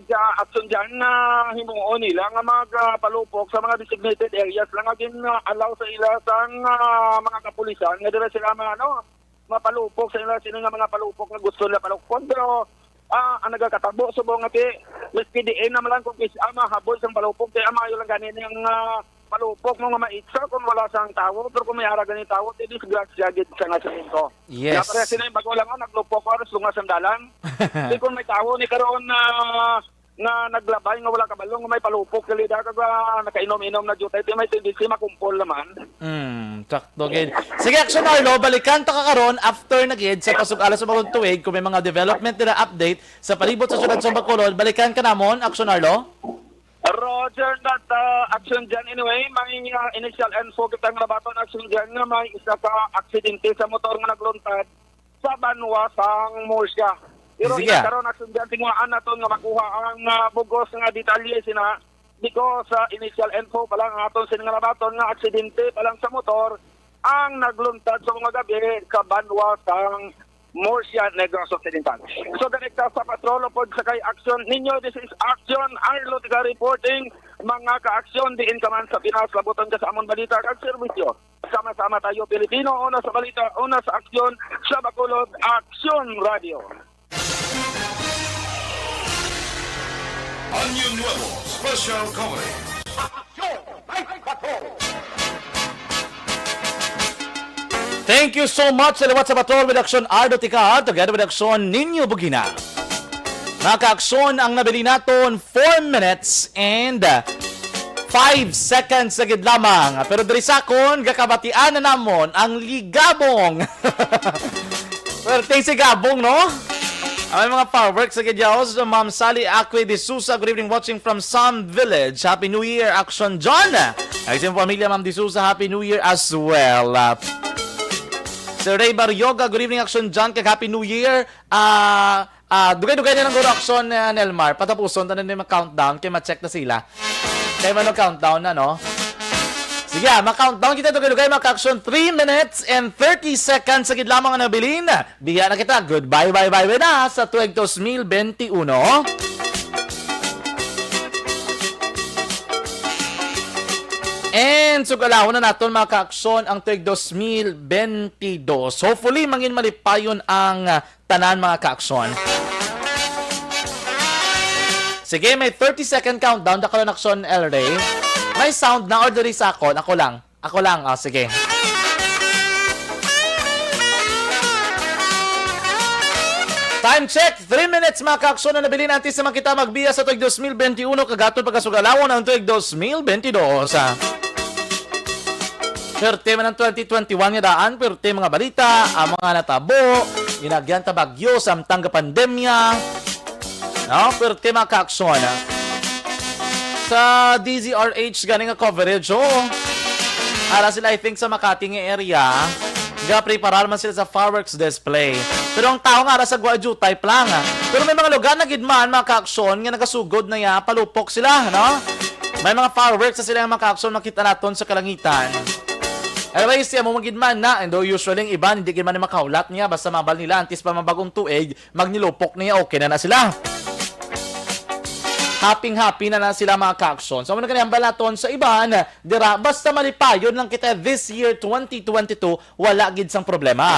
sa aksyon dyan nga himuon nila nga magpalupok sa mga designated areas lang nga gin-allow sa ila sang, ah, mga kapulisan nga dira sila mga, ano, mapalupok sa ila sini nga mga palupok nga gusto nila palupkon. Pero, ah, ang nagakatabo subong nga ti, mas P D A naman lang kung kis-, ah, mahabol sang palupok, kaya maayo lang gani niyang, ah, palupok mo nga maitsa kung wala sang tawo, pero kung may ara gani tawo, ti disgrasya gid sa nga sa ko. Yes. Kaya pareha sila yung bago lang, ah, naglupok ko, aros lunga sang dalan. Di kung may tawo ni karon na nga naglabay nga wala kabalo nga may palupok sa lida kag, ah, nakainom-inom na jutay, ti may tendency makumpol naman. Hmm, sakto gid. Sige, Action Arlo, balikan ta ka karon after na gid sa pasugala sa bagong tuig kung may mga development nila update sa palibot sa siyudad sa Bacolod. Balikan ka namon, Action Arlo. Roger that, uh, Action Jan. Anyway, may, uh, initial info kita nga nabaton, Action Jan, nga may isa ka aksidente sa motor nga nagluntad sa banwa sang Murcia. Pero Sige. Ina karon, Action Jan, tinguhaan naton nga makuha ang, uh, bugos nga detalye sina, because, uh, initial info pa lang ang aton sini nga nabaton nga aksidente pa lang sa motor ang nagluntad sa mga gabi sa banwa sang Murcia, Negros Occidental. So, direkta sa patrol upod sa kay Action ninyo, this is Action Arlo Tiga reporting. Mga ka-aksyon, diin ka man sa Pinas, labuton ka sa amon balita kag serbisyo. Sama-sama tayo, Pilipino, una sa balita, una sa aksyon, sa Bacolod, Aksyon Radio. Año Nuevo Special Coverage. Thank you so much sa liwat sa Patrol with Action Ardo Ticaad, together with Action Ninyo Bugina. Mga kaaksyon, ang nabili naton four minutes and five seconds sa gid lamang. Pero diri sa akon, gakabatian na namon ang ligabong. Perting si Gabong, no? Ang mga fireworks sa Gidyaos, Ma'am Sally Acque de Sousa, good evening, watching from Sun Village. Happy New Year, Action John. Ay, sa pamilya, Ma'am de Sousa, Happy New Year as well. Ah, Sir Ray Barrioga, good evening, Action John, kag Happy New Year. Ah, ah, dugay-dugay na lang guro, Action, ah, Nelmar. Patapuson, tanan na yung countdown, kay ma-check na sila. Kay man countdown na, no? Sige, ah, ma-countdown kita, dugay-dugay, mga ka-aksyon. Three minutes and thirty seconds sa gid lamang ang nabilin. Biya na kita. Goodbye, bye, bye, bye na sa tuig dos mil benti uno. And sugalahon na naton, mga ka-aksyon, ang tuig dos mil benti dos. Hopefully, mangin malipayon ang, ah, tanan, mga ka-aksyon. Sige, may thirty second countdown. Dakal na, Aksyon, El Rey. May sound na or diri sa akon? Ako lang. Ako lang. Ah, sige. Time check, three minutes, mga ka-aksyon, na nabilin antes naman kita magbiya sa tuig dos mil benti uno, kag aton pagkasugalawon ang tuig dos mil benti dos, ah. Perte man ang twenty twenty-one nga daan, perte mga balita, ang mga natabo, ginagyan ta bagyo, samtang ga pandemya. No? Perte mga ka-aksyon, ah. Sa D Z R H gani nga coverage, oo. Ara sila, I think, sa Makati nga area, ga-preparar man sila sa fireworks display. Pero ang tao nga ara sa Guayu type lang, ah. Pero may mga lugar na gid man, mga ka-aksyon, nga nagasugod na ya, palupok sila, no? May mga fireworks na sila, mga ka-aksyon, makita naton sa kalangitan. Anyway, siya mo magid man na, and though usually ang iban, hindi gid man makahulat niya, basta mabal nila, antes pa mabagong tuig, magnilupok niya, okay na na sila. Happy-happy na na sila, mga ka-aksyon. So, ano na kaniyang balaton sa iban, dira, basta malipayon lang kita this year, twenty twenty-two, wala gid sang problema.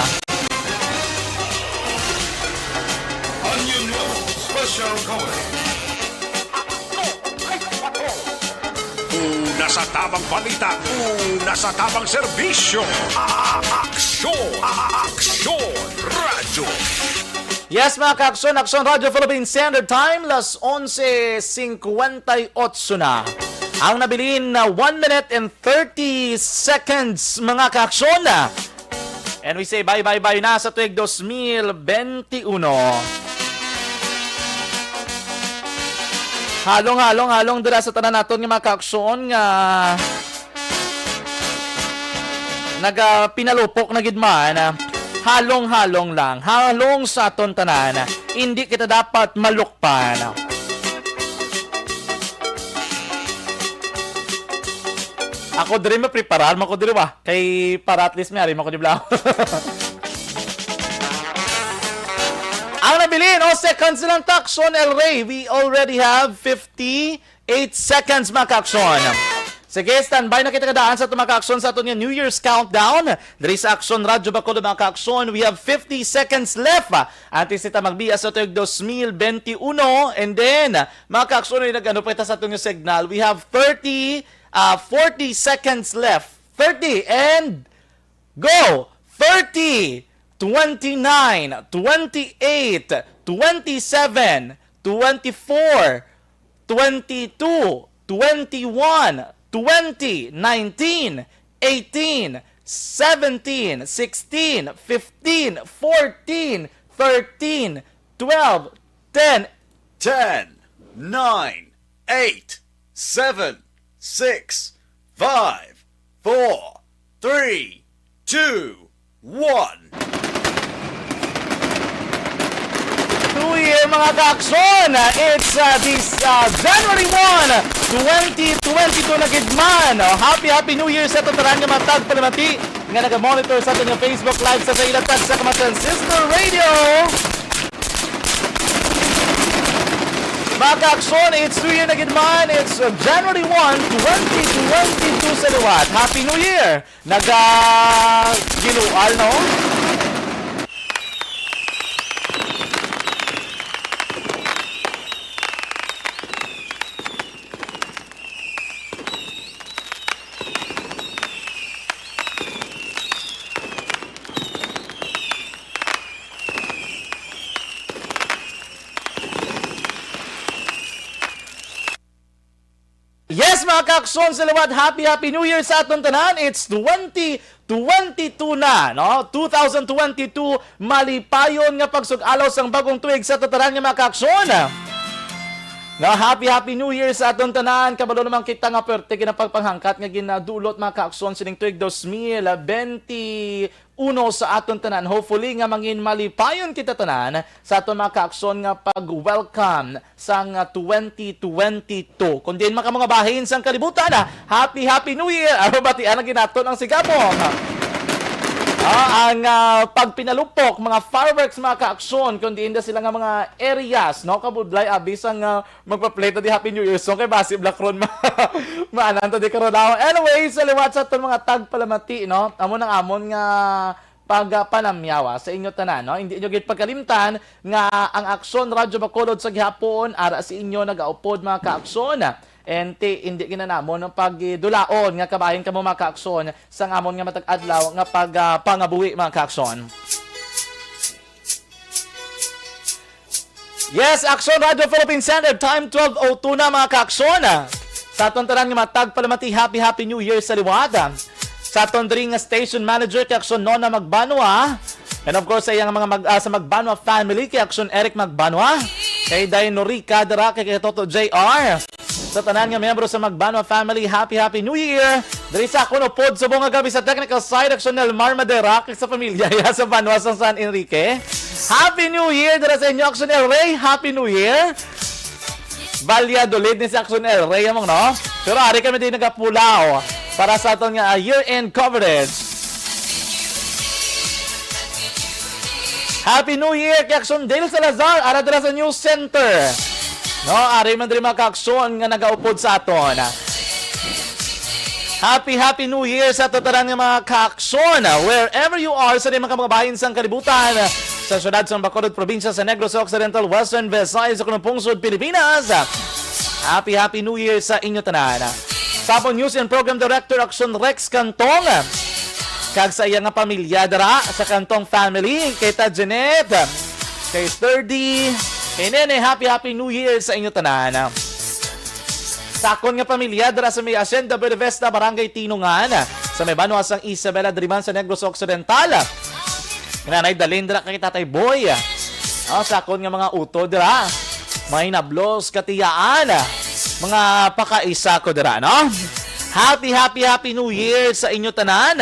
Año Nuevo Special Coverage. Una sa tamang balita, una sa tamang serbisyo. A-, aksyon, a-, aksyon, radyo. Yes, mga ka-aksyon, Aksyon Radyo Philippine Standard Time, las onse cincuenta y ocho na. Ang nabilin na one minute and thirty seconds, mga ka-aksyon. And we say bye, bye, bye na sa tuig dos mil benti uno. Halong, halong, halong dira sa tanan naton nga mga ka-aksyon nga naga-, pinalupok na gid man. Halong-halong lang. Halong sa aton tanan. Hindi kita dapat malukpan. Ako diri mapreparar man ko diri ba. Kay para at least may ari man ko di bla. Ang nabilin, oh, seconds lang, Aksyon, El Rey. We already have fifty-eight seconds, mga ka-aksyon. Sige, standby na kita kadaan sa aton, mga ka-aksyon, sa aton nga New Year's countdown. Diri sa Aksyon Radyo Bacolod, mga ka-aksyon, we have fifty seconds left. Antes kita magbiya sa tuig dos mil benti uno, and then, mga ka-aksyon, ay nag-ano pa kita sa aton nga signal. We have thirty, ah, forty seconds left. Thirty and go! Thirty, twenty-nine, twenty-eight, twenty-seven, twenty-four, twenty-two, twenty-one, twenty, nineteen, eighteen, seventeen, sixteen, fifteen, fourteen, thirteen, twelve, ten. Ten, nine, eight, seven, six, five, four, three, two, one. New Year, mga kaakson! It's uh, this uh, January one, twenty twenty-two na gid man. Oh, happy, happy New Year sa tanan nga mga tagpalamati nga naga-monitor sa aton nga Facebook Live sa Sailatag sa Kamatan Sister Radio. Mga kaakson, it's New Year na gid man. It's uh, January one, twenty twenty-two sa liwat. Happy New Year! Naga gilual, no? Yes, mga kaakson, sa liwat, happy, happy New Year sa aton tanan. It's twenty twenty-two na, no? Two thousand twenty-two, malipayon nga pagsug-alaw sang bagong tuig sa tanan nga mga kaakson. No, happy, happy New Year sa aton tanan. Kabalo naman kita nga perte ginapagpanghangkat nga ginadulot, mga kaakson, sining tuig dos mil benti uno sa aton tanan. Hopefully nga mangin malipayon kita tanan sa aton mga kaakson nga pag-welcome sang twenty twenty-two. Kung diin man ka mga bahin sang kalibutan, ah, happy, happy New Year! Aro batian ang ginaton ang sigabong. Ah, ang ah, pagpinalupok, mga fireworks, mga kaakson, kung diin da sila nga mga areas, no? Kabudlay, abi sang ah, magpa-play ta di Happy New Year song kay basi black ron ma maanan ta di karon. Anyway, sa liwat sa aton mga tagpalamati, no? Amo nang amon nga pagpanamyawa sa inyo tanan, no? Hindi nyo gid pagkalimtan nga ang Aksyon Radyo Bacolod sa gihapon ara sa inyo nagaupod, mga kaakson. And ti, hindi gina namon ang pagdulaon nga kabahin kamo, mga kaakson, sa amon nga matag adlaw nga pag ah, pangabuhi, mga kaakson. Yes, Aksyon Radio Philippine Center, time twelve oh two na, mga kaakson. Sa aton tanan nga matag palamati, happy, happy New Year sa liwat. Sa aton diri nga station manager, kay Aksyon Nona Magbanwa. And of course, sa iyang mga mag, ah, sa Magbanwa family, kay Aksyon Eric Magbanwa. Kay Day Norica, dira kay, kay Toto J R. Sa tanan nga miyembro sa Magbanwa family, happy, happy New Year! Diri sa akon upod subong nga gab-i sa technical side, Aksyon Nelmar Madera, kag sa pamilya ya sa Banwa sa San Enrique. Happy New Year dira sa inyo, Aksyon El Rey. Happy New Year! Valladolid ni si Aksyon El Rey, among, no? Pero ari kami din nagapulaw para sa aton nga, ah, year-end coverage. Happy New Year kay Aksyon Dale Salazar, ara dira sa News Center. No, ari man diri, mga kaakson nga nagaupod sa aton. Happy, happy New Year sa tanan nga mga kaakson. Wherever you are, sa mga kababayan sang kalibutan, sa siyudad sang Bacolod, probinsya sa Negros Occidental, Western Visayas, sa kunong pungsod Pilipinas. Happy, happy New Year sa inyo tanan. Sa amon News and Program Director, Aksyon Rex Cantong, kag sa iya nga pamilya dira sa Cantong family, kay ta Jeanette, kay Sturdy, kay Nene, happy, happy New Year sa inyo tanan. Sa akon nga pamilya dira sa may Hacienda Buenavista, Barangay Tinungan, sa may banwa sang Isabela, diri man sa Negros Occidental. Nanay Dalindra kay Tatay Boy. Oh, sa akon nga mga utod dira. May nablos katiyaan. Mga pakaisa ko dira, no? Happy, happy, happy New Year sa inyo tanan.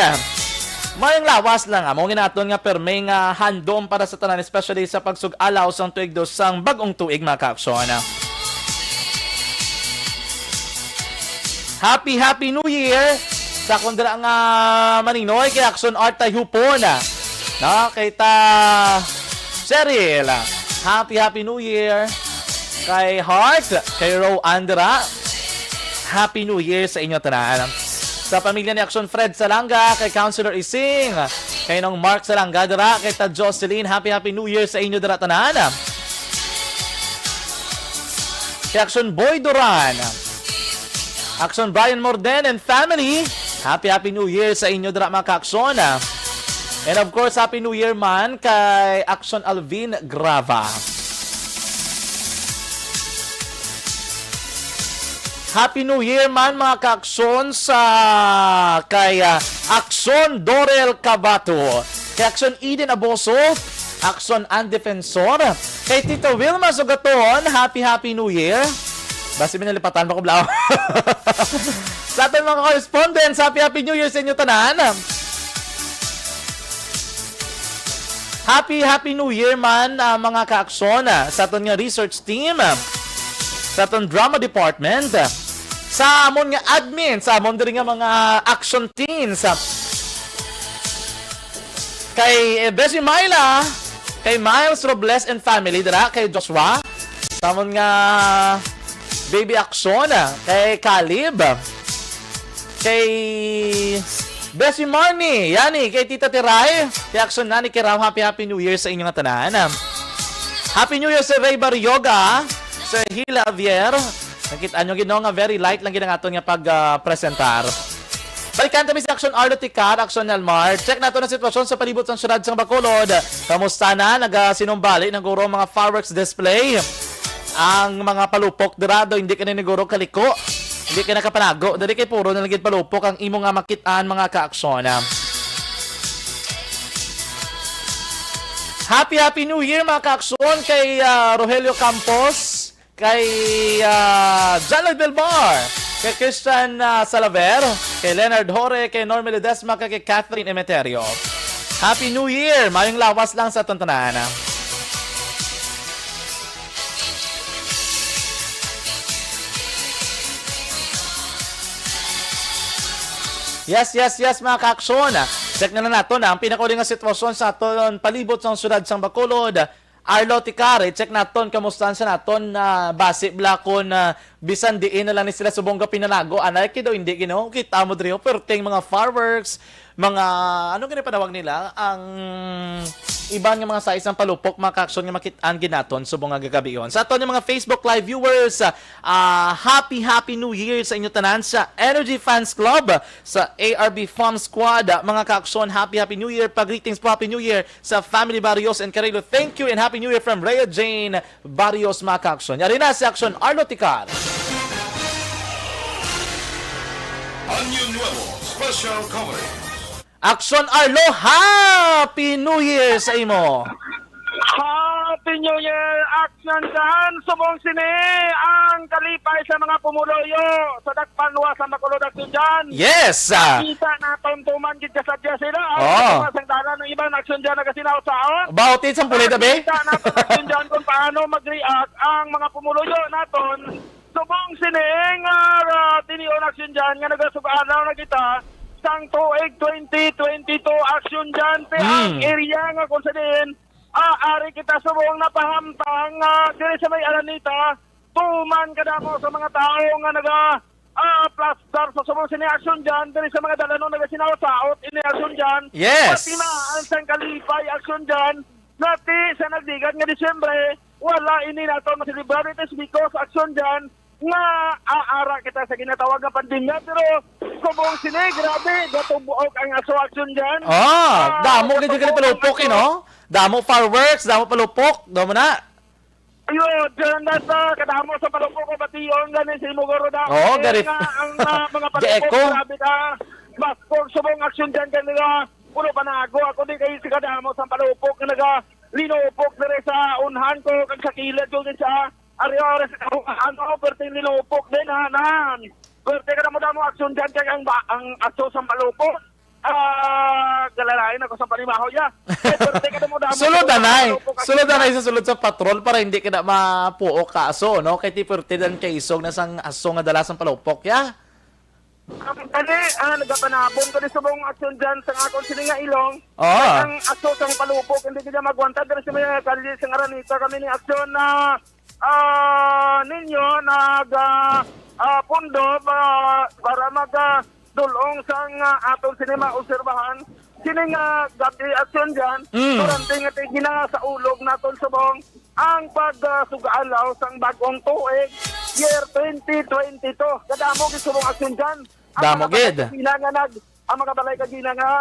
Mayong lawas lang, amo ginaton nga perme nga handom para sa tanan, especially sa pagsug-alaw sang tuig dos sang bag-ong tuig, mga kaakson. Happy, happy New Year sa akon dira nga maninoy kay Action Art Tayhupon. No, kay ta Cheryl. Happy, happy New Year. Kay Heart, kay Ro Andra. Happy New Year sa inyo tanan. Sa pamilya ni Action Fred Salanga, kay Councilor Ising, kay Nong Mark Salanga dira, kay ta Jocelyn, happy, happy New Year sa inyo dira tanan. Kay Action Boy Duran, Action Brian Morden and family, happy, happy New Year sa inyo dira, mga ka-Action. And of course, happy New Year man kay Action Alvin Grava. Happy New Year man, mga ka-Aksyon, sa kay, ah, Aksyon Dorel Cabato, kay Aksyon Eden Aboso, Aksyon Ann Defensor, kay Tita Wilma Sugaton, happy, happy New Year. Basi may nalipatan pa ko, Blau. Sa aton mga correspondents, happy, happy New Year sa inyo tanan. Happy, happy New Year man, ah, mga ka-Aksyon, ah, sa aton nga research team, ah, sa aton drama department, ah, sa amon nga admin, sa amon diri nga mga action teams, ah, kay, eh, Bessie Myla, kay Miles Robles and family dira, kay Joshua, sa amon nga baby action, ah, kay Caleb, kay Bessie Marnie, yani, kay Tita Tiray, kay Action Nani Kiraw, happy, happy New Year sa inyo nga tanan. Happy New Year, Sir Ray Barrioga, Sir Hila Javier. Nakita nyo gid, no, nga very light lang gid ang aton nga pag, ah, presentar. Balikan kami si Action Arlo Ticar, Action Nelmar. Check nato ang sitwasyon sa palibot sang siyudad sang Bacolod. Kamusta na? Nagasinumbali na guro ang mga fireworks display. Ang mga palupok dira do, hindi ka na niguro kaliko. Hindi ka nakapanago. Dali kay puro na lang gid palupok ang imo nga makit-an, mga ka-Aksyon. Happy, happy New Year, mga ka-Aksyon, kay, ah, Rogelio Campos, kay, ah, John Lloyd Belmar, kay Christian, ah, Salaver, kay Leonard Hore, kay Normie Ledesma, kay, kay Catherine Emeterio. Happy New Year! Mayong lawas lang sa aton tanan. Yes, yes, yes, mga ka-Aksyon. Check na lang naton ang pinakauli nga sitwasyon sa aton palibot sang siyudad sang Bacolod. Arlo Ticar, i-check naton, kamusta sa naton, ah, basi bala kon, ah, bisan diin na lang ni sila subong gapinanago, anay kid o hindi, Ginoo, kita mo diri, oh, perting mga fireworks, mga, ano gani panawag nila, ang iban nga mga size ng palupok, mga ka-Aksyon, nga makit-an gid naton subong nga gagabion. Sa aton nga mga Facebook Live viewers, ah, happy, happy New Year sa inyo tanan sa Energy Fans Club, sa A R B Fun Squad, ah, mga ka-Aksyon, happy, happy New Year. Pa-greetings po, happy New Year sa family Barrios and Carrillo. Thank you and happy New Year from Rhea Jane Barrios, mga ka-Aksyon. Yari na si Aksyon Arlo Ticar. Año Nuevo Special Coverage. Aksyon Arlo, Happy New Year sa imo! Happy New Year, Aksyon Jan! Subong sini ang kalipay sa mga pumuluyo sa Dakpanwa sa Bacolod, Aksyon Jan. Yes! Ah. Kita naton tuman gid kasadya sila. Ang Oh. Tuman sang dalan ng iban, Aksyon Jan, nagasinaw-saot. Bautit sang pulay tabi. Kita naton, Aksyon Jan, kung paano mag-react ang mga pumuluyo naton. Subong sini nga, ah, tinion, Aksyon Jan, nga nagasug-anaw na kita sang tuig twenty twenty-two, Aksyon Jan, ti ang Hmm. area nga kung sa diin, ah, ari kita subong napahamtang, ah, diri sa may Araneta, tuman kadamo sa mga tawo nga naga, ah, plastar sa subong sini, Aksyon Jan, diri sa mga dalanon nagasinaw-saot ini, Aksyon Jan. Yes. Pati na ang sang kalipay, Aksyon Jan, nati sa nagligad nga Disyembre, wala ini nato maselebrar. It is because, Aksyon Jan, nga aara kita sa ginatawag nga pandemya, pero subong sini, grabe, gatubok ang aso, Aksyon Jan. Ah, Ah, damo gid gatubok ang palupok, eh, aso. No? Damo fireworks, damo palupok, damo na. Ayun, dyan na sa kadamo sa palupok ko, bation gani si Mugoro daw. Oo, Eh, gari-, nga ang, ah, mga palupok, ga-echo. Grabe ka. Baskog subong, Aksyon Jan, kanila. Puno panago, ako di kayo si kadamo sa palupok nga naga linupok diri sa unhan ko, kag sa kilid ko, kag sa Ari, ari, sa, ano, perting linupok din, ha, nan. Perte ka damo-damo, Aksyon Jan, kay ang ba, ang aso sa palupok. Ah, galalain ako sa panimaho, ya. Eh, perte ka damo-damo, Sulod, sa anay. Palupok, Aksyon Sulod, anay, Jan. Sa sulod sa patrol para hindi ka na mapuok ka aso, no? Kay ti perte dan kay isog na sang aso nga dala sang palupok, ya. Ang kani, ah, nagapanabon ko ni subong, Aksyon Jan, sa akon sini nga ilong. Oo. Ang aso sang palupok, hindi kita magwanta diri sa may kalye sang Araneta. Kami ni Aksyon na, ah, ninyo nag, ah, ah, pundo, ah, para mag, ah, dulong sang, ah, aton sini maobserbahan. Sini nga gabi, Aksyon Jan, Mm. durante nga ti ginasaulog naton subong ang pag, ah, sug-alaw sang bag-ong tuig, year twenty twenty-two. Kadamo gid subong, Aksyon Jan. Ang Damo mga balay gid. Kagina nga nag-, ang mga balay kagina nga,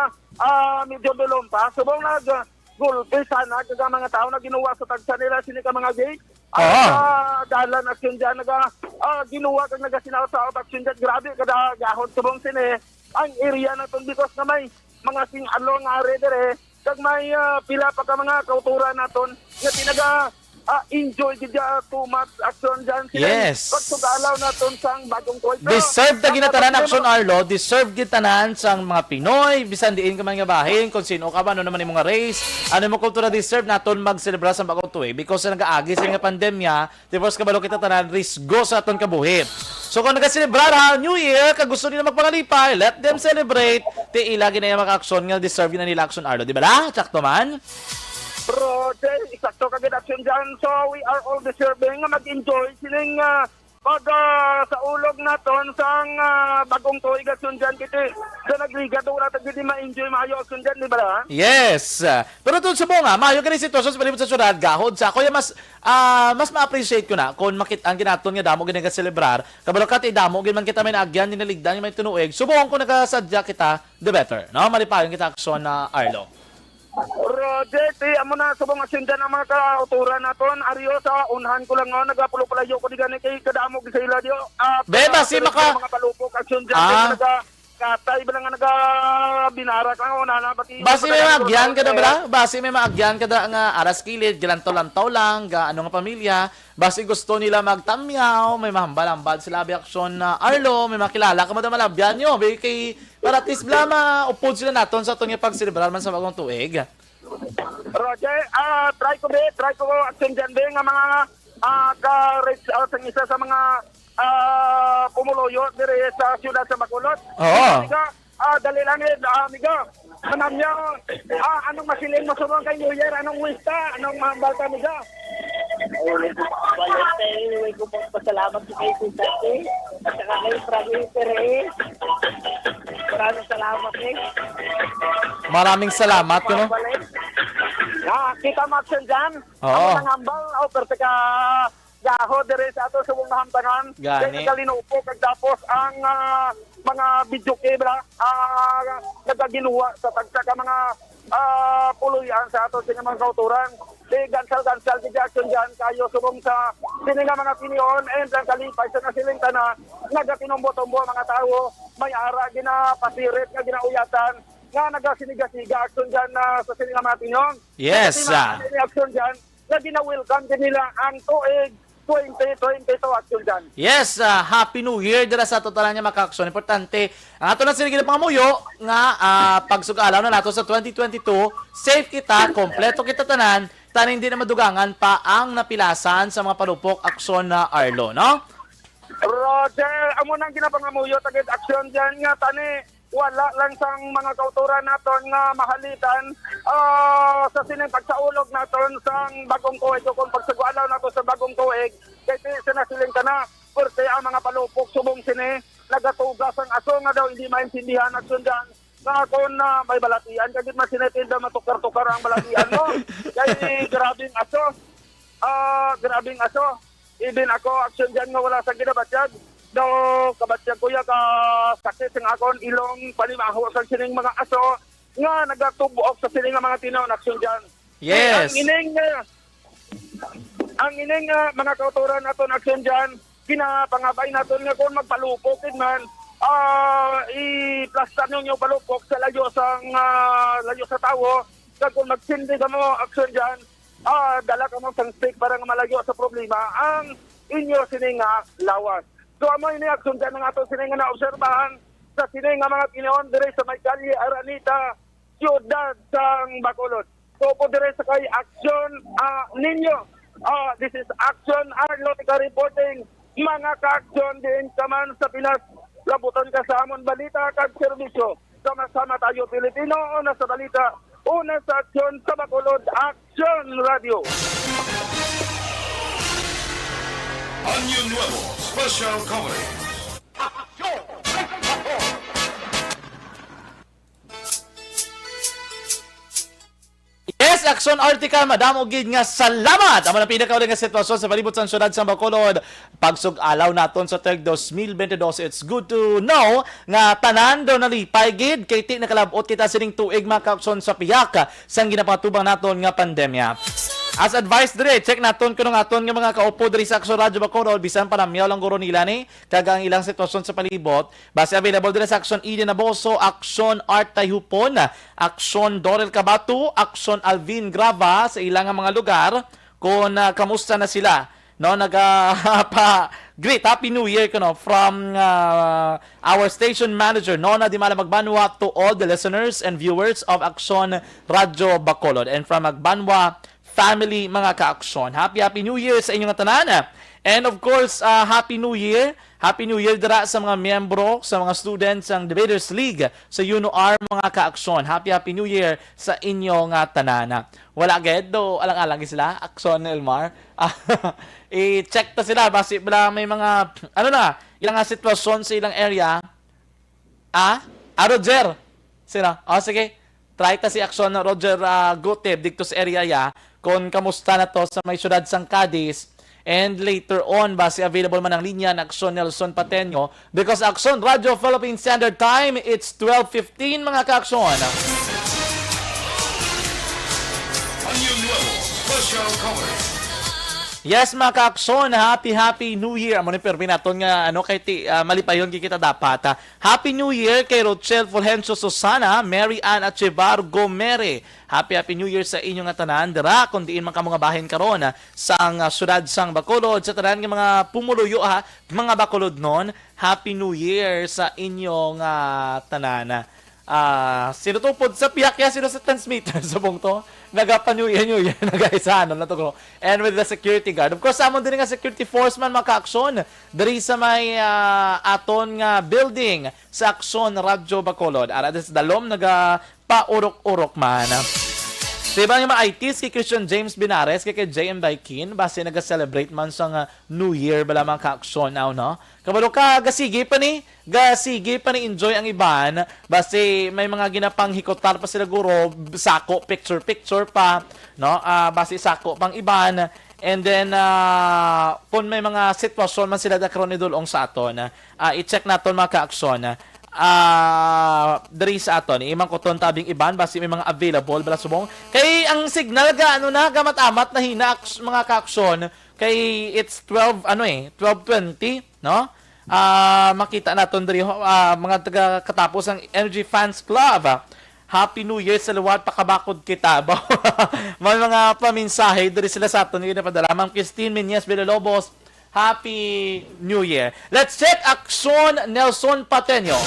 ah, medyo dulom pa. Subong nag, ah, gulpi sana, kag ang mga tao naginuwa sa tagsa nila sini ka mga gate. Ang, Oo. Ah, Alan Action dyan, naga, ah, ginuwa kag nagasinaw-saot Action dyan. Grabe, kada gahod subong sini ang area naton because nga may mga sing-alo nga ari dere, kag may, ah, pila pa ka mga kauturan naton nga tinaga, ah, enjoy gid ya too much Action dyan. Sila Yes. pagsugalaw naton sang bagong tuig. Pero Deserve ta ang ginatanan, problema Action Arlo. Deserve gid tanan sang mga Pinoy, bisan diin ka man nga bahin, kung sino ka man, ano naman imong nga race, ano imong kultura, deserve naton magselebra sa bagong tuig because sa nagaagi sa nga pandemya, di ba, kabalo kita tanan, risgo sa aton kabuhi. So kung nagaselebrar ha New Year, kag gusto nila magpangalipay, let them celebrate. Ti ila ginaya mga aksyon nga deserve na nila, Action Arlo, di ba la? Sakto man? Bro, Jay, sakto ka gid Action dyan. So, we are all deserving nga mag-enjoy sining, ah, pag, ah, sa ulog naton sang, ah, bagong tuig Action dyan. Kiti, sa nagligad, wala ta gid ma-enjoy maayo Action dyan, di ba la? Yes. Ah, pero tungod sa mga, maayo gani sitwasyon sa palibot sa syudad, gahod sa ako, ya mas, ah, mas ma-appreciate ko na kung makit-an gid naton nga damo gid nagaselebrar. Kabalo ka, ti damo gid man kita may naagyan, dinaligdan, may tinuig. Subong kung nagasadya kita, the better, no? Malipayon kita, Action na Arlo. Roger, ti, amo na, subong Action dyan ang mga kauturan naton. Ariyo sa unhan ko lang, no? Nagapulupalayo ko di gani kay kadamo gid sa ila, di, ah, Be, basi pero maka- mga palupok Action dyan, Ah. Naga, katay ba lang nga naga binara ka, oh, nana, bati Basi may maagyan ka da, bra? Basi may maagyan ka da nga aras kilid, gilantaw-lantaw lang, ga ano nga pamilya. Basi gusto nila magtamyaw, may mahambal-hambal sila, abi, Action na Arlo, may makilala ka mo da malabyan nyo, abi, kay para at least bla maupod sila naton sa aton nga pagselebrar man sa bagong tuig. Roger, ah, try ko, be, try ko, Action dyan, be, nga mga, ah, ka-reach out ang isa sa mga, ah, pumuluyo dire sa siyudad sa Bacolod. Oo. Amiga, ah, dali lang, eh, ah, amiga. Manamya, ah, anong masiling mo subong kay New Year? Anong wish ta? Anong mahambal ta, amiga? Ay, Valentine, anyway, ko magpasalamat sa kay Tita, eh. At saka kay Frankie Perez. Maraming salamat, eh. Maraming salamat, kuno. Balik. Ah, kita mo, Action dyan. Oo. Amo nang hambal, oh, pero teka, gaho dire sa ato subong nahamtangan. Gani. Kay nagalinupok kag tapos ang, ah, mga video camera, ah, nagaginuha sa tagsa ka mga, ah, puloy-an sa ato sa mga kauturan. Di gansal-gansal gid Action dyan kayo subong sa sini nga mga tinion and ang kalipay sa nasiling tana, nagatinumbo-tumbo ang mga tawo, may ara ginapasirit nga ginauyatan nga nagasiga-siga Action dyan na sa sini nga mga tinion. Yes, Kasi ah. Mga Action dyan, nga gina-welcome din nila ang tuig twenty twenty-two Action dyan. Yes, ah, Happy New Year dira sa ato tanan nga mga ka-Action. Importante, ang ato na sila ginapangamuyo nga, ah, pagsugalaw na nato sa twenty twenty-two, safe kita, kompleto kita tanan, tan hindi na madugangan pa ang napilasan sa mga palupok Action na Arlo, no? Roger, amo nang ginapangamuyo tagid Action dyan nga tani wala lang sang mga kauturan naton nga mahalitan, ah, sa sining pagsaulog naton sang bagong tuig o kung pagsugalaw nato sa bagong tuig, kay ti-, sa nasiling ka na, pwerte ang mga palupok subong sini, nagatugas ang aso nga daw hindi maintindihan Action dyan, nga kung, ah, may balatian, kagid man sini, tinda matukar-tukar ang balatian mo. Kay grabing aso, ah, grabing aso. Even ako, Action dyan nga wala sa ginabatyag. Daw, kabatyag ko ya ka sakit sing akon ilong, panimaho sa sining mga aso nga nagatubok sa sining nga mga tinuon, Action dyan. Yes. Ang ining, ah, ang ining, ah, mga kauturan naton, Action dyan, ginapangabay naton nga kung magpalupok gid man, ah, iplastar ninyo palupok sa layo sang, ah, layo sa tawo. Kag kung magsindi kamo, Action dyan, ah, dala kamo sang stick para nga malayo sa problema ang inyo sini nga lawas. So, amo ini Action dyan ang aton sini nga naobserbahan sa sini nga mga tinuon diri sa may Kalye Araneta, siyudad sang Bacolod. So, po dire sa kay Action, ah, ninyo. Ah, this is Action Arlotica reporting. Mga ka-Action, diin ka man sa Pinas, labuton ka sa amon balita kag serbisyo. Sama-sama tayo, Pilipino, una sa balita, una sa aksyon, sa Bacolod, Action Radio. Año Nuevo Special Coverage. Yes, Action Arlotica, madamo gid nga salamat. Amo na pinakauli nga sitwasyon sa palibot sang siyudad sa Bacolod. Pagsug-alaw naton sa tuig dos mil bente dos, it's good to know nga tanan daw nalipay gid kay ti nakalab-ot kita sining tuig, mga ka-Action, sa pihak sang ginapangatubang naton nga pandemya. As advice dire, check naton kuno nga aton nga mga kaupo diri sa Aksyon Radyo Bacolod, bisan palamyaw lang guro nila ni, kag ang ilang sitwasyon sa palibot. Basi available dire sa Aksyon Eden Naboso, Aksyon Art Tayhupon, Aksyon Dorel Cabato, Aksyon Alvin Grava sa ilang nga mga lugar, kung, ah, kamusta na sila. No, naga-, pa greet, Happy New Year kuno from, ah, our station manager, Nona Dimala Magbanwa, to all the listeners and viewers of Aksyon Radyo Bacolod and from Magbanwa family, mga ka-aksyon. Happy, happy New Year sa inyo nga tanan. And of course, ah, Happy New Year. Happy New Year dira sa mga miyembro, sa mga students sang Debaters League sa UNOR, mga ka-aksyon. Happy, happy New Year sa inyo nga tanan. Wala gid, do alang-alang gid sila, Aksyon ni Elmar. Ah, i-check ta sila, basi bala may mga, ano na, ilang nga sitwasyon sa ilang area. Ah? Ah, Roger? Sino? Oh, sige. Try ta si Aksyon Roger, ah, Gutib dito sa area ya. Kung kamusta na to sa may syudad sang Cadiz. And later on, basi available man ang linya na Aksyon Nelson Pateño. Because Aksyon Radio Philippine Standard Time, it's twelve fifteen, mga ka-aksyon. Año Nuevo Special Coverage. Yes, mga ka-aksyon, happy, happy New Year. Amo ni permi naton nga, ano, kay ti, ah, malipayon gid kita dapat, ah. Happy New Year kay Rochelle Fulgencio Susana, Mary Ann Achibar Gomere. Happy, happy New Year sa inyo nga tanan. Dira, kung diin man kamo nga bahin karon, ah, sa ang, ah, syudad sang Bacolod, sa tanan nga mga pumuluyo, ha, mga Bacolodnon, Happy New Year sa inyo nga tanan. Ah, sino to pod sa pihak ya, sino sa transmitter sa bungto? Nagapa-New Year, New Year, nagaisahan na to, bro. And with the security guard. Of course, amon din nga security force man, mga ka-aksyon, diri sa may, ah, aton nga building sa Aksyon Radyo Bacolod. Ara, this dalom, naga paurok-urok man. Sa iba nga mga I Ts, kay Christian James Binares, kay, kay J M Daikin, basi naga-celebrate man sa nga New Year, bala, mga ka-aksyon, aw, no? Kabalo ka, gasigi pa ni, gasigi pa ni enjoy ang iban. Basi may mga ginapanghikutar pa sila, guro, sako, picture-picture pa, no? Ah, basi sako pang iban. And then, ah, kung may mga sitwasyon man sila dakron idulong sa aton, ah, i-check naton, mga ka-aksyon. Ah, diri sa aton, imang kuton tabing iban, basi may mga available bala subong. Kay ang signal ga, ano na, gamat-amat na hina, aks-, mga ka-aksyon. Kay it's twelve, ano eh, twelve twenty, no? Ah, makita naton diri, ho, ah, mga taga katapos ang Energy Fans Club. Ah, Happy New Year sa liwat, pakabakod kita. May mga pamensahe diri sila sa aton nga ginapadala. Ma'am Christine Menyes Villalobos, Happy New Year. Let's check Aksyon Nelson Pateño.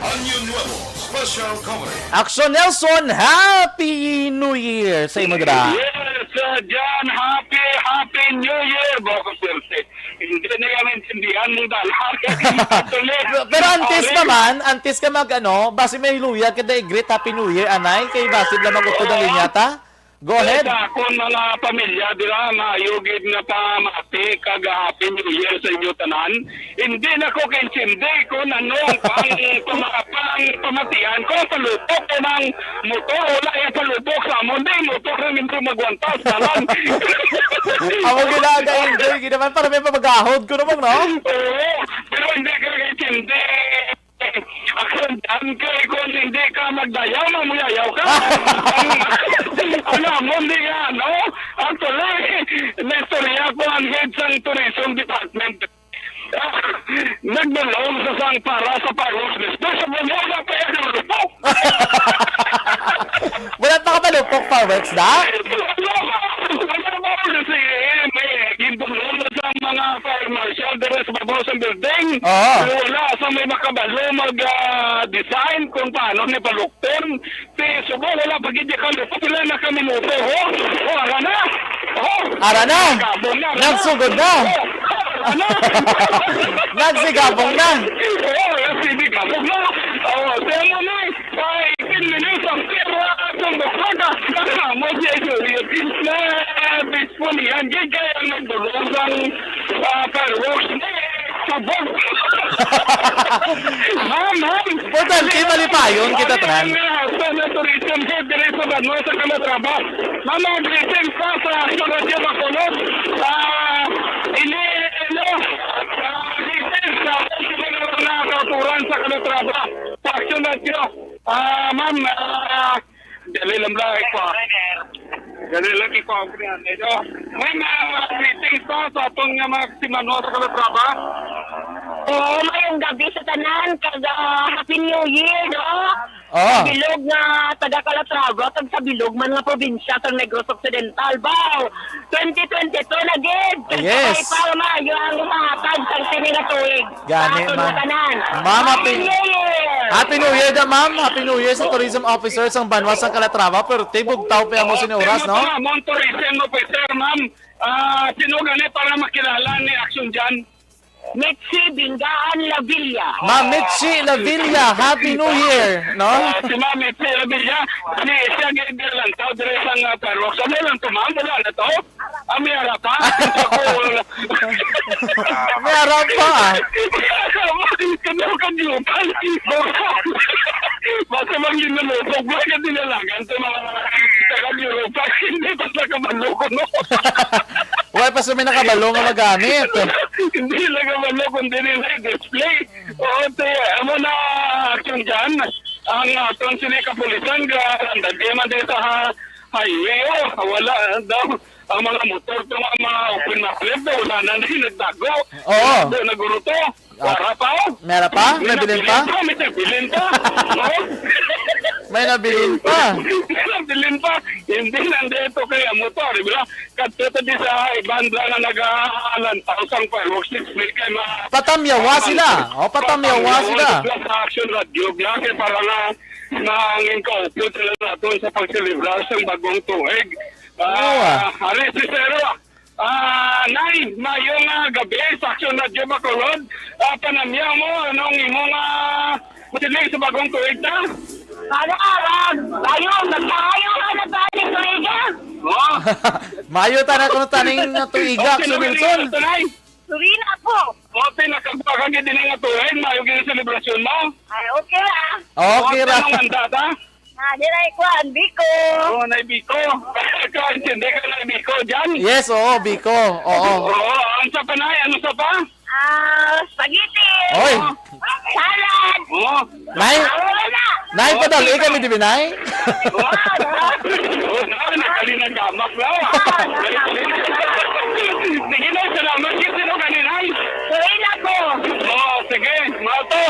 Año Nuevo Special Coverage. Aksyon Nelson, Happy New Year sa imo dira. Yes, uh, John, happy, happy New Year, Boko Swerte. Hindi na yan maintindihan mong dalan. Pero antes naman, antes ka mag, ano, basi may luya ka da i-greet Happy New Year, anay, kay basi bala mag-utod ang linya ta. Go ahead. Sa akon mga pamilya dira, maayo gid nga pamati kag Happy New Year sa inyo tanan. Hindi na ko kaintindi kung ano ang pang, pama-, pang pamatian ko. Palupok ko ng motor, wala yung palupok sa amon. Di, motor na minto magwantas, dalan. Amo gid ang enjoy gid naman para may pamagahod ko naman, no? Oo, pero hindi ko kaintindi. Ang sandaan kay kung hindi ka magdayaw, mamuyayaw ka. Ang, ang amo, hindi nga, no? Actually, naistorya ko ang head sang tourism department. Nagdulong sa sang para sa fireworks display. Sa mga wala pa yan, ano po? Wala pa ka malupok fireworks, da? Wala pa. Wala pa. Kasi, eh, may gindulong sa mga fire marshal diri sa babaw sa building. Oo. Pero wala sa may makabalo mag, ah, design kung paano ni palukton. Si Subo, wala pa gid ka lupo, pila na ka minuto, ho? O, ara na. Ho? Ara na. Gabong na, ara na. Nagsugod na. Ho? Ara na. Nagsigabong na. O, nagsigabong na. O, sa mo ni, ay, ten minutes ang pira at ang basura. Nakamo siya, Juliet. Na, eh, peaceful yan. Gid kaya ang nagdulong sang, ah, fireworks. Sabog. Ma'am, ma'am. Importante, malipayon kita, Tran. Ang, ah, sa tourism head diri sa Banwa sa Calatrava. Ma'am, ang greetings pa sa Aksyon Radyo Bacolod. Ah, ini, ano, ah, greetings sa mga kauturan sa Calatrava. Sa Aksyon Radyo. Ah, ma'am, ah, Dali lang, bro. Ikaw. Dali lang, ikaw ang priyan, eh, no? May mga greetings pa sa atong nga mga kasimanwa sa Calatrava. Oo, mayong gabi sa tanan, kag, ah, Happy New Year, no? Oh. Sa bilog nga taga Calatrava, kag sa bilog man nga probinsya sa Negros Occidental. Baw, twenty twenty-two na gid. Yes. Kay pa maayo ang hatag sa sini nga tuig. Gani, sa aton ma'am. Tanan. Ma'am, happy, Happy New Year! Happy New Year da, ma'am. Happy New Year sa tourism officer sang banwa sang Calatrava, pero tibog tao pa mo sini oras, no? Ma'am, tourism officer, ma'am. Ah, sino gani para makilala ni Action Jan? Mitzi Bingaan Lavilla. Ma'am Mitzi Lavilla, Happy New Year, no? Ah, si Ma'am Mitzi Lavilla, ni siya nga idilantaw dire sa nga parok. Sa lang to, ma'am, wala na to. Ah, may ara pa? Ako, wala. May ara pa, ah. Kano ka di upal? Basta mang linulubog, baka dinalagan sa mga taga Europa. Hindi, basta ka maloko, no? Wala pa sa may nakabalo nga magamit. Hindi lang kabalo, kundi rin na display. Oo, te, amo na action dyan. Ang aton sini kapulisan, ga, ang dati man din sa ha-, highway, oh, wala, daw. Ang mga motor, itong mga open map left, wala na din, nagtago. Oo. Nagtago, naguruto. Ah, wala pa, oh. May ara pa? May May bilin pa? Nabilin pa, may nabilin pa. No? May nabilin pa. May nabilin pa. Hindi lang dito kaya motor, di ba? Kadto ta di sa iban lang nga nag-aalantaw sang fireworks display kay ma-, Patamyawa ma-, sila. Oh, patamyawa patamyawa sila. Sila sa Action Radio, biya kay para nga nangin kaupod sila naton sa pagselebrar sang bagong tuig. Oo, ah. Ah, ari si Sero. Ah, Nay, mayo nga gabi sa Action Radio Bacolod. Ah, panamyaw mo, anong imo nga siling sa bagong tuig ta? Ano, ah, mayo, nagkaayo ka na ba ni Tuiga? Oh. Mayo ta na kuno taning tuiga, Okay, Action Nelson. Nay. Sorry na po. Okay, nakagpakagi din nga tuig, mayo gid ang selebrasyon mo. Ay, okay ra. Okay ra. Anong handa ta? Ah, di na ikuan, Biko. Oo, Nay Biko. Ikaw, hindi ka Nay Biko dyan? Yes, oo, Biko. Oo. Oo, ano sa pa, Nay? Ano sa pa? Ah, spaghetti. Oy. Salad. Oo. Nay, Ah, wala na. Nay, padali kami, di ba, Nay? Wow. Oo, na, nakali ng gamak na. Sige na, salamat. Sino ka ni Nay? Sorry na po. Oo, sige. Mato.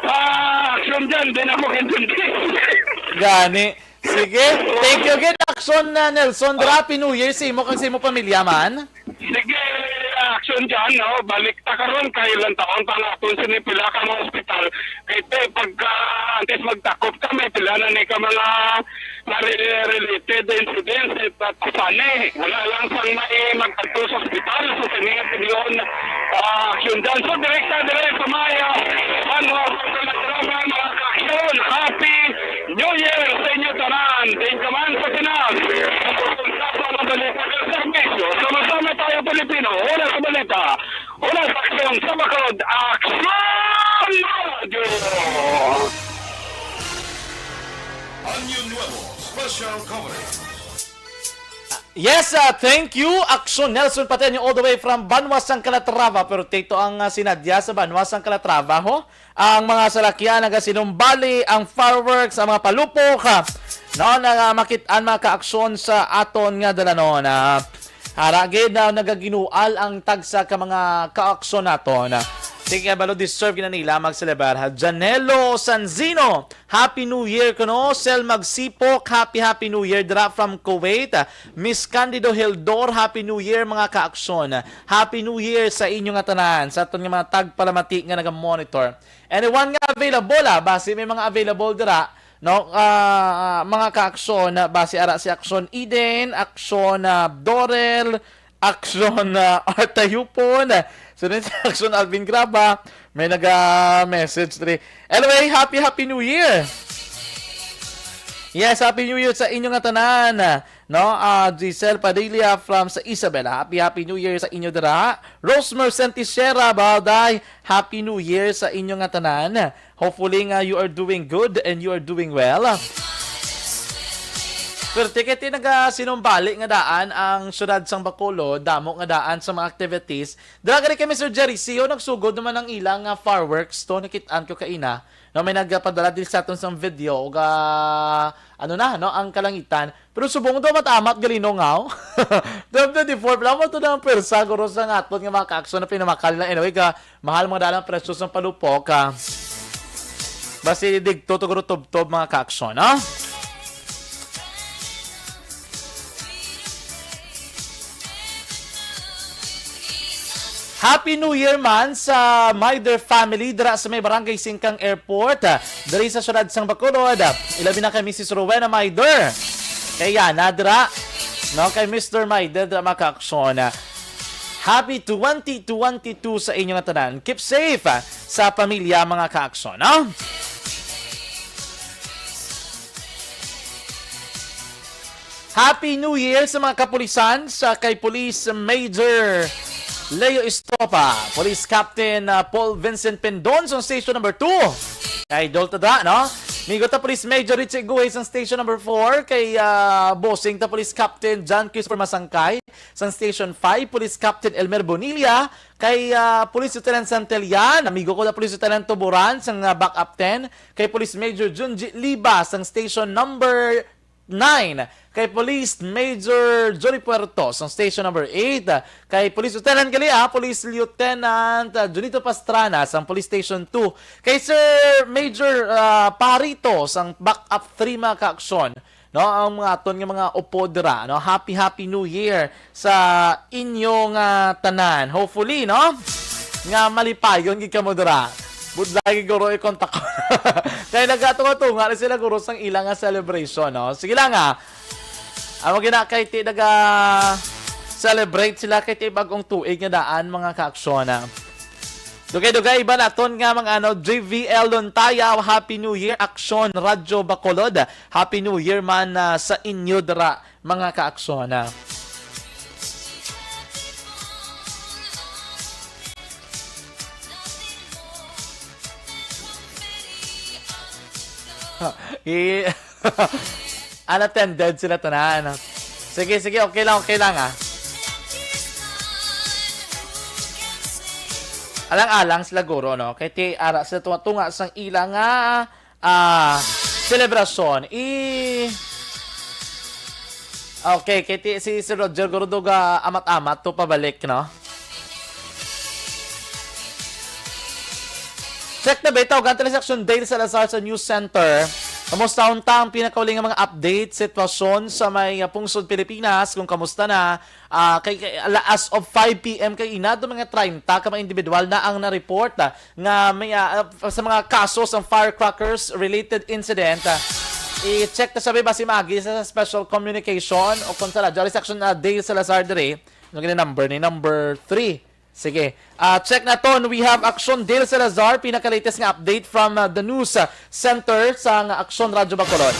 Ah, action dyan, di na mo intindi. Gani. Sige. Thank you again, Action, uh, Nelson. Dra, Happy New Year sa imo kag sa imo pamilya man. Sige, action dyan, no? Balik ta karon kay ilang taon pa nga aton sini pila ka mga ospital. Kay te, pagka antes magtakop kami, pila na ni ka mga na re-, related incidents, eh, at sani, wala lang sang may magkadto sa ospital, sa sini nga opinyon, ah, action dyan. So, direkta, direkta, may, ah, ano, mga ka-action, Happy New Year sa inyo tanan. Din ka man sa Pinas. Sa mga balita ng serbisyo, sama-sama tayo, Pilipino. Una sa balita, una sa aksyon, sa Bacolod, Aksyon Radio! Año Nuevo Special Coverage. Yes, uh, thank you, Action Nelson Pateño, all the way from Banwa sang Calatrava. Pero tito ang, uh, sinadya sa Banwa sang Calatrava, ho? Ang mga salakyan nagasinumbali, ang fireworks, ang mga palupok, ha? No, na, uh, makit-an mga kaaksyon sa aton nga dalanon, ah. Ara gid na nagaginual ang tagsa ka mga kaaksyon naton. Sige, balo deserve gina nila magselebrar, ha. Janelo Sanzino, Happy New Year kuno. Sel Magsipok, Happy, Happy New Year dira from Kuwait. Miss Candido Hildor, Happy New Year, mga kaaksyon. Happy New Year sa inyo nga tanan, sa aton nga mga tagpalamati nga naga-monitor. Anyone nga available, ah, basi may mga available dira, no? Ah, mga kaaksyon, ah, basi ara si Aksyon Eden, Aksyon, ah, Dorel, Aksyon, ah, Artayupon. Sunod si Aksyon Alvin Graba, may naga-message diri. Anyway, happy, happy New Year! Yes, happy New Year sa inyo nga tanan. No, ah, Giselle Padilla from sa Isabela. Happy, happy New Year sa inyo dira. Rosemary Santisiera, Balday, happy New Year sa inyo nga tanan. Hopefully nga you are doing good and you are doing well. Perti kay ti nagasinumbali nga daan ang siyudad sang Bacolod, damo nga daan sa mga activities. Dira gani kay Mister Jerry Sio, nagsugod naman ang ilang, ah, fireworks to, nakit-an ko kaina. No, may nagpadala din sa aton sang video, ug, ah, ano na, no, ang kalangitan. Pero subong daw matamat gali, no, ngaw? Twenty twenty-four, pala mo to na ang pwersa, guro, sa nga aton nga mga kaaksyon na pinamakal na. Anyway, ka, mahal mga dalang presyo sa palupok, ah. Basi digto to, guro, tubtob, mga kaaksyon, no? Happy New Year man sa Maider family dira sa may Barangay Singkang Airport, ah, diri sa siyudad sang Bacolod. Ilabi na kay Missus Rowena Maider. Kay Yana dira, no, kay Mister Maider dira, mga kaaksyon. Happy twenty twenty-two sa inyo nga tanan. Keep safe, ah, sa pamilya, mga kaaksyon, no? Happy New Year sa mga kapulisan, sa kay Police Major Leo Estropa, Police Captain, ah, Paul Vincent Pendon sa Station Number Two. Kay Idol ta da, no? Migo ta Police Major Richie Guhay sa Station Number Four, kay, ah, Bossing ta Police Captain John Christopher Masangkay sa Station Five, Police Captain Elmer Bonilla, kay, ah, Police Lieutenant Santillan, amigo ko na Police Lieutenant Tuburan sa, ah, Backup Ten, kay Police Major Junji Liba sa Station Number Nine, kay Police Major Johnny Puerto sang Station Number Eight, kay Police Lieutenant gali, ah, Police Lieutenant, ah, Junito Pastrana sang Police Station Two, kay Sir Major, ah, Parito sang Backup Three, mga kaaksyon, no, ang mga aton nga mga upod dira, no. Happy, happy New Year sa inyo nga tanan. Hopefully, no, nga malipayon gid kamo dira. Budlay gid guro i-contact ko. Kay nagatunga-tunga na sila guro sang ila nga celebration, no? Sige lang, ah. Amo gina kay ti naga-celebrate sila kay ti bag-ong tuig nga daan, mga kaaksyon, ah. Dugay-dugay iba naton nga mga ano, J V L Lontaya, Happy New Year, Aksyon Radyo Bacolod. Happy New Year man, ah, sa inyo dira, mga kaaksyon, ah. I-, unattended sila tanan. Sige, sige, okay lang, okay lang, ah. Alang-alang sila guro, no? Kay ti ara sila tunga-tunga sang ila nga, ah, selebrasyon. I-, okay, kay ti si, si Roger guro dog, ah, amat-amat to pabalik, no? Check na ba ito? Ganti na si Action Dale Salazar sa News Center. Kamusta unta ang pinakauli nga mga update, sitwasyon sa may, ah, pungsod Pilipinas? Kung kamusta na, ah, kay, kay, ala-, as of five P M kay ina, do mga treinta ka mga individual na ang na-report, ah, nga may, ah, sa mga kaso sang firecrackers related incident. Ah, i-check ta sabi ba si Maggie sa special communication o kung sa Jolly Section, ah, Dale Salazar diri. Ano gini number ni? Number three. Sige. Ah, check naton. We have Action Dale Salazar, pinaka-latest nga update from, ah, the news, ah, center sang Action Radyo Bacolod.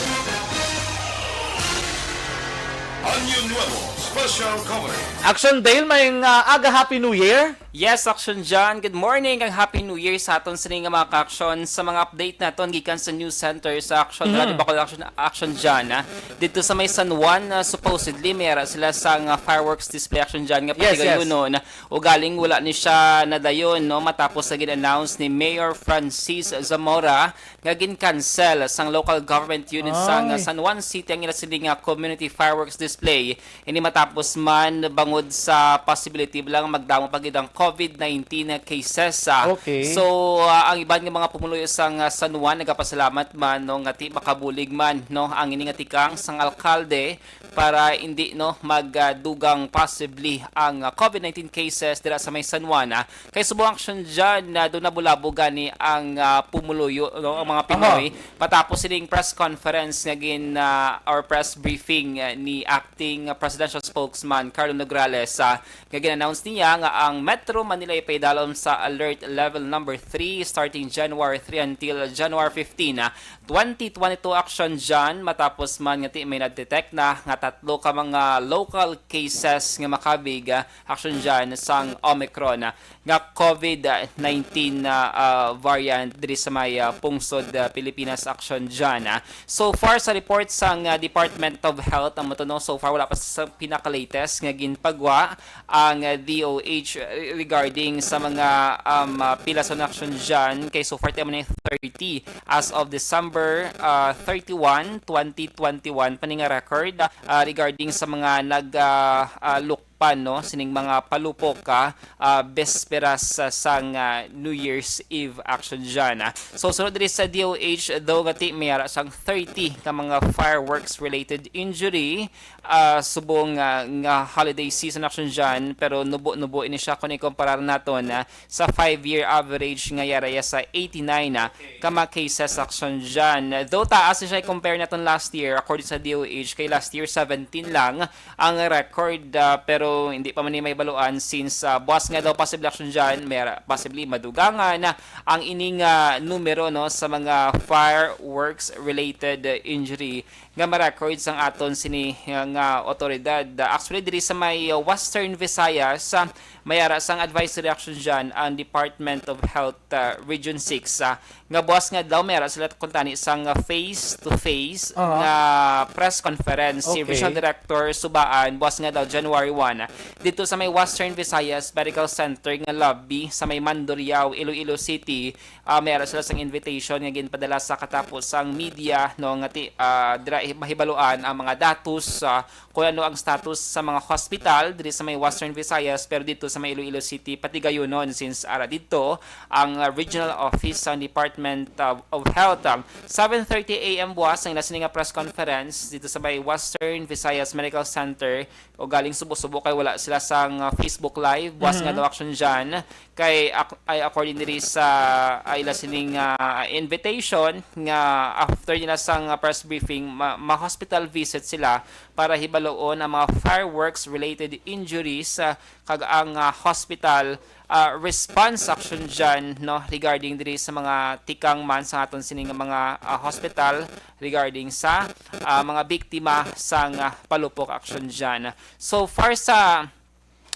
Año Nuevo Special Coverage. Action Dale, may, ah, aga, Happy New Year. Yes, Action John. Good morning and Happy New Year sa aton sini nga mga kaaksyon. Sa mga update naton gikan sa news center sa Action Mhm. Radyo Bacolod, Action, Action John, ah. Dito sa may San Juan, ah, supposedly may ara sila sa nga fireworks display, Action John, nga Yes, yes. patigayonon. Ugaling wala ni siya nadayon, no, matapos sa gin-announce ni Mayor Francis Zamora nga gin-cancel sang local government unit sang Ay. San Juan City ang ila sini nga community fireworks display. Ini matapos man bangod sa possibility lang magdamo pa gid ang COVID nineteen cases, ah. Okay. So, ah, ang iban nga mga pumuluyo sang, ah, San Juan nagapasalamat man, no, nga ti makabulig man, no, ang ini nga tikang sang alkalde para hindi, no, magdugang possibly ang, ah, COVID nineteen cases dira sa may San Juan, ah. Kay subong, Action John, na do nabulabog gani ang, ah, pumuluyo, no, ang mga Pinoy Aha. matapos sining press conference nga gin, ah, or press briefing, ah, ni Acting Presidential Spokesman Carlo Nograles, ah, nga gin-announce niya nga ang Metro Metro Manila ipaidalom sa alert level number three starting January three until January fifteen, ah, twenty twenty-two, Action John, matapos man nga ti may nag-detect na nga tatlo ka mga local cases nga makabig, ah, Action John, sang Omicron, ah, nga COVID nineteen na, ah, variant diri sa may, ah, pungsod, ah, Pilipinas, Action John, ah. So far sa report sang, ah, Department of Health, ang matuno, so far wala pa sa pinaka-latest nga ginpagwa ang, ah, D O H, eh, regarding sa mga, um, ah, pila sa Action John, kay so far ti amo na thirty as of December, ah, thirty-one, twenty twenty-one pa ni nga record, ah, regarding sa mga nag, ah, ah, look pa, no, sining mga palupok, ah, ah, besperas sa, sang, ah, New Year's Eve, Action John, ah. So, sunod diri sa D O H, daw nga ti may ara sang thirty ka mga fireworks-related injury, ah, subong, ah, nga holiday season, Action John, pero nubo-nubo ini siya kung ikumparar naton, ah, sa five-year average nga yara ya sa eighty-nine, ah, ka mga cases, Action John. Though taas siya i-compare naton last year, according sa D O H, kay last year seventeen lang ang record, ah, pero hindi pa man ni mahibaluan since, ah, buwas nga daw posible, Action John, may ra-, possibly madugangan, ah, ang ining, ah, numero, no, sa mga fireworks-related, ah, injury nga ma-record sang aton sini, ah, nga otoridad. Ah, actually, diri sa may, ah, Western Visayas, ah, may ara sang advisory, Action John, ang Department of Health, ah, Region six, ah, nga buwas nga adlaw may ara sila kuntani sang, ah, face-to-face Oo. nga press conference. Si Okay. Regional Director Subaan, buwas nga adlaw, January one, dito sa may Western Visayas Medical Center nga lobby sa may Mandurriao, Iloilo City, ah, may ara sila sang invitation nga ginpadala sa katapos sang media, no, nga ti-, ah, dira hi-, mahibaluan ang mga datos, ah, kung ano ang status sa mga hospital diri sa may Western Visayas, pero dito sa may Iloilo City, patigayunon since ara dito ang, uh, regional office sang Department of, of Health. Um, seven thirty A M buwas ang ila sini nga press conference dito sa may Western Visayas Medical Center. O galing subo-subo kay wala sila sang, uh, Facebook Live. Buwas nga Mhm. daw, Action John. Kay ak-, ay according diri sa, ah, ila sining, ah, invitation nga after nila sang, ah, press briefing, ma-, ma-hospital visit sila para hibaluon ang mga fireworks-related injuries, ah, kag ang, ah, hospital, ah, response, Action John, no, regarding diri sa mga tikang man sa aton sining mga, ah, hospital regarding sa, ah, mga biktima sang, ah, palupok, Action John. So far sa,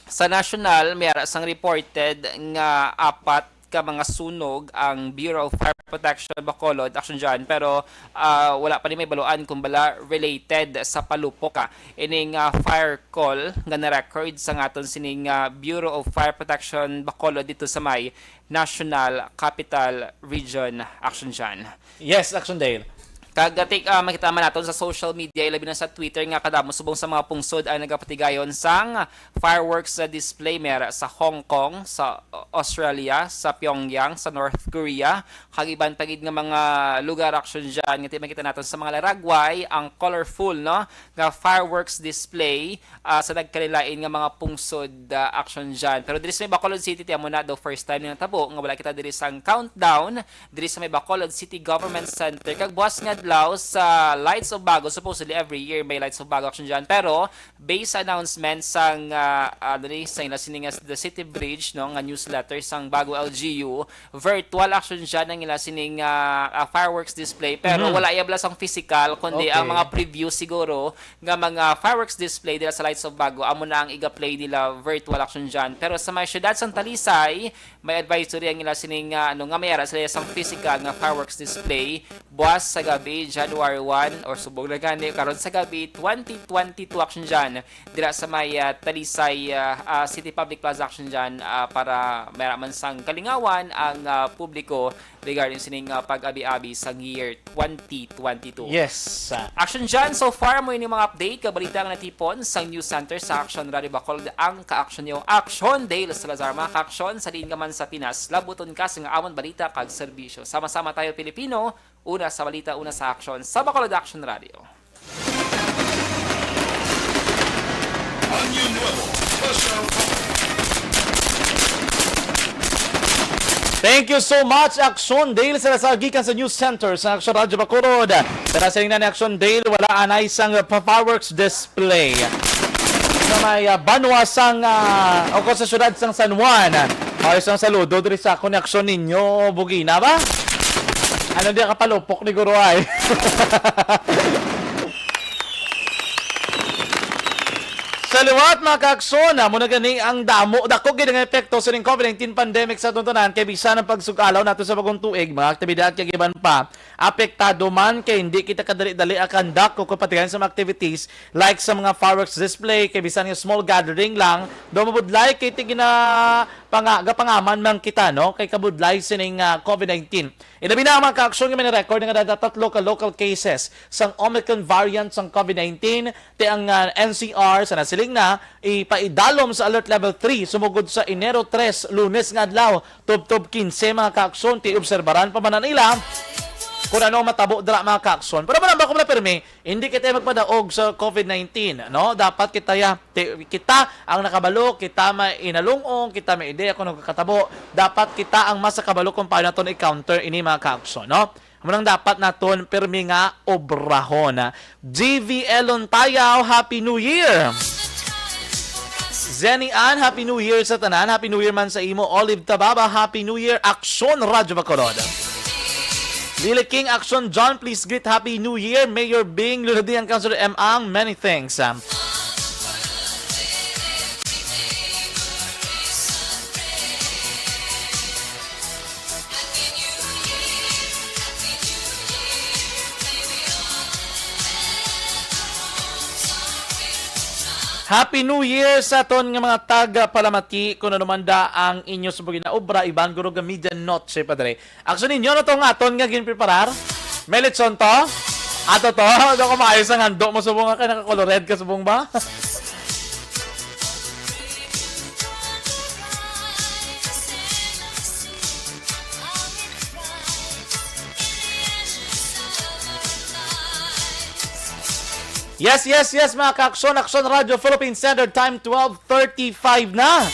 sa national, may ara sang reported nga apat ka mga sunog ang Bureau of Fire Protection Bacolod, Action John, pero, ah, wala pa ni mahibaluan kung bala related sa palupok, ah, ining, ah, fire call nga na-record sa aton sining, ah, Bureau of Fire Protection Bacolod dito sa may National Capital Region, Action John. Yes, Action Dale. Kag, ah, tik-, ah, makita man naton sa social media, ilabi na sa Twitter, nga kadamo subong sa mga pungsod ang nagapatigayon sang fireworks, ah, display, may ara sa Hong Kong, sa Australia, sa Pyongyang, sa North Korea, kag iban pa gid nga mga lugar, Action John, nga ti-, makita naton sa mga laragway ang colorful, no, nga fireworks display, ah, sa nagkalain-lain nga mga pungsod, ah, Action John. Pero diri sa may Bacolod City, ti amo na daw first time ni natabo nga wala kita diri sang countdown diri sa may Bacolod City Government Center. Kag buwas nga adlaw sa Lights of Bago, supposedly every year may Lights of Bago, Action John. Pero based sa announcement sang, ah, ah, diri sa ila sini nga The City Bridge, no, nga newsletter sang Bago L G U, virtual, Action John, ang ila sining, ah, ah, fireworks display, pero Mhm. wala iya bala sang physical, kundi ang Okay. mga preview siguro nga mga fireworks display dira sa Lights of Bago, amo na ang iga-play nila virtual, Action John. Pero sa may siyudad sang Talisay, may advisory ang ila sining, ah, ano, nga may ara sila sang physical nga fireworks display buwas sa gabi, January one, or subong na gani, karon sa gabi, twenty twenty-two, Action John, dira sa may, ah, Talisay, ah, ah, City Public Plaza, Action John, ah, para may ara man sang kalingawan ang, ah, publiko regarding sining, ah, pag-abi-abi sang year twenty twenty-two. Yes, ah. Action John, so far mo ini mga update ka balita nga natipon sa News Center sa Action Radio Bacolod, ang ka-action niyo, Action Dale Salazar. Mga ka-action, sa diin ka man sa Pinas, labuton ka sa nga amon balita kag serbisyo. Sama-sama tayo, Pilipino, una sa balita, una sa action, sa Bacolod Action Radio. Año Nuevo Special Coverage. Thank you so much, Action Dale Salazar, gikan sa News Center sa Action Radio Bacolod. Pero sa ina ni Action Dale, wala anay sang pa-, fireworks display. Sa may, ah, banwa sang, ah, o ko sa syudad sang San Juan. Ay, isang saludo diri sa akon ni Aksyon ninyo, Bugina ba? Ano di ka palupok ni Guro ay? Sa liwat, mga kaaksyon, amo na gani ang damo, dako gid ang epekto sa ning COVID nineteen pandemic sa aton tanan, kay bisan ang pagsugalaw nato sa bagong tuig, mga aktibidad kag iban pa, apektado man kay hindi kita kadali-dali akandakto kung patigayon sa mga activities like sa mga fireworks display, kay bisan nga small gathering lang, daw mabudlay kay ti gina-, panga-, gapangaman man kita, no, kay kabudlay sining, ah, COVID nineteen. Ilabi na ang mga kaaksyon nga may record nga dada tatlo ka local cases sang Omicron variant sang COVID nineteen, ti ang, ah, N C R sa nasiling na ipaidalom sa Alert Level three sumugod sa Enero tres, Lunes nga adlaw, tubtob kinse, mga kaaksyon, ti obserbaran pa man na nila kung ano ang matabo dira, mga kaaksyon. Pero manambak ko na pirmi, hindi kita magpadaog sa COVID nineteen, no? Dapat kita ya, ti-, kita ang nakabalo, kita may inalungong, kita may ideya kung ano kakatabo. Dapat kita ang mas nakabalo kung paano naton i-counter ini, mga kaaksyon, no? Amo nang dapat naton pirmi nga obrahon. G V L Lontayaw, Happy New Year! Zenny Ann, Happy New Year sa tanan. Happy New Year man sa imo. Olive Tababa, Happy New Year. Aksyon, Radyo Bacolod. Lily King, Aksyon, John, please greet Happy New Year. Mayor Bing, Luladian, Councilor M Ang, many thanks. Happy New Year sa aton nga mga taga-palamati. Kung ano man da ang inyo subong nga obra, iban guro nga medianoche pa dre. Aksyon ninyo, ano to nga aton nga ginpreparar? May lechon to? Ato to? Ano ko maayos ang handok mo subong nga kay naka-colored ka subong ba? Yes, yes, yes, mga ka-Aksyon, Aksyon Radio Philippine Standard Time, twelve thirty-five na.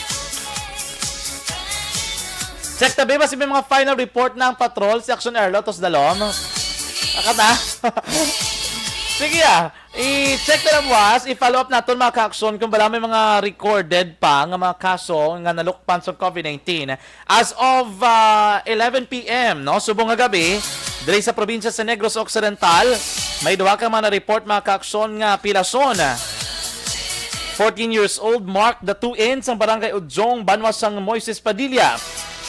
Check tabi ba si may mga final report na ang patrol, si Aksyon Erlo, tos dalom? Akata? Sige ah, i-check na lang buwas, i-follow up naton mga ka-Aksyon kung bala may mga recorded pa nga mga kaso nga nalukpan sa COVID nineteen. As of, ah, eleven P M, no, subong nga gabi, diri sa probinsya sa Negros Occidental, may duha ka mga na-report mga ka-Aksyon nga pilason. Fourteen years old, Mark Datuin, sang Barangay Ujong, banwa sang Moises Padilla.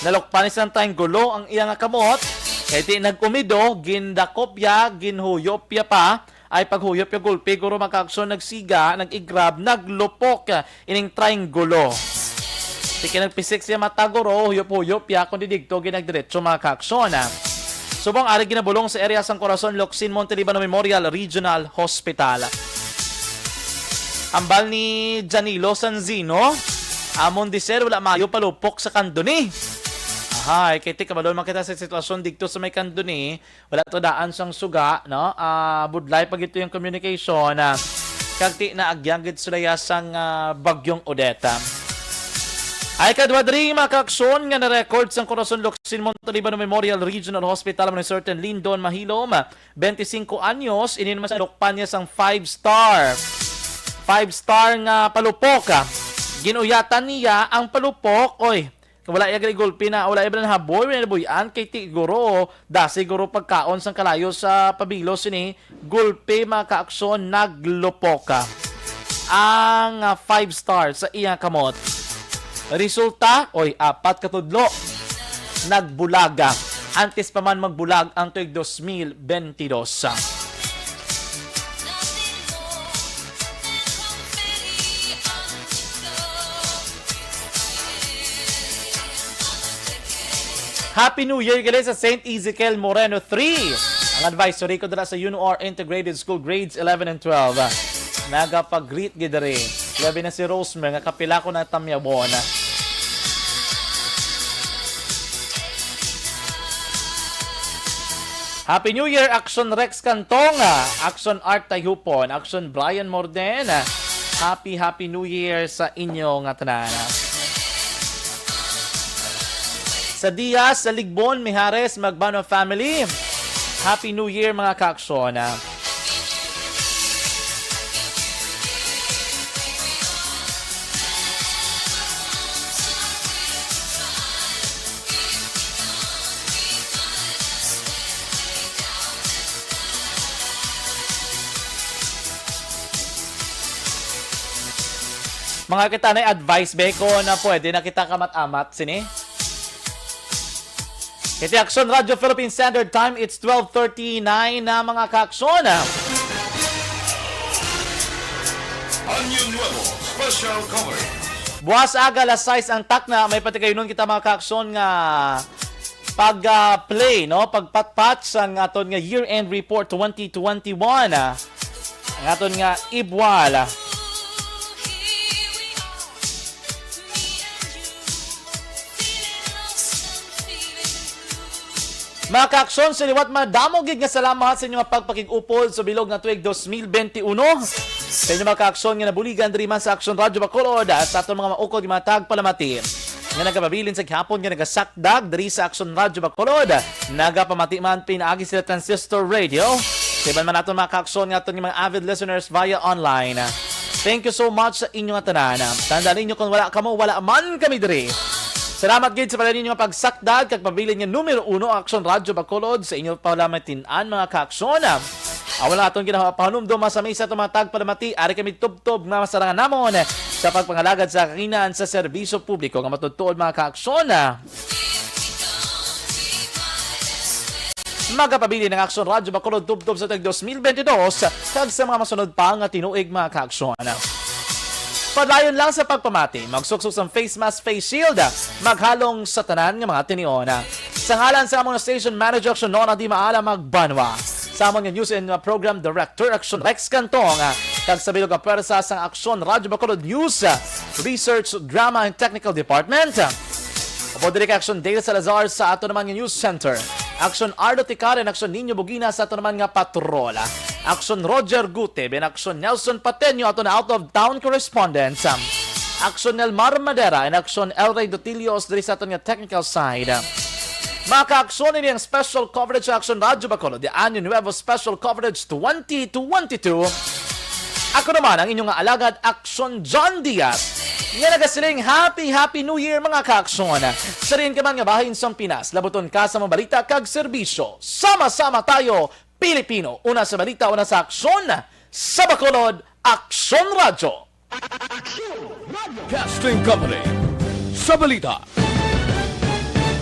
Nalukpan ni sang triangulo ang iya nga kamot, kay ti nag-umido, gindakop ya, ginhuyop ya pa, ay paghuyop ya gulpi, guro mga ka-Aksyon, nagsiga, nag-igrab, naglupok ining triangulo. Sige, nagpisik siya mata, guro, huyop-huyop ya, kundi digto ginagdiretso mga ka-Aksyon. Subong ari ginabulong sa area sang Corazon, Locsin, Monte Libano Memorial Regional Hospital. Ambal ni Janilo Sanzino, amon di sir, wala mayo palupok sa kandoni. Ahay, kay ti kabalon man kita sa sitwasyon digto sa may kandoni, wala to daan sang suga, no? Ah, budlay pa gito yung communication, ah, kag ti naagyang gid sila ya sang, ah, Bagyong Odette. Ay kadwa diri, mga ka-Aksyon, nga na-record sang Corazon Locsin Montalibano Memorial Regional Hospital, man certain Lindon Mahilom, twenty-cinco anyos, ini naman sa lukpan niya sang five star. Five star nga palupok, ah. Ginuyatan niya ang palupok, oy, wala iya gali gulpi na, wala iya bala nahaboy, wala iya nabuy-an, kay ti guro, dasi guro pagkaon sang kalayo sa pabilo sini, gulpi, mga ka-Aksyon, naglupok ang, ah, five star sa iya kamot. Resulta, oy, apat ka tudlo, nagbulaga. Antes pa man magbulag ang tuig dos mil bentidos. Happy New Year gali sa Saint Ezekiel Moreno three. Ang advisory ko dala sa U N R Integrated School Grades eleven and twelve. Nagapag-greet gid diri. Labi na si Rosemary nga kapila ko na tamyabon. Happy New Year, Action Rex Cantonga, Action Art Tayhupon, Action Brian Morden. Happy, happy New Year sa inyo nga tanan. Sa Diaz, sa Ligbon, Mijares, Magbano family. Happy New Year, mga ka-Action. Mga kita na advice, be, kung na pwede na kita kamat-amat, sini? Iti Aksyon Radyo Philippine Standard Time, it's twelve thirty-nine na, mga kaaksyon. Año Nuevo Special Coverage. Buwas aga alas sais ang takna, may patigayunon kita, mga kaaksyon, nga pag, ah, play, no? Pagpatpat sang aton nga year-end report twenty twenty-one, ah. Ang aton nga ibwal, ah. Mga kaaksyon, sa liwat, madamo gid nga salamat sa inyo nga pagpakig-upod sa bilog nga tuig dos mil benti uno. Sa inyo, mga kaaksyon, nga nabuligan diri man sa Aksyon Radyo Bacolod, ah, sa aton mga maukod nga mga tagpalamati nga nagapabilin sa gihapon nga nagasakdag diri sa Aksyon Radyo Bacolod, nagapamati man pinaagi sila Transistor Radio. Sa iban man naton mga kaaksyon nga aton nga mga avid listeners via online, thank you so much sa inyo nga tanan. Tandaan ninyo, kung wala kamo, wala man kami diri. Salamat gid sa pala ninyo nga pagsakdag kag pabilin nga numero uno ang Aksyon Radyo Bacolod sa inyo palamatin-an, mga kaaksyon. Awan lang aton ginapahanumdom, masami sa aton mga tagpalamati, ari kami tubtob nga masarangan namon sa pagpangalagad sa kakinan sa serbisyo publiko nga matutuod, mga kaaksyon. Magapabilin ang Aksyon Radyo Bacolod tubtob sa tuig dos mil benti dos kag sa mga masunod pa nga tinuig, mga kaaksyon. Padayon lang sa pagpamati, magsuksok sang face mask, face shield, maghalong sa tanan nga mga tinion. Sa ngalan sa among station manager, Aksyon Nona Di Maala Magbanwa, sa amon nga news and, uh, program director, Aksyon Rex Cantong, uh, kag sa bilog nga pwersa sang Aksyon Radyo Bacolod News, uh, Research, Drama, and Technical Department, uh, upod diri kay Aksyon Dale Salazar sa ato naman nga news center, Aksyon Ardo Ticar and Aksyon Nino Bugina sa ato naman nga patrol, uh, Aksyon Roger Guteb and Aksyon Nelson Pateño, ato na out of town correspondents, um, Aksyon Nelmar Madera and Aksyon Elray Dotilios diri sa aton nga technical side. Mga kaaksyon, ini ang special coverage sa Aksyon Radyo Bacolod, the Año Nuevo Special Coverage twenty twenty-two. Ako naman ang inyong nga alagad, Aksyon John Diaz, nga nagasiling, "Happy, Happy New Year, mga kaaksyon." Sa diin ka man nga bahin sang Pinas, labuton ka sa mga balita kag serbisyo. Sama-sama tayo, Pilipino. Una sa balita, una sa aksyon, sa Bacolod, Aksyon Radyo. Casting Company. Sa balita,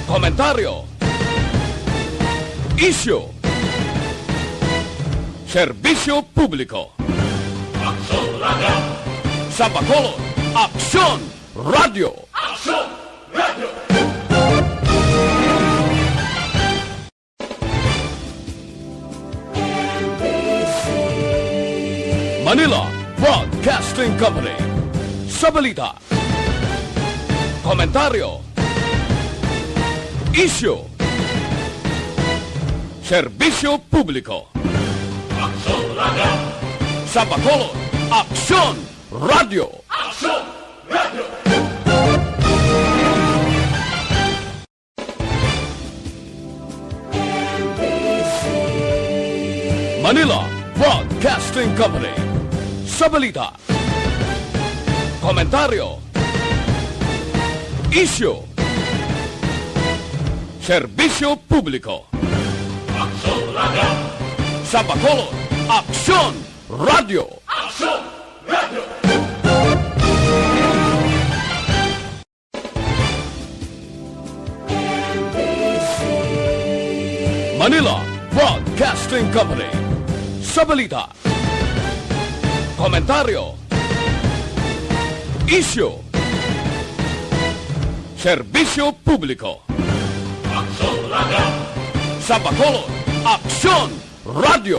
komentaryo, isyu, serbisyo publiko. Aksyon Radyo. Sa Bacolod, Aksyon Radyo. Aksyon Radyo. Manila Broadcasting Company. Sa balita, komentaryo, isyu, serbisyo publiko. Aksyon Radyo. Sa Bacolod, Aksyon Radyo. Aksyon Radyo. Manila Broadcasting Company. Sa balita, komentaryo, isyu, serbisyo publiko. Aksyon Radyo. Sa Bacolod, Aksyon Radyo. Aksyon Radyo. Manila Broadcasting Company. Sa balita, komentaryo, isyu, serbisyo publiko. Aksyon Radyo. Sa Bacolod, Aksyon Radyo.